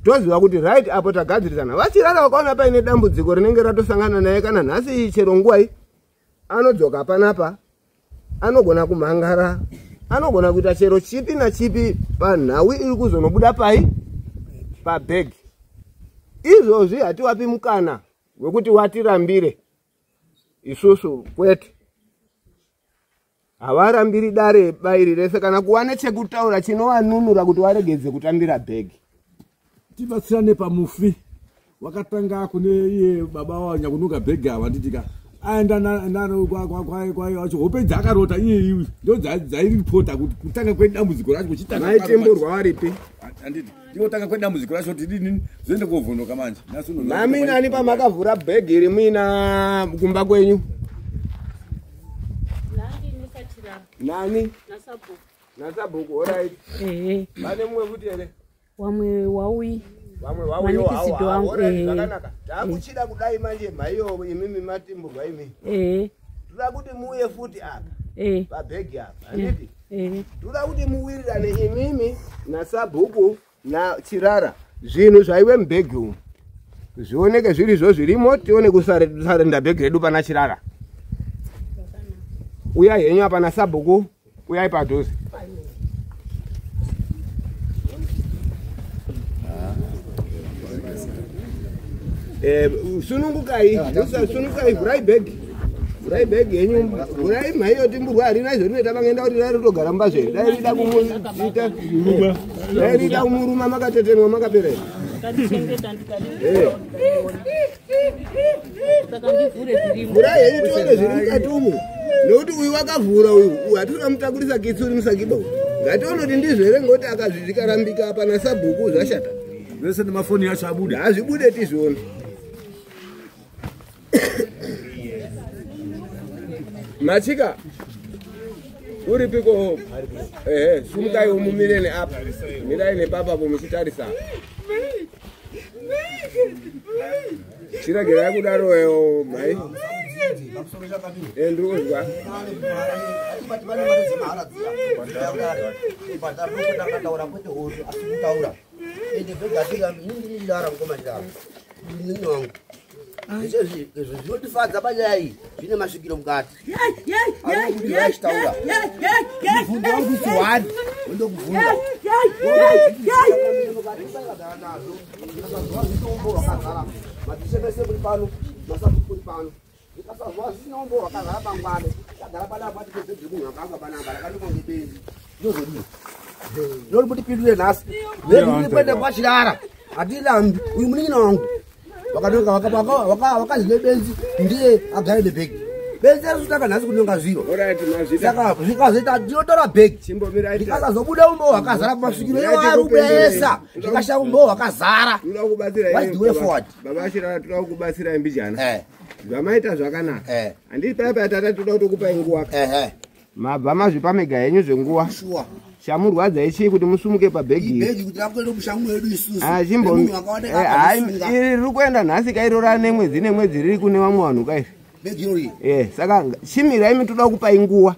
toziva kuti right apo tagadzirisana. VaChirara vakaona paine dambudziko rinenge ratosangana naye kana nhasi chero nguwai, anodzoka panapa, anogona kumhangara, anogona kuita chero chipi nachipi panhau iri kuzonobuda pai pabhegi izvozvi. Hatiwapi mukana wekuti watirambire isusu, kwete. Havarambiri dare bairi rese kana kuva nechekutaura chinovanunura kuti waregedze kutambira bhegi. Tibatsirane pamufi wakatanga kune iye baba wanyakunuka bhegi ava, nditika aenda naro kwacho, hope dzaakarota iye iwi ndo dzairipota kuti kutanga kwedambudziko racho kuchitanga. Maitimburwa varipi? Handiti ndikotanga kwedambudziko racho tidini zoende kovhonoka manje. Mami nani pamakavhura bhegi iri muina kumba kwenyu? Nani? Nasabhuku, alright. Ehe. Pane mumwe futi here? Wamwe wauyi. Vamwe vauyiwo Manikisido angu, alright, ehe. zvakanaka. Takuchida kudai manje mhaiyo imimi matimburwa imi. Ehe. Toda kuti muuye futi apa. Ehe. Pabhegi apa, handiti? Ehe. Toda kuti muwirirane imimi nasabhuku nachirara zvinhu zvaiwe mubhegi umu zvioneke zvirizvo zvirimo tione kusarenda bhegi redu pana chirara. Uyai henyu apa nasabhuku, uyai padhuze. Sunungukai, sunungukai, vhurai bhegi. Vhurai bhegi henyu, vhurai mhaiyo timburwa harina izvo rinoita vangaenda kuti dai ritogara mumba zveri. Dai rida kumuita, dai rida kumuruma makatetenwa makapera here. Ndakatichengeta ndikati. Saka ndivhure zvirimo. Vhurai henyu tione zviri mukati umu. Nekuti uyu wakavhura uyu, uyu hatiri kamutakurisa kitsi uri musakiba uyu. Ngatione kuti ndizvo here ngekuti akazvikarambika apa nasabhuku zvashata. Zvese nemafoni yacho abude. Hazvibude tizvione. Machika uripiko? Ehe, sumukai mumire neapa, mirai nepapapo muchitarisa. Chiregerai kudaro ewo mhai. Ndiri kuzwa. Izvi zvinotifadza panyaya iyi zvine masvikiro mukati. Arikudivachitaura mubvunzo wangu isi one wondokubvunza madzishe mese muri pano, masabhuku muri pano, zvikasazwa zvisina umbo hwakazara pangwani tagara panapa tipedze munhu akanga panapa rakandoka ngebenzi ndozodii ndori kuti pindure nhasi vedu kuenda kwachirara hatirambi uyu munin'ina wangu wakazi nebenzi ndiye agare nebhegi benzi arisutanga nhasi kunonga zviro saka zvikazoita ndinotora bhegi ndikasazobuda umbo hwakazara pamasvikiro iwarubuyaesa zvikashaya umbo hwakazara. What's the way forward? Baba Chirara, toda kukubatsirai mbijana. Zvamaita zvakanaka. Handiti paya paya tata toda kutokupai nguva. Mabva mazvipa mega henyu zvenguva. Chamurwadza ichii kuti musumuke pabhegi iri? Bhegi kuti rakuenda mushango yedu isusu. Ah, chimbo Nemunhu akaoneka hai, akarisunga. iri riri kuenda nhasi kairo nemwedzi nemwedzi riri kune vamwe vanhu kairi. Bhegi irori. Saka chimirai imi, toda kupai nguva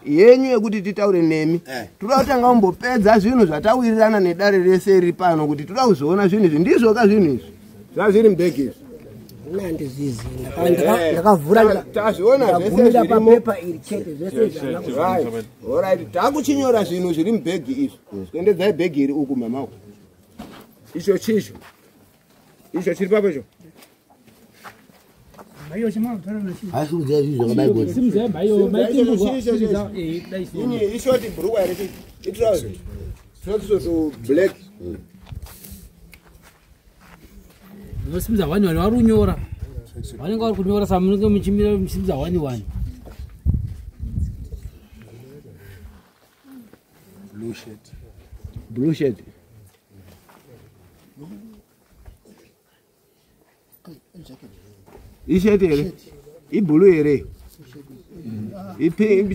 yenyu yekuti titaure nemi. Toda kutanga kumbopedza zvinhu zvatawirirana nedare rese riri pano kuti toda kuzoona zvinhu izvi ndizvoka zvinhu izvi zvazviri mubhegi izvi. Handizvizi. Ndakavhura Tazviona zvese ndagumira zvirimo. papepa iri chete zvese izvi handina kuzviona. Right. Alright, takuchinyora zvinhu zviri mubhegi izvi. Kuendedzai bhegi iri uku mama uku. Icho chicho. Icho chiri papo icho. Ini ishoti bhurukwa here chi? Itrousers. Trousers to black. Munosimudza wani wani vari kunyora vanenge vari kunyora saka munenge muchimira muchisimudza wani wani. Blue shirt. Blue shirt. Isheti here? Ibhulu here?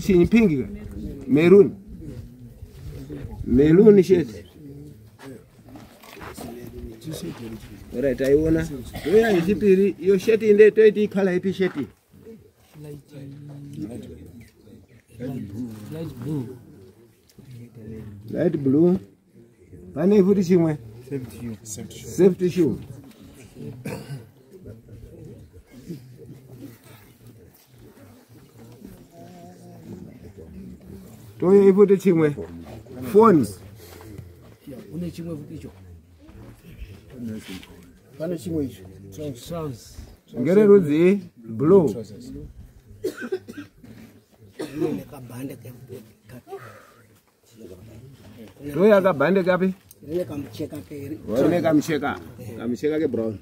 Chinyi pingi ka? Maroon. Maroon shirt. Alright, aiona. Toya yechipiri, iyo shirt inde toiti ikhala ipi shirt? Light blue. Light blue. Pane futi chimwe. Safety shoe. Toya ifuti chimwe. Phone. Une chimwe futi icho. Pane chimwe icho. Trousers. Ngere rudzi blue. Rine kabhande Toya kabhande kapi? rine kamucheka keri. Rine kamucheka. Kamucheka ke brown.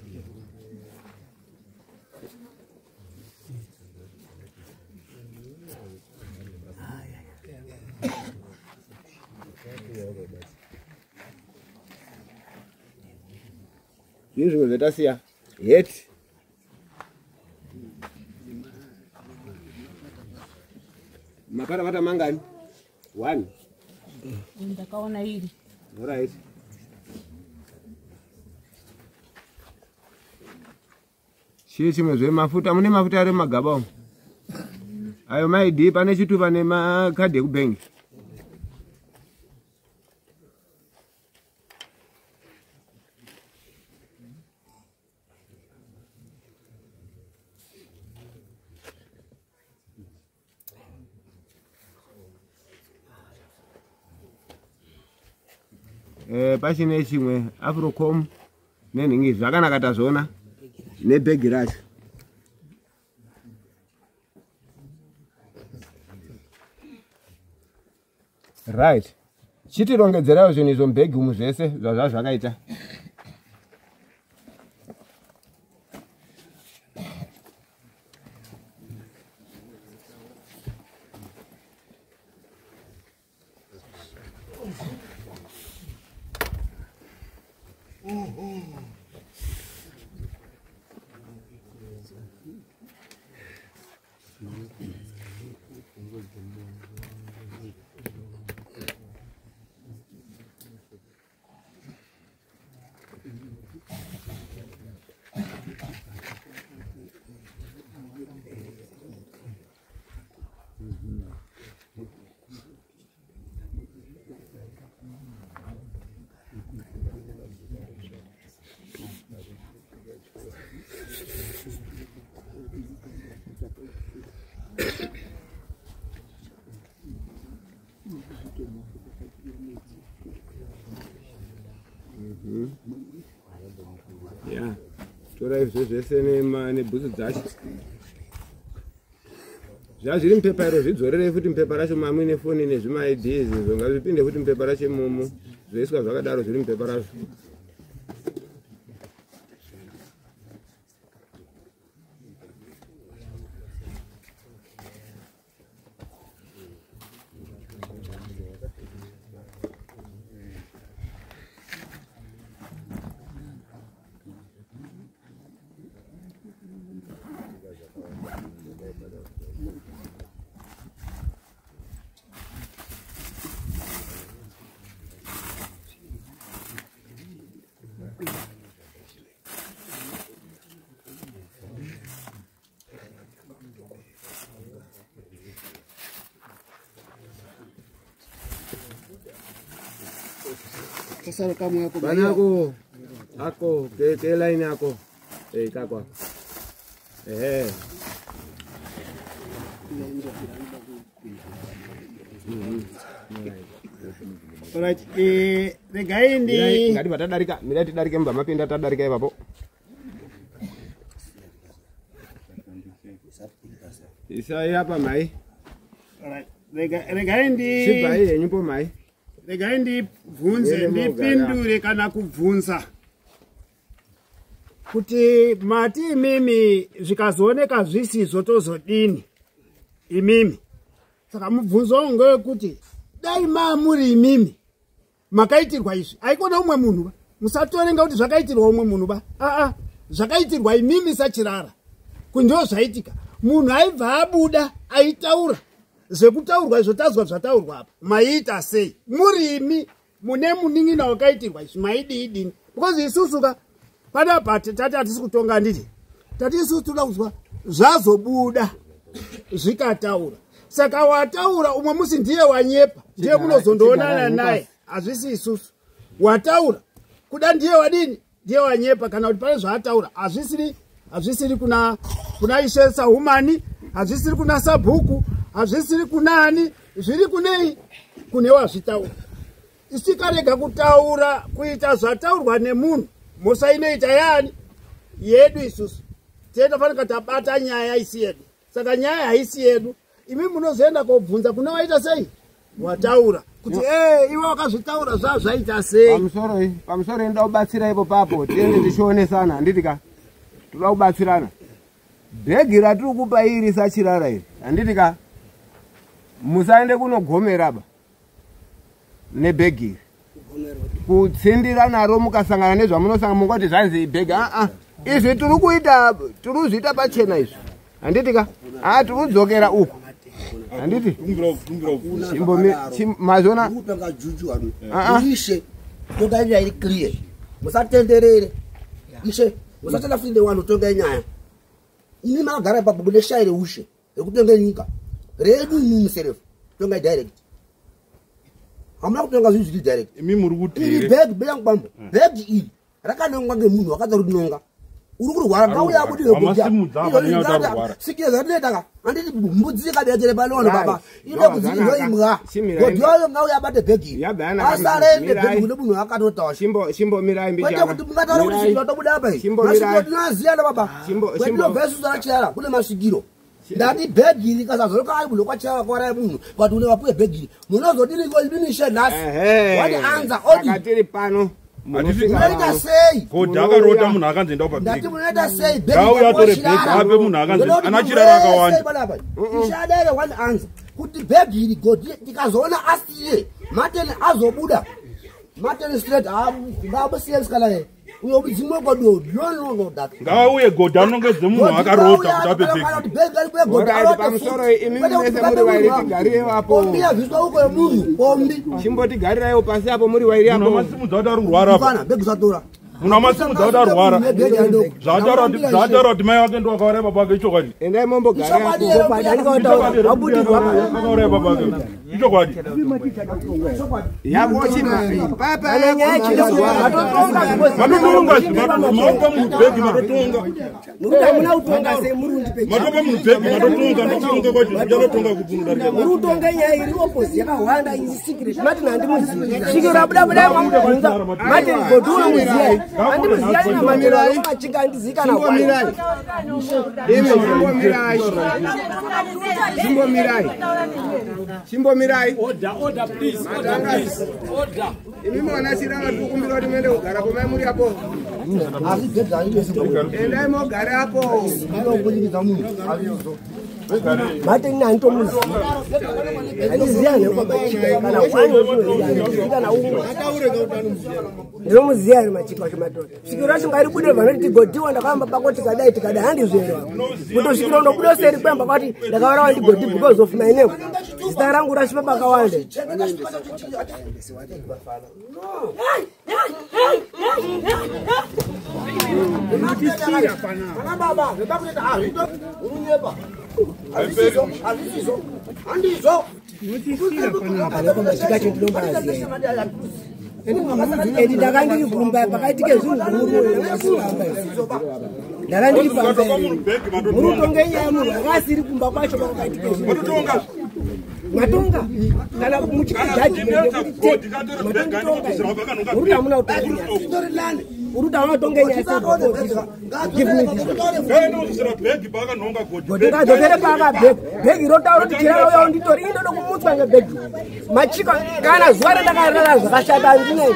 Zvizvo zvatasiya. Het. Maparapata mangani? 1. Ndakaona iri. Alright. Chii chimwe zvemafuta, mune mafuta ari mumagaba umu? Ayo maidi pane chitupa nemakadhi ekubhengi. Pachine chimwe Afrocom nenhingi zvakanaka tazviona nebhegi racho. Right. Chitirongedzerawo zvinhu izvo mubhegi umu zvese zvazva zvakaita. Yeah. Tora izvo zvese nebhutsu dzacho. Zvazviri mupepa iro zvidzorerei futi mupepa racho mamuine foni nezvimaID izvizvo ngazvipinde futi mupepa racho imomo zvoiswa zvakadaro zviri mupepa razvo. Banako ako ke line ako kako Alright, regai ndi ngati tadarika mirai tidarike mubva mapinda tadarika ipapo. Isai apa mai. Alright, regai ndi chibvai henyu po mai. Regai ndibvunze ndipindure kana kubvunza kuti mati imimi zvikazooneka zvisizvo tozodini imimi. Saka mubvunzo wangu ngewekuti dai mamuri imimi makaitirwa izvi aikona umwe munhu ba, musatorenga kuti zvakaitirwa umwe munhu ba, aa zvakaitirwa imimi sachirara kundiwo zvaitika. Munhu aibva abuda aitaura zvekutaurwa izvo tazwa zvataurwa apa maiita sei murimi mune munin'ina wakaitirwa izvi maidii dini? Because isusu ka panapa tati hatisi kutonga handiti, tati isusu toda kuzwa zvazobuda zvikataura. Saka wataura umwe musi ndiye wanyepa, ndiye munozondoonana naye, hazvisi isusu. Wataura kuda ndiye wadini, ndiye wanyepa, kana kuti pane zvaataura hazvisiri kuna ishe Sahumani, hazvisiri kuna sabhuku, hazvisiri kunani, zviri kunei, kune wazvitaura. Isikarega kutaura kuita zvataurwa nemunhu, mhosva inoita yaani yedu isusu. Tiye tabata nyaya isi yedu. Saka nyaya haisi yedu, imi munozoenda kobvunza kune waita sei wataura kuti iwe wakazvitaura zvazvaita sei. Pamusoro inoda kubatsira ipo papo tiende tichionesana handiti ka, toda kubatsirana. Bhegi ratiri kupa iri sachirara iri handiti ka, musaende kunogomera ba nebhegi iri kutsindira naro mukasangana nezvamunosanga mungoti zvanzi bhegi aa izvi tiri kuita tiri kuzviita pachena izvi handiti ka, aa tiri kudzokera uku Handiti? Mazona kupenga juju ano. Ah, ah. Ishe tongai nyaya iri clear. Musatenderere. Ishe musatenda futi newanhu tongai nyaya. Imi makagara ipapo mune shayi reushe rekutonga nyika. Redu imimi muserefu tongai direct. Hamuna kutonga zvinhu zviri direct. Imi muri kuti Iri here? bhegi beyangu bambo. Bhegi iri rakanongwa ngemunhu wakadza kurinonga. Uri kurwara ngauya abude Wamasimudza apa nenyaya kuti ari kurwara. sikira zvatineta ka handiti mbudzi ikadetsere pane vanhu baba ine kudzikirwa imbwa Chimirai. godhiwayo ngauya abate bhegi iri asarende bhegi kune munhu akatotawa Chimbomirai kwete mbichana. kuti mungataura kuti Mirai. svikiro tobuda apa iyi Chimbomirai. masvikiro tinoaziyana baba kwetinobva isusu anachirara kune masvikiro ndati bhegi iri kasazoroka ari munhu kwachirara kwauraya munhu kwati une vapuwe bhegi iri munozodini idinishe nhasi wani anza odi Saka tiri pano. munoita sei Godhi akarota munhu akanzi enda ndati pabhegi. munoita sei Ngauya atore bhegi ape munhu akanzi ana chirara akawanda. ishadere one answer kuti bhegi iri godhi tikazoona asiye mateni azobuda mateni straight ngaabusiye musikana ye uyo mudzimu wegodo nononodat Ngauye godhi anongedze munhu akarota kuti ape bhegi. Alright, pamusoro imi mese muri wairi tigarirewo apo. Pombi yabviswa uko yemunhu pombi. Chimbotigariraiwo pasi apo muri wairi apo. Munhu amasimudza kuti ari kurwara apa. Mfana bhegi usatora. Munhu amasimudza kuti arwara. Zvaataura kuti mai vake ndowakauraya baba vake ichokwadi. Endai mombogara Ichokwadi here? Akauraya baba vake. Ichokwadi. Matotonga maupa munhu bhegi matotonga. Muruti hamuna kutonga sei muri kundipe Matopa munhu bhegi matotonga ndokutonga kwacho ndichatotonga kupunudarika. muri kutonga nyaya iri oposi yakahwanda isi secret Martin handimuzivi svikiro rabuda budai mwamubvunza Martin godhi unomuziya here handimuziya nina Martin wamachinga handizivi kana Chimbomirai. Imi chimbomirai. Chimbomirai. Chimbomirai. Order, order, please. Order, please. Order. Imi mwana chirara tiri kukumbira kuti muende kugara pomai muri apo. Asi bhegi haridi Endai mogare apo. Anobunyikidza munhu. Martin handitomuzivi handiziya nekwamachika kana wani handizivi kana umwe ndinomuziya here machika acho matota svikiro racho ngaribude vanoti tigodhiwa ndakahamba pako tikadai tikadai handizvo here kutosvikira undobuda seri kwemba kwati ndakaurawa ndigodhi because of my name zita rangu rasvipa pakawanda Ana baba zvepakuita hazvito urunyepa. Hazvisizvo, hazvisizvo. Handizvo. Machika acho ndinombaziya endi ndakandiri kumba pakaitike zvinhu zvimuruwe ndakandiri pamba muri kutonga nyaya munhu akasiri kumba kwacho pakakaitike zvinhu matonga kana muchipa judgment yekuti matonditonga muri hamuna kutonga nyaya uri kuti hamuna kutonga nyaya give me this Ngaendozvisira bhegi paakanhonga godhi. ngadzokere paakabhegi bhegi rotaura kuti chirara uya unditori indoda kumutswa ngebhegi machika kana zuva randakarara zvakashata handinei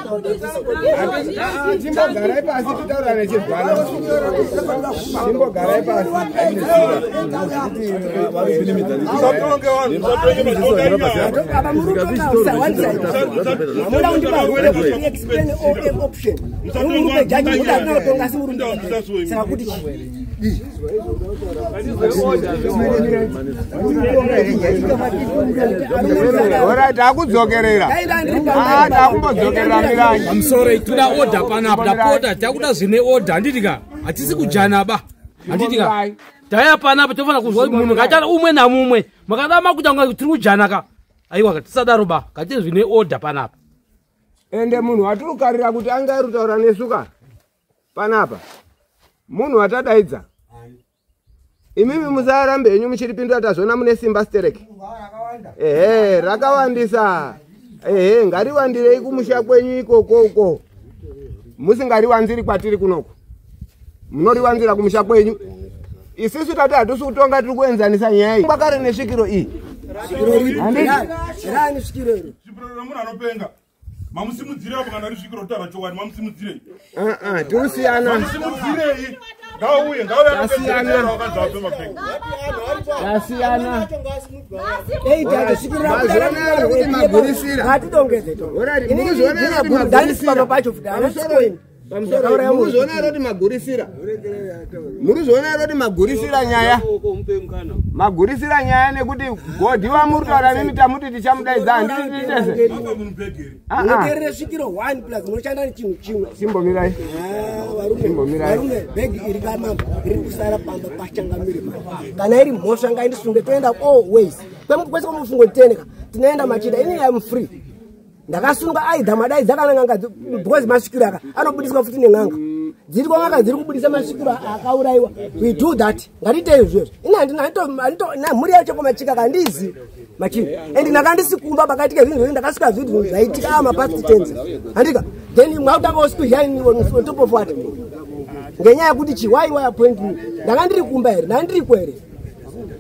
Chimbogarai pasi titaurane chizwana. Chimbogarai pasi. Musatonge vanhu, musatonge matonga nyaya. apa muri kutonga hamuda kundipa rule kuti explain all option murupe jaji muda hatina kutonga asi muri kundipa saka kuti chii Alright, takudzokerera. Ah, takumbodzokerera mirai. Pamusoro toda order panapa tapota takuda zvine order handiti ka hatisi kujana ba handiti ka tauya panapa tofanira kuzwa kuti munhu ngachara umwe namumwe makada makuita kunga tiri kujana ka aiwa tisadaro ba ngatiite zvine order panapa Ende munhu watiri kukarira kuti ange ari kutaura nesu ka panapa munhu watadaidza imimi musarambe henyu muchiripindura tazvona mune simba stereki ehe rakawandisa ehe ngariwandirei kumusha kwenyu ikoko uko musingariwanziri kwatiri kunoku munoriwanzira kumusha kwenyu isusu tati hatisi kutonga tiri kuenzanisa nyaya iyi kwakare nesvikiro iyi rani svikiro iro Svikiro remunhu anopenga. Mamusimudzirei apo kana risvikiro kutaura chokwadi mamusimudzirei. tirusiyana Mamusimudzirei. Ngauye, ngauye Tasiyana. anopedzera wakanzi ape mabhegi. Tasiyana. Mazvona kuti magurisira. ngatidongeze Alright, mukuzviona here kuti magurisira? pacho futi Pamusoro- Pamusoro murizoona here kuti magurisira? Murizoona here kuti magurisira nyaya? Magurisira nyaya nekuti godhi wamuri kutaura mimi tamuti tichamudaidza handiti tiri tese. Munoteerere svikiro 1 plus munoshanda nechinhu chimwe. Chimbomirai. Chimbomirai. Varume, bhegi iri kamambo riri kusara pamba pachangamire manje. Kana iri mhosva ngaindisunge toenda all ways. Kwese kwamufungo titeneka tinoenda machida ini I am free. Ndakasunga aidha madaidza kana n'anga because masvikiro aka anobudiswa futi nen'anga. Dziri kwanganga dziri kubudisa masvikiro akaurayiwa. We do that. Ngatiite izvozvo. Ini handina handito na mhuri yacho kwamachika kandizi machini. And ndakandisikumba pakaitika zvinhu zvose ndakasvika zvinhu zvaitika ama past tense. Handika. Then mwakutanga usikuziya on top of what? Ngenyaya yekuti chi why appoint me? Ndanga ndiri kumba here? Ndanga ndiri here?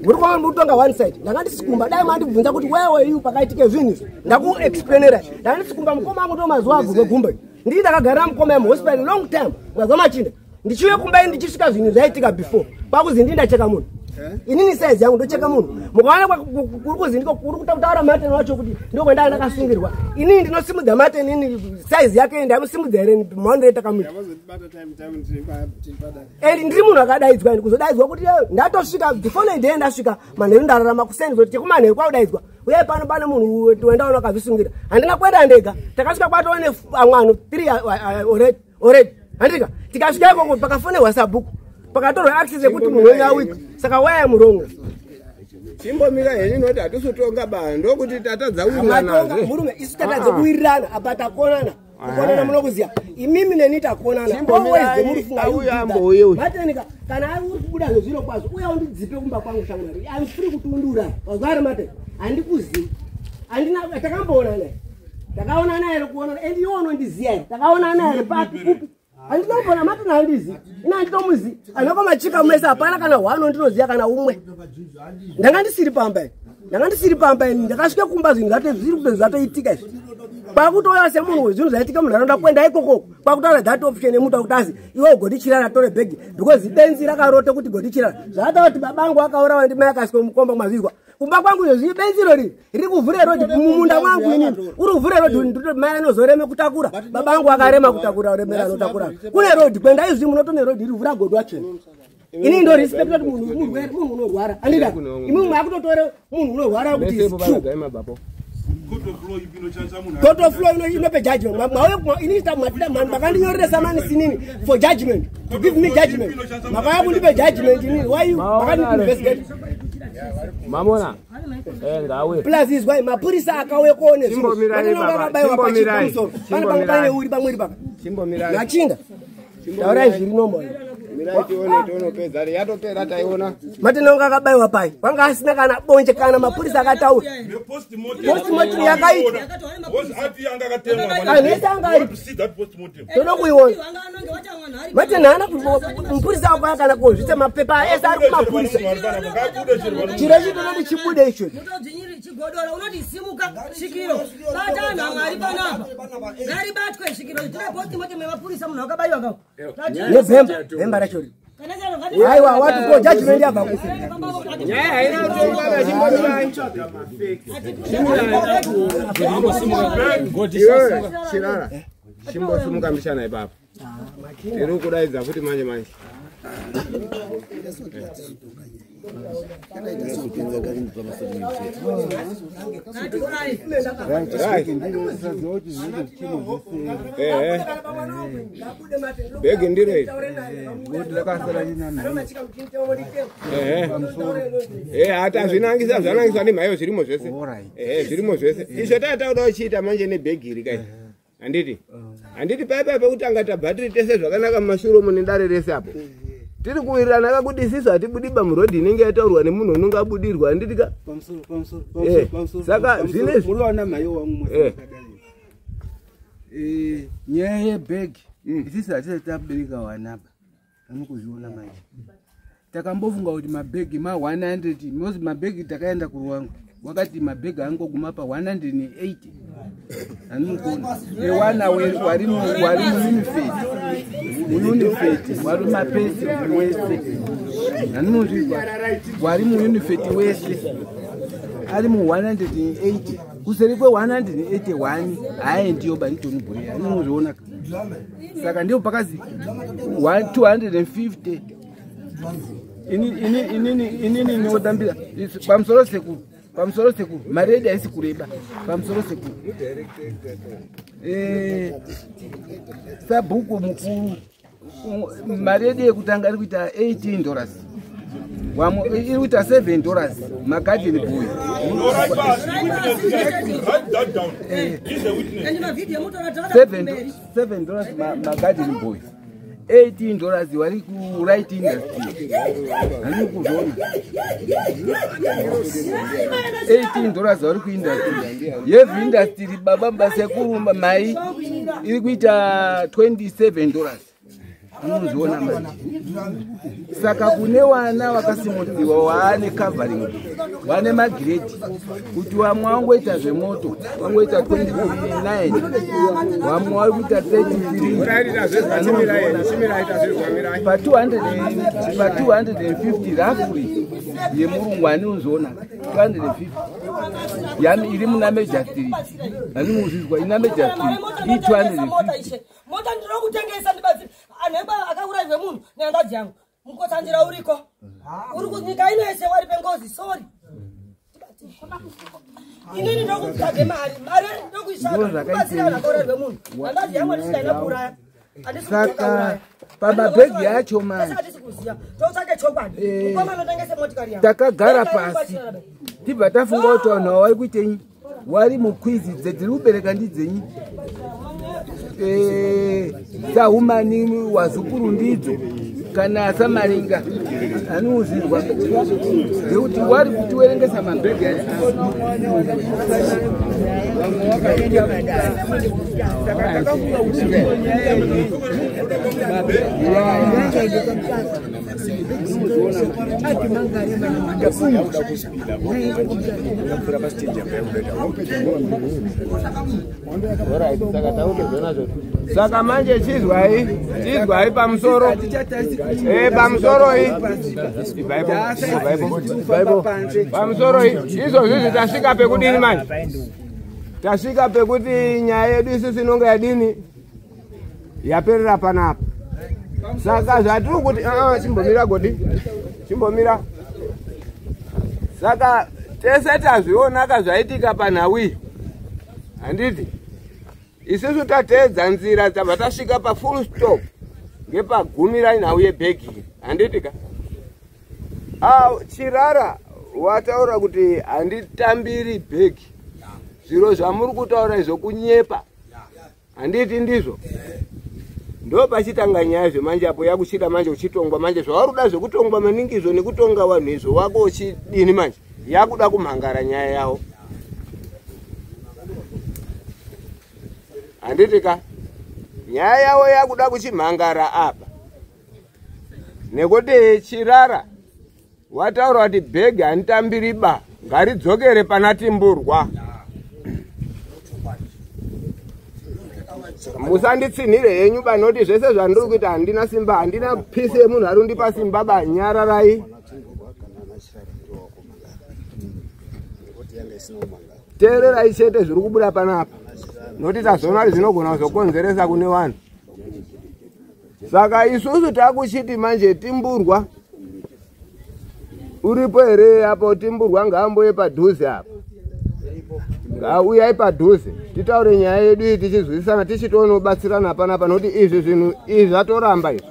Muri kwanga muri kutonga one side. Ndanga ndisikumba. Dai mandibvunza kuti where were you pakaitika zvinhu izvi. Ndakuexplainera. Ndanga ndisikumba mukoma wangu ndo mazuva abvurwe gumbo. Ndii ndakagarira mukoma muhospital long time. Mwazwa machinda. Ndichiuye kumba ini ndichisvika zvinhu zvaitika before. Kwakuzi ndii ndacheka munhu. Inini size yangu ndocheka munhu. Mukaona kuri kuzi ndiko kuri kutaura Martin wacho kuti ndiko ndanga ndakasungirwa. Inini ndinosimudza Martin ini size yake ndamusimudza here maonero takamuita. And ndiri munhu akadaidzwa ini kuzodaidzwa kuti ndatosvika before day ndasvika manheru ndararama kuseni kuti chekumanheru kwakudaidzwa uyai pano pane munhu wendaona akazvisungira. Handina kuenda ndega, takasvika kwatova neamwe anhu 3 already handika. Tikasvika ikoko pakafonerwa sabhuku, pakatorwa access yekuti munhu wenyu awika. Saka why am wrong? Chimbomira henyu noti hatisi ba ndokuti tatadza Matonga kuwirirana. murume, isu tatadza kuwirirana apa takonana. Kukonana munokuziya imimi neni takonana. Chimbomirai, Always the muri auya ambouye uyu. Matenika kana uri kubuda zvezviro kwazvo uya undidzipe kumba kwangu shamwari. I'm free kuti undiuraye. Wazwa ari Mate, handikuzivi, handina takamboonana here? Takaonana here kuonana? And iwe unondiziya here? Takaonana here papi kupi? Handina kumbona Matena, handizi ina handitomuzi anoko machika mese hapana kana hwano ndinoziya kana umwe. Ndanga ndisiri pamba ini, ndanga ndisiri pamba ini. Ndakasvika kumba zvinhu zvato zviri kuto zvatoitika izvi. Kwakutouya semunhu zvinhu zvaitika munharaunda kuenda ikoko kwakutaura that option yemuta kuti azi iwe godichirara tore bhegi because benzi rakarota kuti godichirara zvataura kuti babangu akaurawa ndimai akasvika mukomba mwazvizwa kumba kwangu izvo benzi irori riri kuvhure rodhi mumunda mwangu. Inini uri kuvhure rodhi ndito mai anozoreme kutakura babangu akarema kutakura uremera anotakura kune rodhi kwenda izvi munotone rodhi iri vhura godwa chena. Inini ndo respect kuti munhu murwere, munhu unorwara andida imwe mwakutotore munhu unorwara kuti is true. Court of law inope judgment. Mauye inini matida makandinyorera manisi for judgment, to give me judgment. Makauya kundipe judgment inini. Why you makandi investigate? Mamona ngawe. Plus izwai, mapurisa akauye kuone Chimbomirai, baba, akabaiwa chimbomirai, pachipamusoro pane pamwe paine uri pamwiri paka. Chimbomirai. Machinda, taurai zviri normal. Mirai tione tionopedza yatopera taiona. Matinonga akabaiwa pai kwanga asina kana bonje kana mapurisa akataura postmortem yakaitwa. Anhu ese anga ari toda kuiona. Matena haana mupurisa wakauya kana kozvisa mapepa ese ari kumapurisa. Chiro ichi tototi chibude ichocho. Chigodora unoti simuka svikiro bata anhu amwari panapa ngaribatwe svikiro tine postmortem yemapurisa munhu akabaiwa kako. Nebhemba bhemba racho ri aiwa wati ko judgment yabva kupi? Nyaya haina kutongwa, chimbomirai. Iwewe chirara, chimbosimuka mishana ipapo. Tiri kudaidza futi manje manje. Right. Ehe. Bhegi ndiro iri. Ehe. Hata zvinangisa zvanangisa nemhayo zvirimo zvese. Ehe, zvirimo zvese. Izvo tatakuda kuchiita manje nebhegi iri kai. Handiti? Handiti paipai pekutanga tabhatiri tese zvakanaka mumashure umo nedare rese apo. Tiri kuwirirana kakuti isisu hatibudiba murodhi inenge yataurwa nemunhu unenge abudirwa, handiti ka? Saka Muriwana mhayo wangu. Nyaya yebhegi isisi hatisati tabereka wanapa anokuzviona manje. Takambofunga kuti mabhegi ma100 mozi mabhegi takaenda kuruwangu wakati mabhegi angoguma pa180 hanimukona ewana wari muunifeti wari mapesi wese hanimuzvizwa wari muunifeti wese ari mu180 kuseri kwe181 haendiyo banitoni bhuri hanimuzviona. Saka ndipo pakazi 250. Inini ndinotambira pamusoro sekuru, pamusoro sekuru, mari yedu haisi kureba, pamusoro sekuru. Sabhuku mukuru, mari yedu yekutanga iri kuita $18, wamwe iri kuita $7 magadheni boy. $7 magadheni boy, $18 wari ku right industry, handiri kuzviona. $18 wari ku industry yevi industry baba sekuru mai iri kuita $27. Unozviona manje. Saka kune wana vakasimudziwa waane covering, wane magrade, kuti vamwe vangoita zvemoto vangoita 29, vamwe vari kuita 33 pa 250 roughly yemurungu anozviona 250 yani iri muna Major Street, handimuzvizwa ina Major Street i 250. Mota ndinokutengesa ndibatsire anhu akaurayirwe munhu nehanzvadzi yangu. Mukotsanzira uriko, uri kunyika ino yese wari pengozi. Sorry, inini ndokutsvage mari, mari ndokuitsvaga kubatsira vanhu akaurayirwe munhu. Hanzvadzi yangu handisikaina kuuraya. Saka pamabhegi acho manje takagara pasi tibva tafunga kuti vanhu ava vari kuitenyi, vari mukwizi dzedziri kubereka ndidzenyi sahumani wazukuru ndidzo kana samaringa anouzirwa ngekuti wari kutiwerengesa mabhegi acho. Saka manje chizwai pamusoro. Pamusoro iyi. Pamusoro iyi. Izvozvi tasvika pekudini manje? Tasvika pekuti nyaya yedu isusu inonga yadini? Yaperera panapa. Saka zvatiri kuti chimbomira godi. Chimbomira. Saka tese tazvionaka zvaitika panhau iyi. Handiti? Isusu tateedza nzira tabva tasvika pa full stop ngepagumira nhau yebhegi. Handiti ka? Chirara wataura kuti handitambiri bhegi. Zviro zvamuri kutaura izvo kunyepa. Handiti ndizvo? Ndo pachitanga nyaya zvemanje apo yakuchida manje uchitongwa manje zvauri kuda zvekutongwa maningi izvo nekutonga vanhu izvo wako uchidini manje yakuda kumhangara nyaya yawo. Handiti ka? Nyaya yawo yakuda kuchimhangara apa nekuti Chirara wataura kuti bhegi handitambiri ba, ngaridzokere pana Timburwa. Musanditsinhire henyu banoti zvese zvandiri kuita handina simba, handina pisi yemunhu ari kundipa simba ba, nyararai. Teererai chete zviri kubuda panapa nokuti tazoona kuti zvinogona kuzokonzeresa kune vanhu. Saka isusu takuchiti manje Timburwa uripo here apo? Timburwa ngaamboye padhuze apo, ngauyai padhuze titaure nyaya yedu iyi tichizwisisana tichitonobatsirana panapa nokuti izvi zvinhu izvi zvatoramba izvi.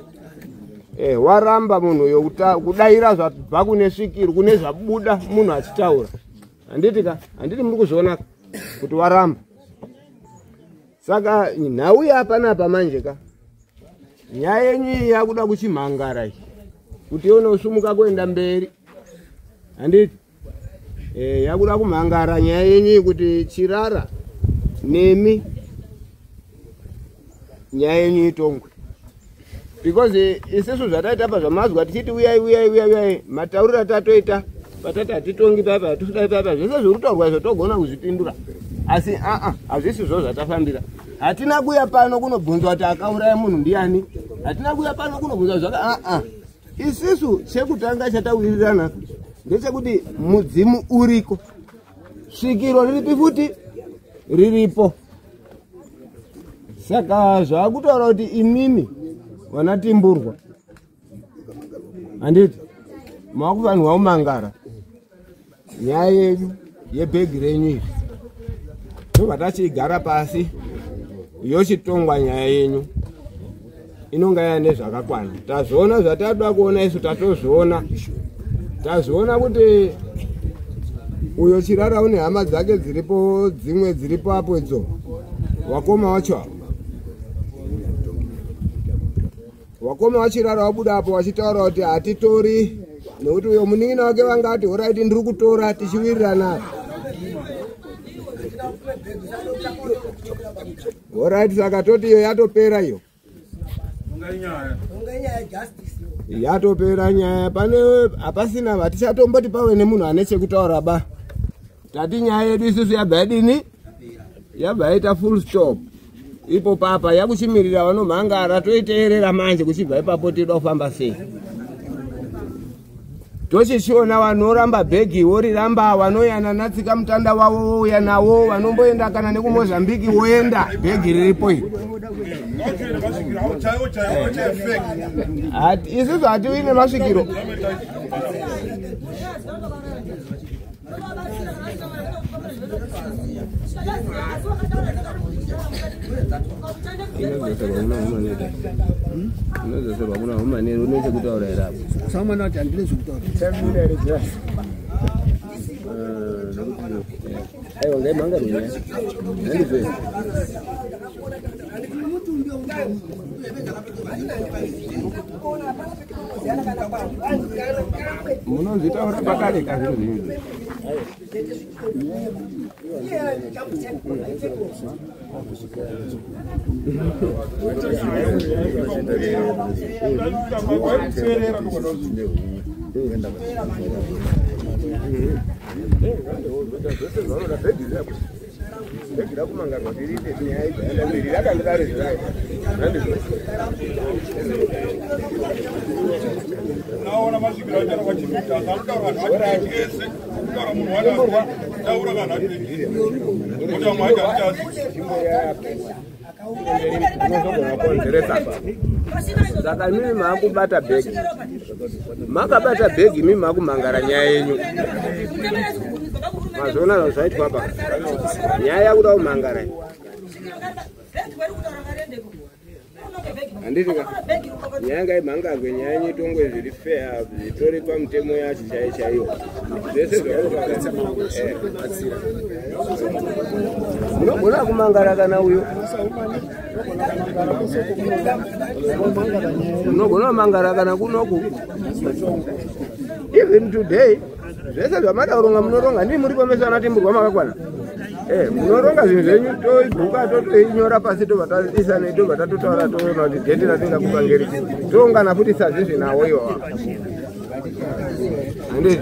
Waramba munhu uyo kudaira zvabva kune svikiro kune zvabuda munhu achitaura. Handiti ka? Handiti muri kuzviona kuti waramba. Saka nhau yapanapa manje ka, nyaya yenyu iyi yakuda kuchimhangara iyi kuti ione kusumuka kuenda mberi. Handiti? Yakuda kumhangara nyaya yenyu iyi kuti Chirara nemi nyaya yenyu itongwe. Because isisu zvataita pa zvamazwa tichiti uyai uyai uyai uyai, matauriro atatoita patati hatitongi papa hatisudai papa, zvese zviri kutaurwa izvo togona kuzvipindura. Asi hazvisizvo zvatafambira. Hatina kuuya pano kunobvunzwa kuti akauraya munhu ndiani. Hatina kuuya pano kunobvunzwa zvaka Isisu chekutanga chatawirirana ndechekuti mudzimu uriko, svikiro riripi futi riripo. Saka zvakutaura kuti imimi vanaTimburwa, handiti makufanirwa kumangara nyaya yenyu yebhegi renyu iri, tobva tachigara pasi yochitongwa nyaya yenyu inonga yaine zvakakwana. Tazviona zvatatoda kuona isu, tatozviona, tazviona kuti uyo Chirara une hama dzake dziripo, dzimwe dziripo apo idzo wakoma wacho avo wakoma waChirara wabuda apo wachitaura kuti hatitori, nekuti uyo munin'ina wake vanga ati horaiti ndiri kutora tichiwirirana. Horaiti, saka toti iyo yatopera, iyo yatopera nyaya. Pane hapasina, hatichatomboti pave nemunhu ane chekutaura ba. Tati nyaya yedu isusu yabva yadini, yabva yaita full stop ipo papa, yakuchimirira vanomhangara, toiteerera manje. Kuchibva ipapo tinoda kufamba sei? Tochichiona vanoramba bhegi voriramba, vanoyana natsika mutanda wavo vouya nawo, vanomboenda kana nekuMozambiki voenda, bhegi riripo iri. Isusu hatiwi nemasvikiro. Inodzoserwa kuna humaneri. Une chekutaura here apo? Samwana kuti handine zvekutaura. Aiwa, ngaimhangarwe nyaya, handizve? Munozvitaura pakare ka zviro zvinhu. Bhegi rakumangarwa tiriite nyaya ibva mberi rakandidaro zvirayo, handizvo? Unaona masvikiro acho kwachipita anotaura vanhu vachitengese kutaura munhu wataura vanhu vatengese kuti vamwe vacho hatichazi. Unozogona kukonzeresa. Saka imimi maakubata bhegi, makabata bhegi, imimi maakumhangara nyaya yenyu. Mazviona zvazvaitwa pa nyaya yakuda kumhangara, handiti ka? Nyaya ngaimhangarwe, nyaya yenyu itongwe zviri fair, zvitori pamutemo yacho chaiyo chaiyo, zvese zvauri. Munogona kumangara kana uyo munogona kumangara kana kunoku, even today. Zvese zvamada kuronga munoronga, ndii muri pamese anaTimburwa makakwana. Munoronga zvinhu zvenyu, toibhuka, totoinyora pasi, tobva taisa, tobva tatotaura, toona kuti date ratingakupa ngeri, toungana futi sazvizvi nawo iwawa, handiti?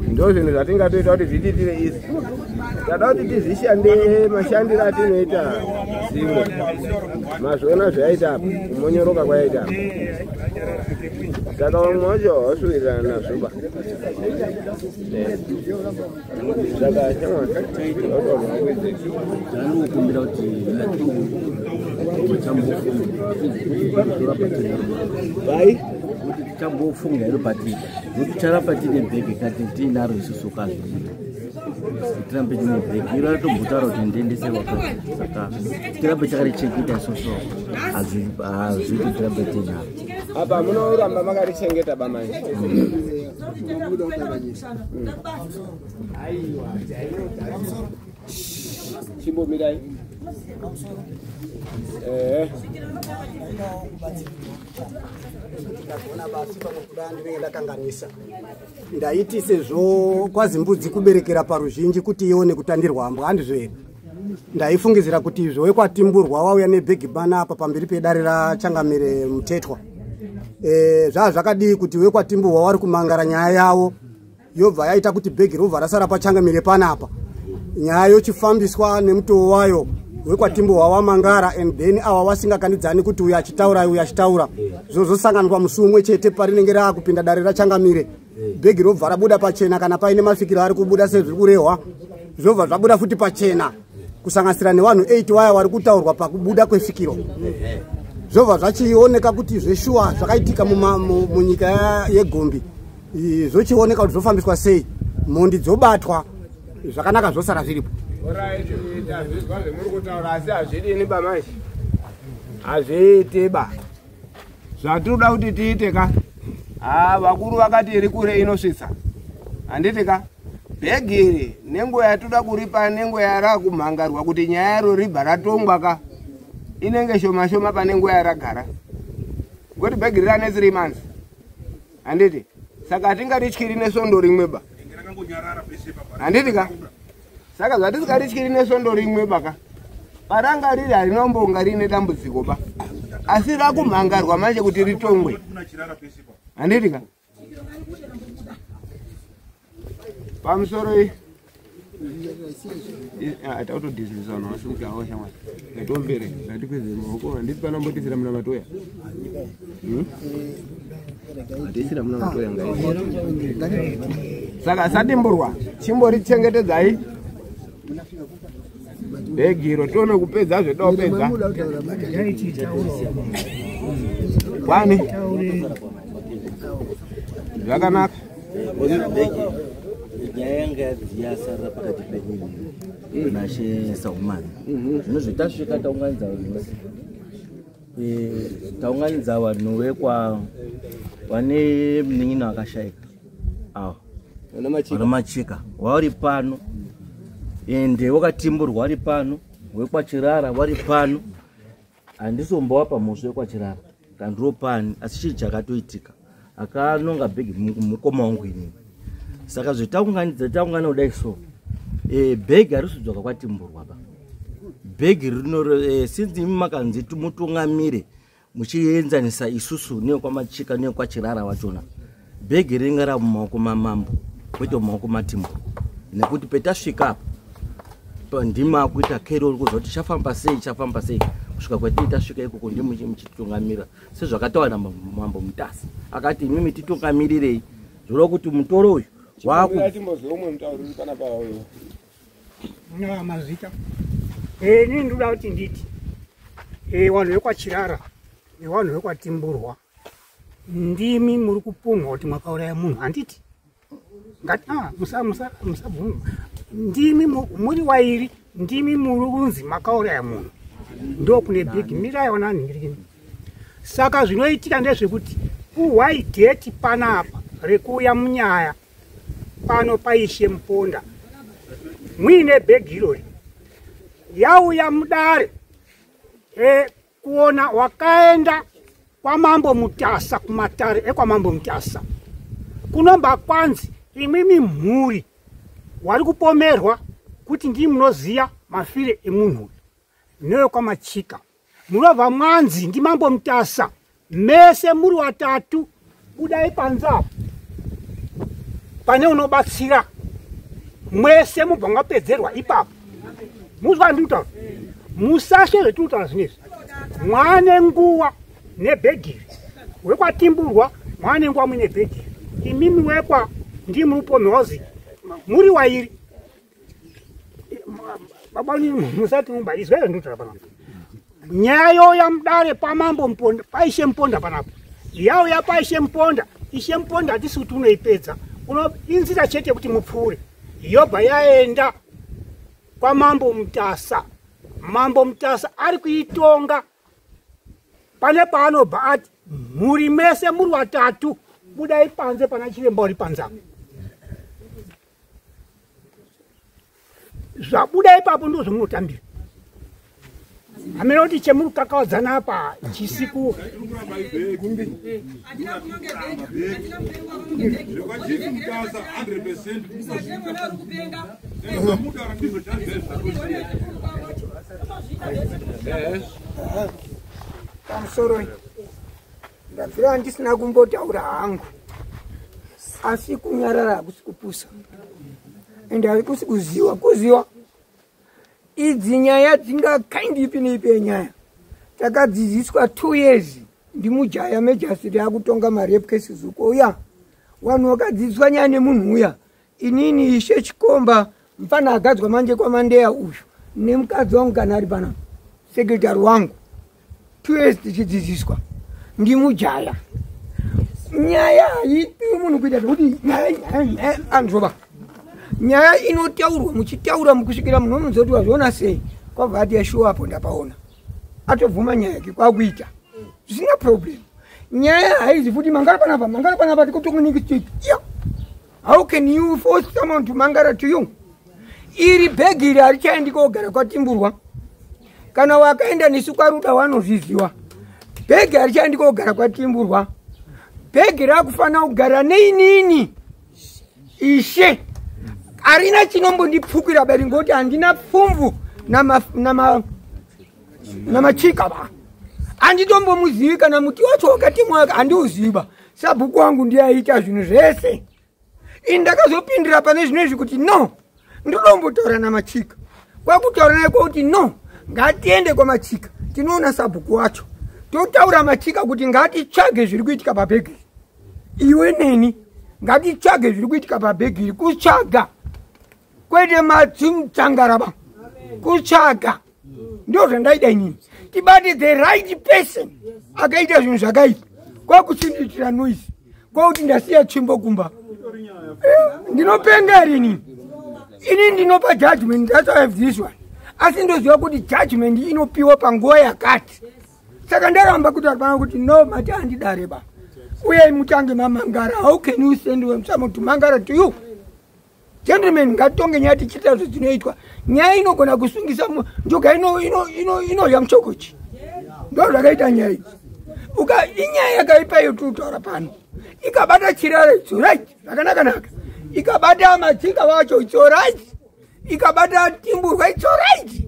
Ndo zvinhu zvatingatoita kuti zvitiitire isi. Tada kuti tizvishande mashandiro atinoita zvimwe. Mazviona zvayaita apa, kumonyoroka kwayaita apa. Saka vamwe vacho havasuwirirana nazvo ba. Saka Ndanokumbira kuti bai kuti tichambofunga iro patiri nokuti ticharamba tiine bhegi kati tiinaro isusu kazvo, tirambe tine bhegi iro ratombotaura kuti ndiendese wakati, saka tirambe takarichengeta isusu, hazviiti tirambe tiinaro. Apa munoramba makarichengeta bamanje. Chimbomirai. Ndagona basi, pamwe kuda ndinenge ndakanganisa. Ndaiti sezvo kwazi mbudzi kuberekera paruzhinji kuti ione kutandirwa mbwa, handizvo here? Ndaifungidzira kuti izvo wekwaTimburwa wauya nebhegi panapa pamberi pedare raChangamire Mutetwa, zvaa zvakadii kuti wekwaTimburwa wari kumangara nyaya yavo yobva yaita kuti bhegi robva rasara paChangamire panapa, nyaya yochifambiswa nemutoo wayo, wekwaTimburwa wamangara, and then ava vasingakandidzani kuti uyu achitaura, uyu achitaura, zvozosanganiswa musi umwe chete parinenge raakupinda dare raChangamire, bhegi robva rabuda pachena. Kana paine masvikiro ari kubuda sezviri kurehwa, zvobva zvabuda futi pachena. Kusanganisira nevanhu 8 vaya vari kutaurwa pakubuda kwesvikiro. Zvobva zvachioneka kuti zveshuwa zvakaitika munyika yeGombi, zvochioneka kuti zvofambiswa sei, mhondi dzobatwa zvakanaka, zvosara zviripo. Alright, tazvizwa zvemuri kutaura, asi hazvidini ba manje, hazviiti ba. Zvatinoda kuti tiite ka, ha, vakuru vakati iri kure inosvitsa, handiti ka? Bhegi iri nenguva yatoda kuripa, nenguva yarakumhangarwa kuti nyaya yaro ribva ratongwa ka, inenge shoma shoma pane nguva yaragara, ngokuti bhegi riri ane 3 months, handiti? Saka hatingarityiri nesondo rimwe ba, handiti ka? Saka zvatisingarityiri nesondo rimwe baka, paranga riri harinombonga riine dambudziko ba, asi rakumhangarwa manje kuti ritongwe, handiti ka? Pamusoro iyi tautodhizinisa vanhu vasumuka havo. Shamwari, ngatiomberere, ngatikwidze maoko, handiti? Panambotisira muna matoya, Hatisira muna matoya ngai. Saka satimburwa, chimborichengetedzai bhegiro, tione kupedza zvedopedza kwani zvakanaka. Nyaya yanga yasarira pakati penyu nashe Saumani, zvino zvetasvika taunganidza vanhu vose, taunganidza vanhu vekwa vane munin'ina akashayika ava, vana Machika vari pano, ende wakatimburwa vari pano, wekwaChirara vari pano. Handisombowapa mhosva yekwachirara kandiropani, asi chii chakatoitika, akanonga bhegi mukoma wangu inini. Saka zvetaunganidza, taungana kudai so, bhegi harisi kwatimburwa ba. Bhegi rino, since imi makanzi mutungamire muchienzanisa isusu nekwamachika nekwachirara wachona, bhegi ringa ra mumaoko mamambo, kwete mumaoko matimburwa, nekuti petasvika apa ndima akuita kero uri kuzwa kuti chafamba sei, chafamba sei kusvika kwatiri tasvika ikoko. Ndimi muchititungamira sezvakataura namambo Mutasa, akati imimi titungamirirei, zvoreva kuti mutoro uyu waku Timbozwe umwe mutauri uri panapa uyo. Na mazita. Ini ndoda kuti nditi vanhu vekwaChirara nevanhu vekwaTimburwa, ndimi muri kupumhwa kuti mwakauraya munhu, handiti? Ngati musabvuma, ndimi muri wairi, ndimi muri kunzi makauraya munhu, ndo kune bhegi. Mirai wananhingirikini. Saka zvinoitika ndezvekuti puhwai date panapa rekuuya munyaya pano paIshe Muponda muine bhegi irori. Yauya mudare, kuona wakaenda kwamambo Mutasa, kumatare ekwamambo Mutasa, kunomba kwanzi imwimi mhuri wari kupomerwa kuti ndii munoziya mafire emunhu uyu newekwamachika, munobva mwanzi ndimambo Mutasa, mese muri watatu budai panze apo pane unobatsira, mwese mubva mwapedzerwa ipapo. Muzwa ndikutaura? Musashe zvetinotaura zvinezvi. Mwane nguva nebhegiri, wekwatimburwa mwane nguva muine bhegiri, imimi wekwa ndii muri kupomerwa muri wairi. Baba, musati mumba izwa izvo ndikutaura panapa. Nyaya yoya mudare pamambo Muponda, paIshe Muponda panapa. Yauya paIshe Muponda, Ishe Muponda hatisi kuti unoipedza, inzira chete yekuti mupfuure, yobva yaenda kwamambo Mutasa. Mambo Mutasa ari kuitonga, pane paanobva ati mhuri mese muri watatu budai panze pana chiremba uri panze apo. Zvabuda ipapo ndo zvamunotambira. Hamena kuti chemuri kukakavadzana apa chisiku. ZvekwaChief Mutasa 100. Zvamutaura ndizvo chaizvo. Pamusoro, ndabvira ndisina kumbotaura hangu, asi kunyarara hakusi kupusa, ende hakusi kuziwa kuziwa. Idzi nyaya dzingakaindi ipi neipi yenyaya, takadzidziswa 2 years ndimujaya magistrate akutonga marape cases uko uya. Vanhu vakadzidziswa nyaya nemunhu uya. Inini Ishe Chikomba, mufana agadzwa manje kwaMandeya uyu. Nemukadzi wangu kana ari panapa, sekretary wangu, 2 years tichidzidziswa, ndimujaya. Nyaya haipiwi munhu kuita zvekuti nyaya nyaya nyaya anzova. Nyaya inotaurwa muchitaura mukusvikira munhu unonzwa kuti wazviona sei, kwabva ati yashuwa apo ndapaona, atobvuma nyaya yake kwakuita zvisina problem. Nyaya haizi futi mangara panapa, mangara panapa, tikutokunikisiti. Yeah. How can you force someone to mangara to you? Iri bhegi iri harichaendi kogara kwaTimburwa. Kana wakaenda nesu kwaRuda wanozviziwa. Bhegi harichaendi kogara kwaTimburwa. Bhegi rakufanira kugara neinini. Ishe harina chinombondipfukira bari ngoti handina pfumvu namachika ba. Handitombomuzivi kana muti wacho wakatemwa handiuziva. Sabhuku wangu ndiye aiita zvinhu zvese. Ini ndakazopindira pane zvino izvi kuti no, ndinodombotaura namachika. Kwakutaura naye kwakuti no, ngatiende kwamachika tinoona sabhuku wacho, totaura machika kuti ngatitsvage zviri kuitika pabhegi. Iwe neni ngatitsvage zviri kuitika pabhegi. Kutsvaga kwete matsangaraba, kutsvaga ndo zvandaida inini, tibate the right person akaita zvinhu zvakaipa, kwakuchindiitira noise kwakuti ndasiya tsvimbo kumba. Ndinopenga here inini? Ini ndinopa judgment, that's why I have this one. Asi ndoziva kuti judgment inopiwa panguva yakati. Saka ndaramba kuti aripana kuti no, mati handidare ba, uye mutange mamangara. How can you send someone to mangara to you? Gentlemen, ngatitonge nyaya tichiita zvezvinoitwa. Nyaya inogona kusungisa njoka inodya muchokochi. Ndo zvakaita nyaya iyi. Uka inyaya yakaipa iyo tiri pano, ikabata chirara, it's right, zvakanaka-naka. Ikabata machika wacho, it's alright. Ikabata Timburwa, it's alright.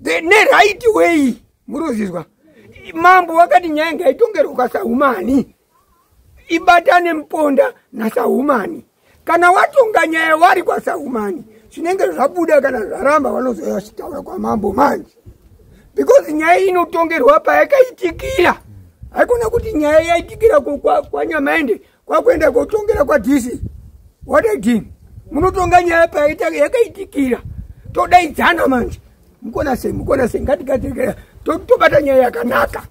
Neright way murozizwa. Mambo wakati nyaya ngaitongerwe kwaSahumani, ibatane Muponda naSahumani. Kana watonga nyaya wari kwaSahumani, zvinenge zvabuda kana zvaramba, vanozouya vachitaura kwamambo manje, because nyaya inotongerwa payakaitikira. Haikona kuti nyaya yaitikira kwaNyamaende kwakuenda kotongera kwaDC. What I did, munotonga nyaya payaita yakaitikira. Todaidzana manje, mukona sei, mukona sei, ngatigadzirike, tobata nyaya yakanaka.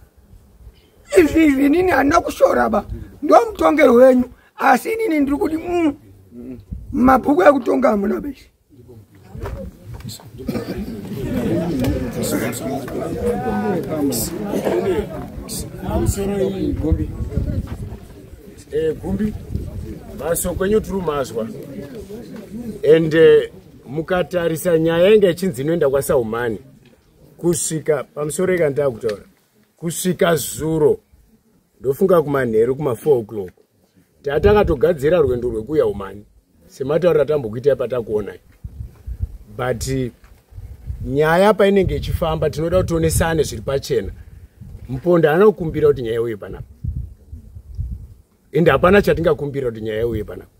Izvi izvi inini handina kushora ba, ndo mutongero wenyu, asi inini ndiri kuti mabhuku ekutonga hamuna beshe. Pamusoro iyi, Gumbi. Gumbi, masoko enyu tiri mazwa, ende mukatarisa nyaya yanga ichinzi inoenda kwaSaumani kusvika pamusoro ikandaa kutaura kusvika zuro, ndofunga kumanheru kuma4 o'clock, tatakatogadzira rwendo rwekuuya umani sematauriro atambokuitai patakuonai. But nyaya painenge ichifamba, tinoda kuti tionesane zviri pachena. Muponda anokumbira kuti nyaya uye panapa, ende hapana chatingakumbira kuti nyaya uye panapa.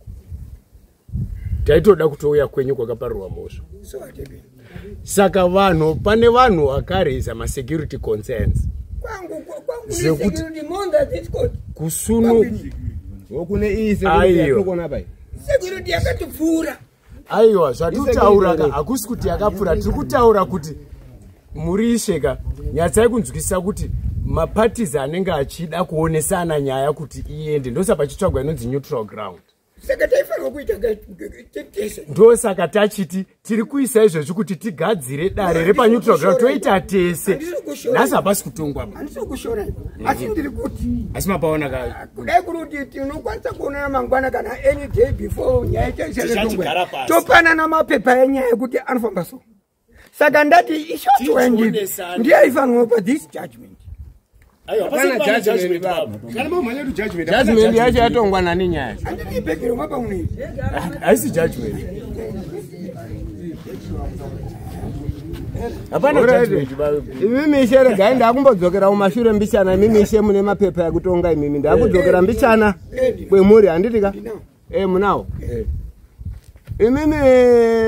Taitoda kutouya kwenyu kwakaparirwa mhosva. Saka vanhu, pane vanhu vakareza masecurity concerns Zvekuti kusunu kune iyi. Aiyo. Security yakatipfuura. Aiwa, zvatitaura ka, hakusi kuti yakapfuura. Tiri kutaura kuti muri isheka, nyatsai kunzwisisa kuti maparties anenge achida kuonesana nyaya kuti iende, ndosaka pachitsvagwa inonzi neutral ground. Saka taifanirwa kuita tese. Ndosaka tachiti tiri kuisa izvezvi kuti tigadzire dare repaneutral ground, toita tese. Nhasi hapasi kutongwa. Handisi kushora, asi ndiri kuti Asi mapaona ka. Kudai kuri kuti tinokwanisa kuonana mangwana kana any day before nyaya Tichachigara pasi. Topanana mapepa enyaya yekuti anofamba so. Saka ndati ishort end ndiye aifanirwa pa this judgment. Hapana judgment baba. Judgment yacho yatongwa nani nyaya? Handiti ibhegero mapa munei? Haisi judgment, hapana judgment baba. Imimi ishe, regai ndakumbodzokera kumashure mbichana. Imimi ishe mune mapepa ekutonga, imimi ndakudzokera mbichana kwemuri, handiti ka? Munawo imimi.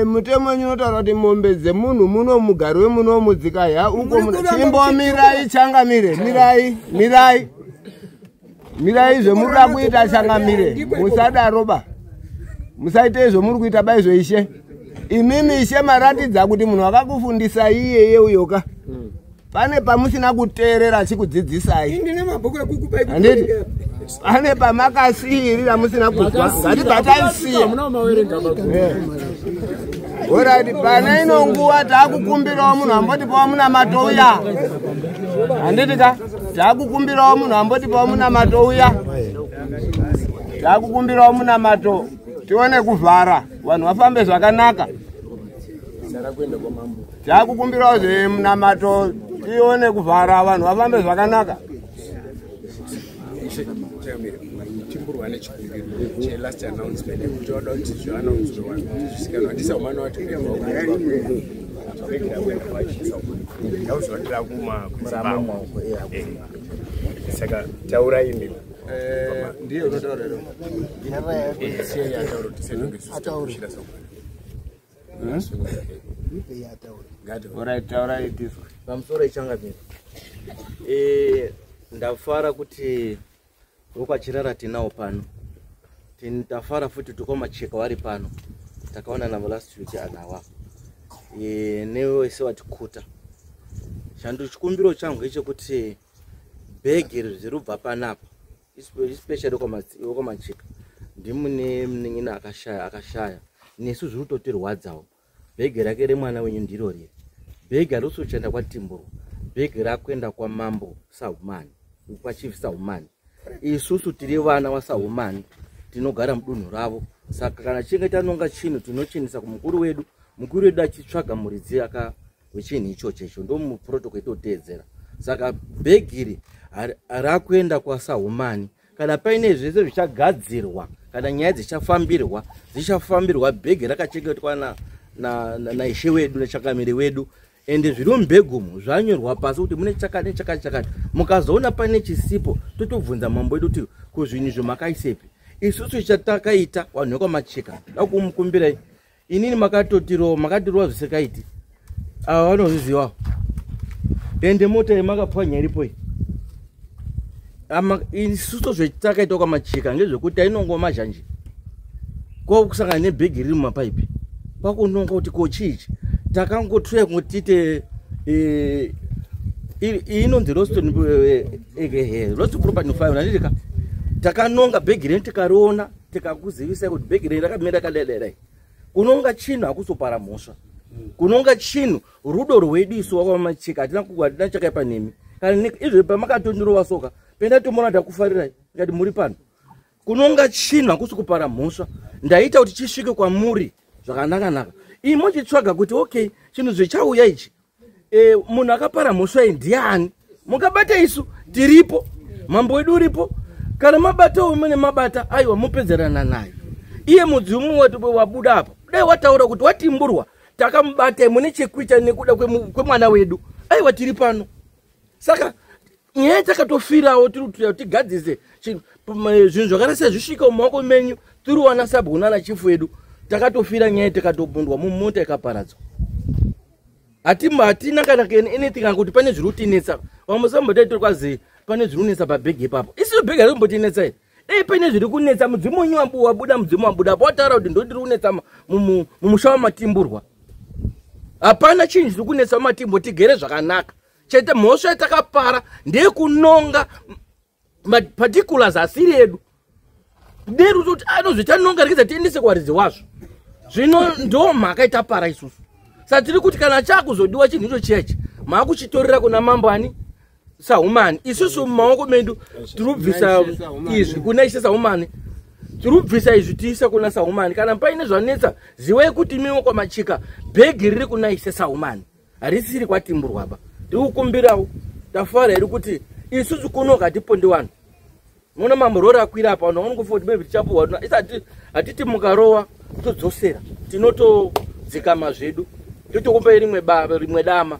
Mutemo wenyu unotaura kuti mombe dzemunhu muno, mugari wemunomu, dzikaya uko, chimbomirai changamire, mirai, mirai, mirai zvemuri kuita changamire. Musadaro ba, musaite izvo muri kuita ba izvo ishe. Imimi ishe maratidza kuti munhu akakufundisai iyeye uyoka pane pamusina kuteerera achikudzidzisai. Ndine mabhuku ekukupai. Handiti pane pamakasiyirira musina kuzwa, ngatibva taisiya. Orati pane ino nguva taakukumbirawo munhu ambotipawo munamato uya, handiti ka? Taakukumbirawo munhu ambotipawo munamato uya, taakukumbirawo munamato tione kuvhara vanhu vafambe zvakanaka. Taakukumbirawo zvemunamato tione kuvhara vanhu vafambe zvakanaka. Timburwa nechikumbiro chelast announcement yekuti vada kuti zviannounzwe vanhu kuti zvisikanwa. Handisa umana wati regera kuenda kwachisauzondira kumakuzimbabwe, saka taurai imi. Ndiye unotaura. Siyai ataura kuti senonge isusu Alright, taurai tiswe. Pamusoro ichangamira, ndafara kuti vokwachirara tinawo pano. Tafara futi tukomacheka vari pano, takaona navo last week anawa newese watikuta. Chando chikumbiro changu ngechekuti bhegi zvirubva panapa, especially wekwamacheka, ndimune munin'ina akashaya, akashaya nesu zviri kutotirwadzawo. Bhegi rake remwana wenyu ndiro riri, bhegi harisi kuchienda kwaTimburwa, bhegi rakuenda kwamambo Sahumani, kwaChief Sahumani. Isusu tiri vana vaSahumani, tinogara mudunhu ravo, saka kana chinge tanonga chinhu tinochinisa kumukuru wedu, mukuru wedu achitsvaga muridzi aka wechinhu ichocho. Icho ndo muprotocol itoteedzera. Saka bhegi iri rakuenda kwaSahumani. Kana paine zvese zvichagadzirwa, kana nyaya dzichafambirwa, dzichafambirwa bhegi rakachengetwa naishe wedu nechakamiri wedu. Ende zviri mubhegumu zvanyorwa pasi kuti mune chakati nechakati chakati. Mukazoona pane chisipo, totobvunza mambo wedu kuti kuzvinhu izvo makaisepi. Isusu chatakaita vanhu vekwamacheka, da kumukumbirai inini, makatotirova, makatirova zvisikaiti, ava vanozvizivawo. Ende mota yemakapwanya iripo iyi. Isusu zvetakaita kwamacheka ngezvekuti tainongo mazhanje kwakusangana nebhegi riri mumapaipi, kwakunonga kuti ko chiichi. Takangotuya kuti tiite iyi inonzi Roston, lost property file, handiti? Takanonga bhegi renu, tikariona, tikakuzivisai kuti bhegi renu rakamira rakadai. Kunonga chinhu hakusopara mhosva. Kunonga chinhu rudo rwedu isu wakwamacheka, hatina chakaipa nemi. Kana izvo pamakatondirova soka penda tomona takufarirai ngati muri pano. Kunonga chinhu hakusi kupara mhosva. Ndaita kuti chisvike kwamuri zvakanaka-naka, imi muchitsvaga kuti okay, chinhu zvichauya ichi, munhu akapara mhosva iyi ndiani? Mukabata isu tiripo, mambo wedu uripo. Kana mabata mune mabata, aiwa, mupedzerana naye iye mudzimu wabuda apa. Dai wataura kuti watimburwa takamubata, mune chekuita nekuda kwemwana wedu, aiwa, tiri pano. Saka nyaya takatofirawo tiri kuti tigadzise zvinhu zvakarasa zvisvike mumaoko menyu. Tiri wana sabhuku nana chifu wedu, takatofira nyaya, tikatobundwa mumota ikaparadzwa. Hatina kana anything kana kuti pane zviri kutinetsa. Vamusambotei tiri kwazi pane zviri kunetsa pabhegi ipapo. Isiyo bhegi hari kumbotinetsa iri. Dai paine zviri kunetsa, mudzimu wenyu wabuda, mudzimu wabuda apo wataura kuti ndo ndiri kunetsa mumusha wamatimburwa. Hapana chinhu chiri kunetsa mumatimbo, tigere zvakanaka. Chete mhosva yatakapara ndeyekunonga maparticulars asiri edu. Deri kuti anozvichanonga rekeza tiendese kuvaridzi wazvo. Zvino ndo mhaka itapara isusu. Saka tiri kuti kana chakuzodiwa chinhu icho chiyachi, maakuchitorera kuna mambo ani? Sahumani. Isusu mumaoko medu tiri kubvisa izvi kuna ishe Sahumani, tiri kubvisa izvi tiise kuna Sahumani. Kana paine zvanetsa, zivai kuti imiwo kwamachika bhegi riri kuna ishe Sahumani, harisiri kwatimburwaba. Tiri kukumbirawo, tafara here kuti isusu kuno hatipondi vanhu. Muna mambo rori akwira apa, vanhu vanongofunga kuti maybe tichapuhwa. Isati hatiti mukarowa todzosera, tinotodzikama zvedu, totokupai rimwe rimwe dama,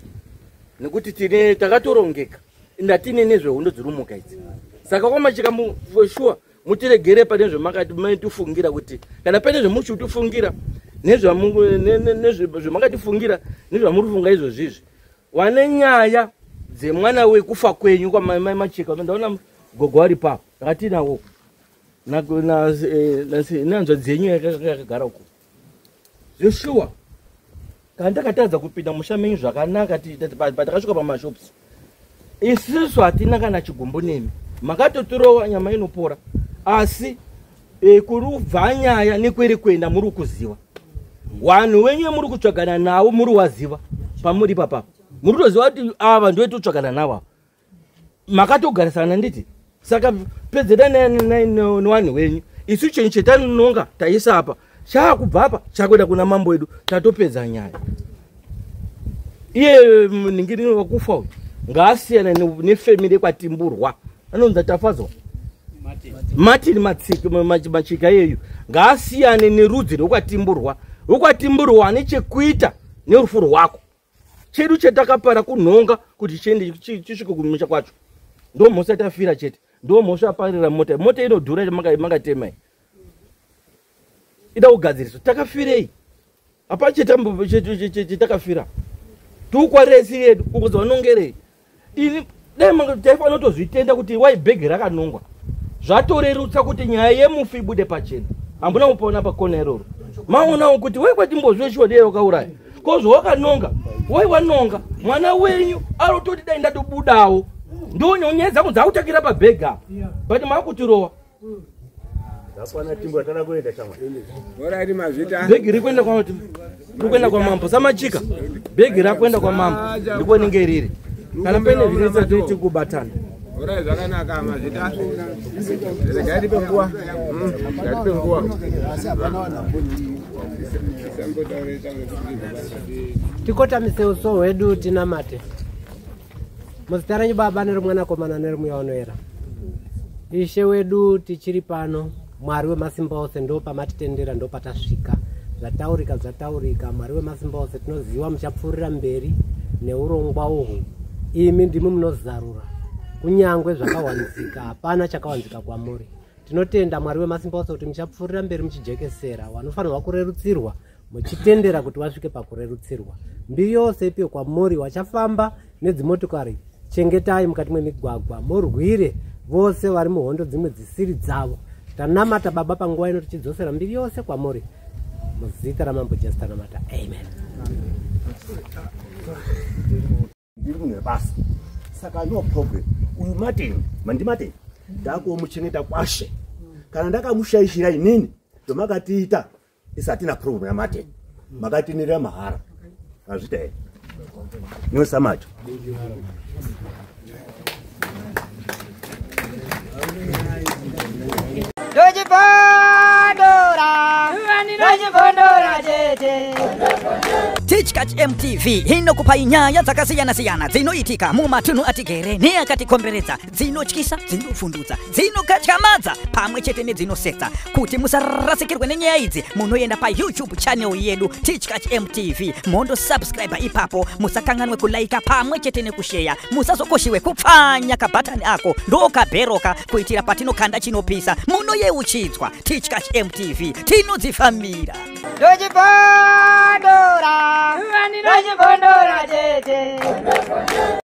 nekuti tine takatorongeka, ende hatine nezvehondo dziri kumuka idzi. Saka kwamachika, for sure mutiregere pane zvemakati maitifungira, kuti kana pane zvemuchitifungira nezvemakatifungira nezvamuri kufunga izvozvizvi, wane nyaya dzemwana wekufa kwenyu kwamai Macheka, ndaona gogo ari papo, rakatinawo nehanzvadzi yenyu yakagara uko. Zveshuwa Kana takatadza kupinda musha menyu zvakanaka patakasvika pamashops. Isusu hatina kana chigumbu nemi. Makatotirowa nyama inopora. Asi kurubva nyaya nekwere kuenda muri kuziva. Vanhu wenyu muri kutsvagana navo muri waziva pamuri ipapa. Muri kutoziva kuti ava ndiwe totsvagana navo ava. Makatogarisana nditi. Saka pedzera nevanhu wenyu. Isu chinhu chetanonga taisa apa. Chaakubva apa chakuenda kuna mambo wedu tatopedza nyaya. Iye ningiri wakufa uyu ngaasiyana nefemili yekwaTimburwa anonzi Tafadzwa Martin Machika iyeyu ngaasiyane nerudzi rwekwaTimburwa. RwekwaTimburwa ane chekuita nerufu rwako. Chedu chetakapara kunhonga kuti chiende chisvike kumusha kwacho. Ndo mhosva tafira chete. Ndo mhosva yaparira mota. Mota inodhura makatema iyi. Ida kugadziriswa. Takafirei? Hapana chetakafira. Tukwaresi yedu ukuzi vanongerei. Ini dai taifanira kutozvitenda kuti wai bhegi rakanongwa. Zvatorerutsa kuti nyaya yemufi ibude pachena. Hambuna kupona pakona iroro. Maonawo kuti wai kwatimbozveshuwa dei wakauraya. Kozvo wakanonga, wai wanonga mwana wenyu arototi dai ndatobudawo. Ndo nyaya dzangu dzakutakira pabhegi apa. But makutirowa. Bhegi rikuenda kwa rikuenda kwa mambo samachika. Bhegi rakuenda kwa mambo ndiko rinenge riri. Kana pene zvinetsa tiri kubatana. Ora zvakanaka mazvita. Regai tipe nguva. Ngatipe nguva. Tikotamise uso hwedu tinamate. Muzita renyu Baba neRomwanakomana neRomweya Unoera. Ishe wedu tichiri pano. Mwari wemasimba ose ndo pamatitendera ndo patasvika. Zvataurika zvataurika. Mwari wemasimba ose tinoziva muchapfuurira mberi neurongwa uhu. Imi ndimi munozarura. Kunyangwe zvakawanzika hapana chakawanzika kwamuri. Tinotenda Mwari wemasimba ose kuti muchapfuurira mberi muchijekesera vanofanirwa kurerutsirwa muchitendera kuti vasvike pakurerutsirwa. Mbiri yose ipiwe kwamuri. Wachafamba nedzimotokari chengetai mukati mwemigwagwa murwire vose vari muhondo dzimwe dzisiri dzavo. Tanamata Baba panguva ino tichidzosera mbiri yose kwamuri. Muzita raMambo Jesu tanamata. Amen. Ndiri munhu webasa. Saka no problem. Uyu Martin, mandi Martin, ndakuomuchengeta kwashe. Kana ndakamushaishira inini, zvamakatiita isatina problem ya Martin. Makatinirira mahara. Azvita here? Nyosamacho. Tichkach MTV inokupai nyaya dzakasiyana-siyana dzinoitika mumatunhu atigere neakatikomberedza, dzinotyisa, dzinofundutsa, dzinokatyamadza pamwe chete nedzinosetsa. Kuti musarasikirwe nenyaya idzi, munoenda pa YouTube channel yedu Tichkach MTV, mondo subscribe ipapo, musakanganwe kulaika pamwe chete nekusheya, musazokoshiwe kupfanya kabhatani ako ndokabheroka kuitira patinokanda chinopisa munoyeuchidzwa. Tichkach MTV tinodzifambira. Ndochibondora, ndochibondora tete.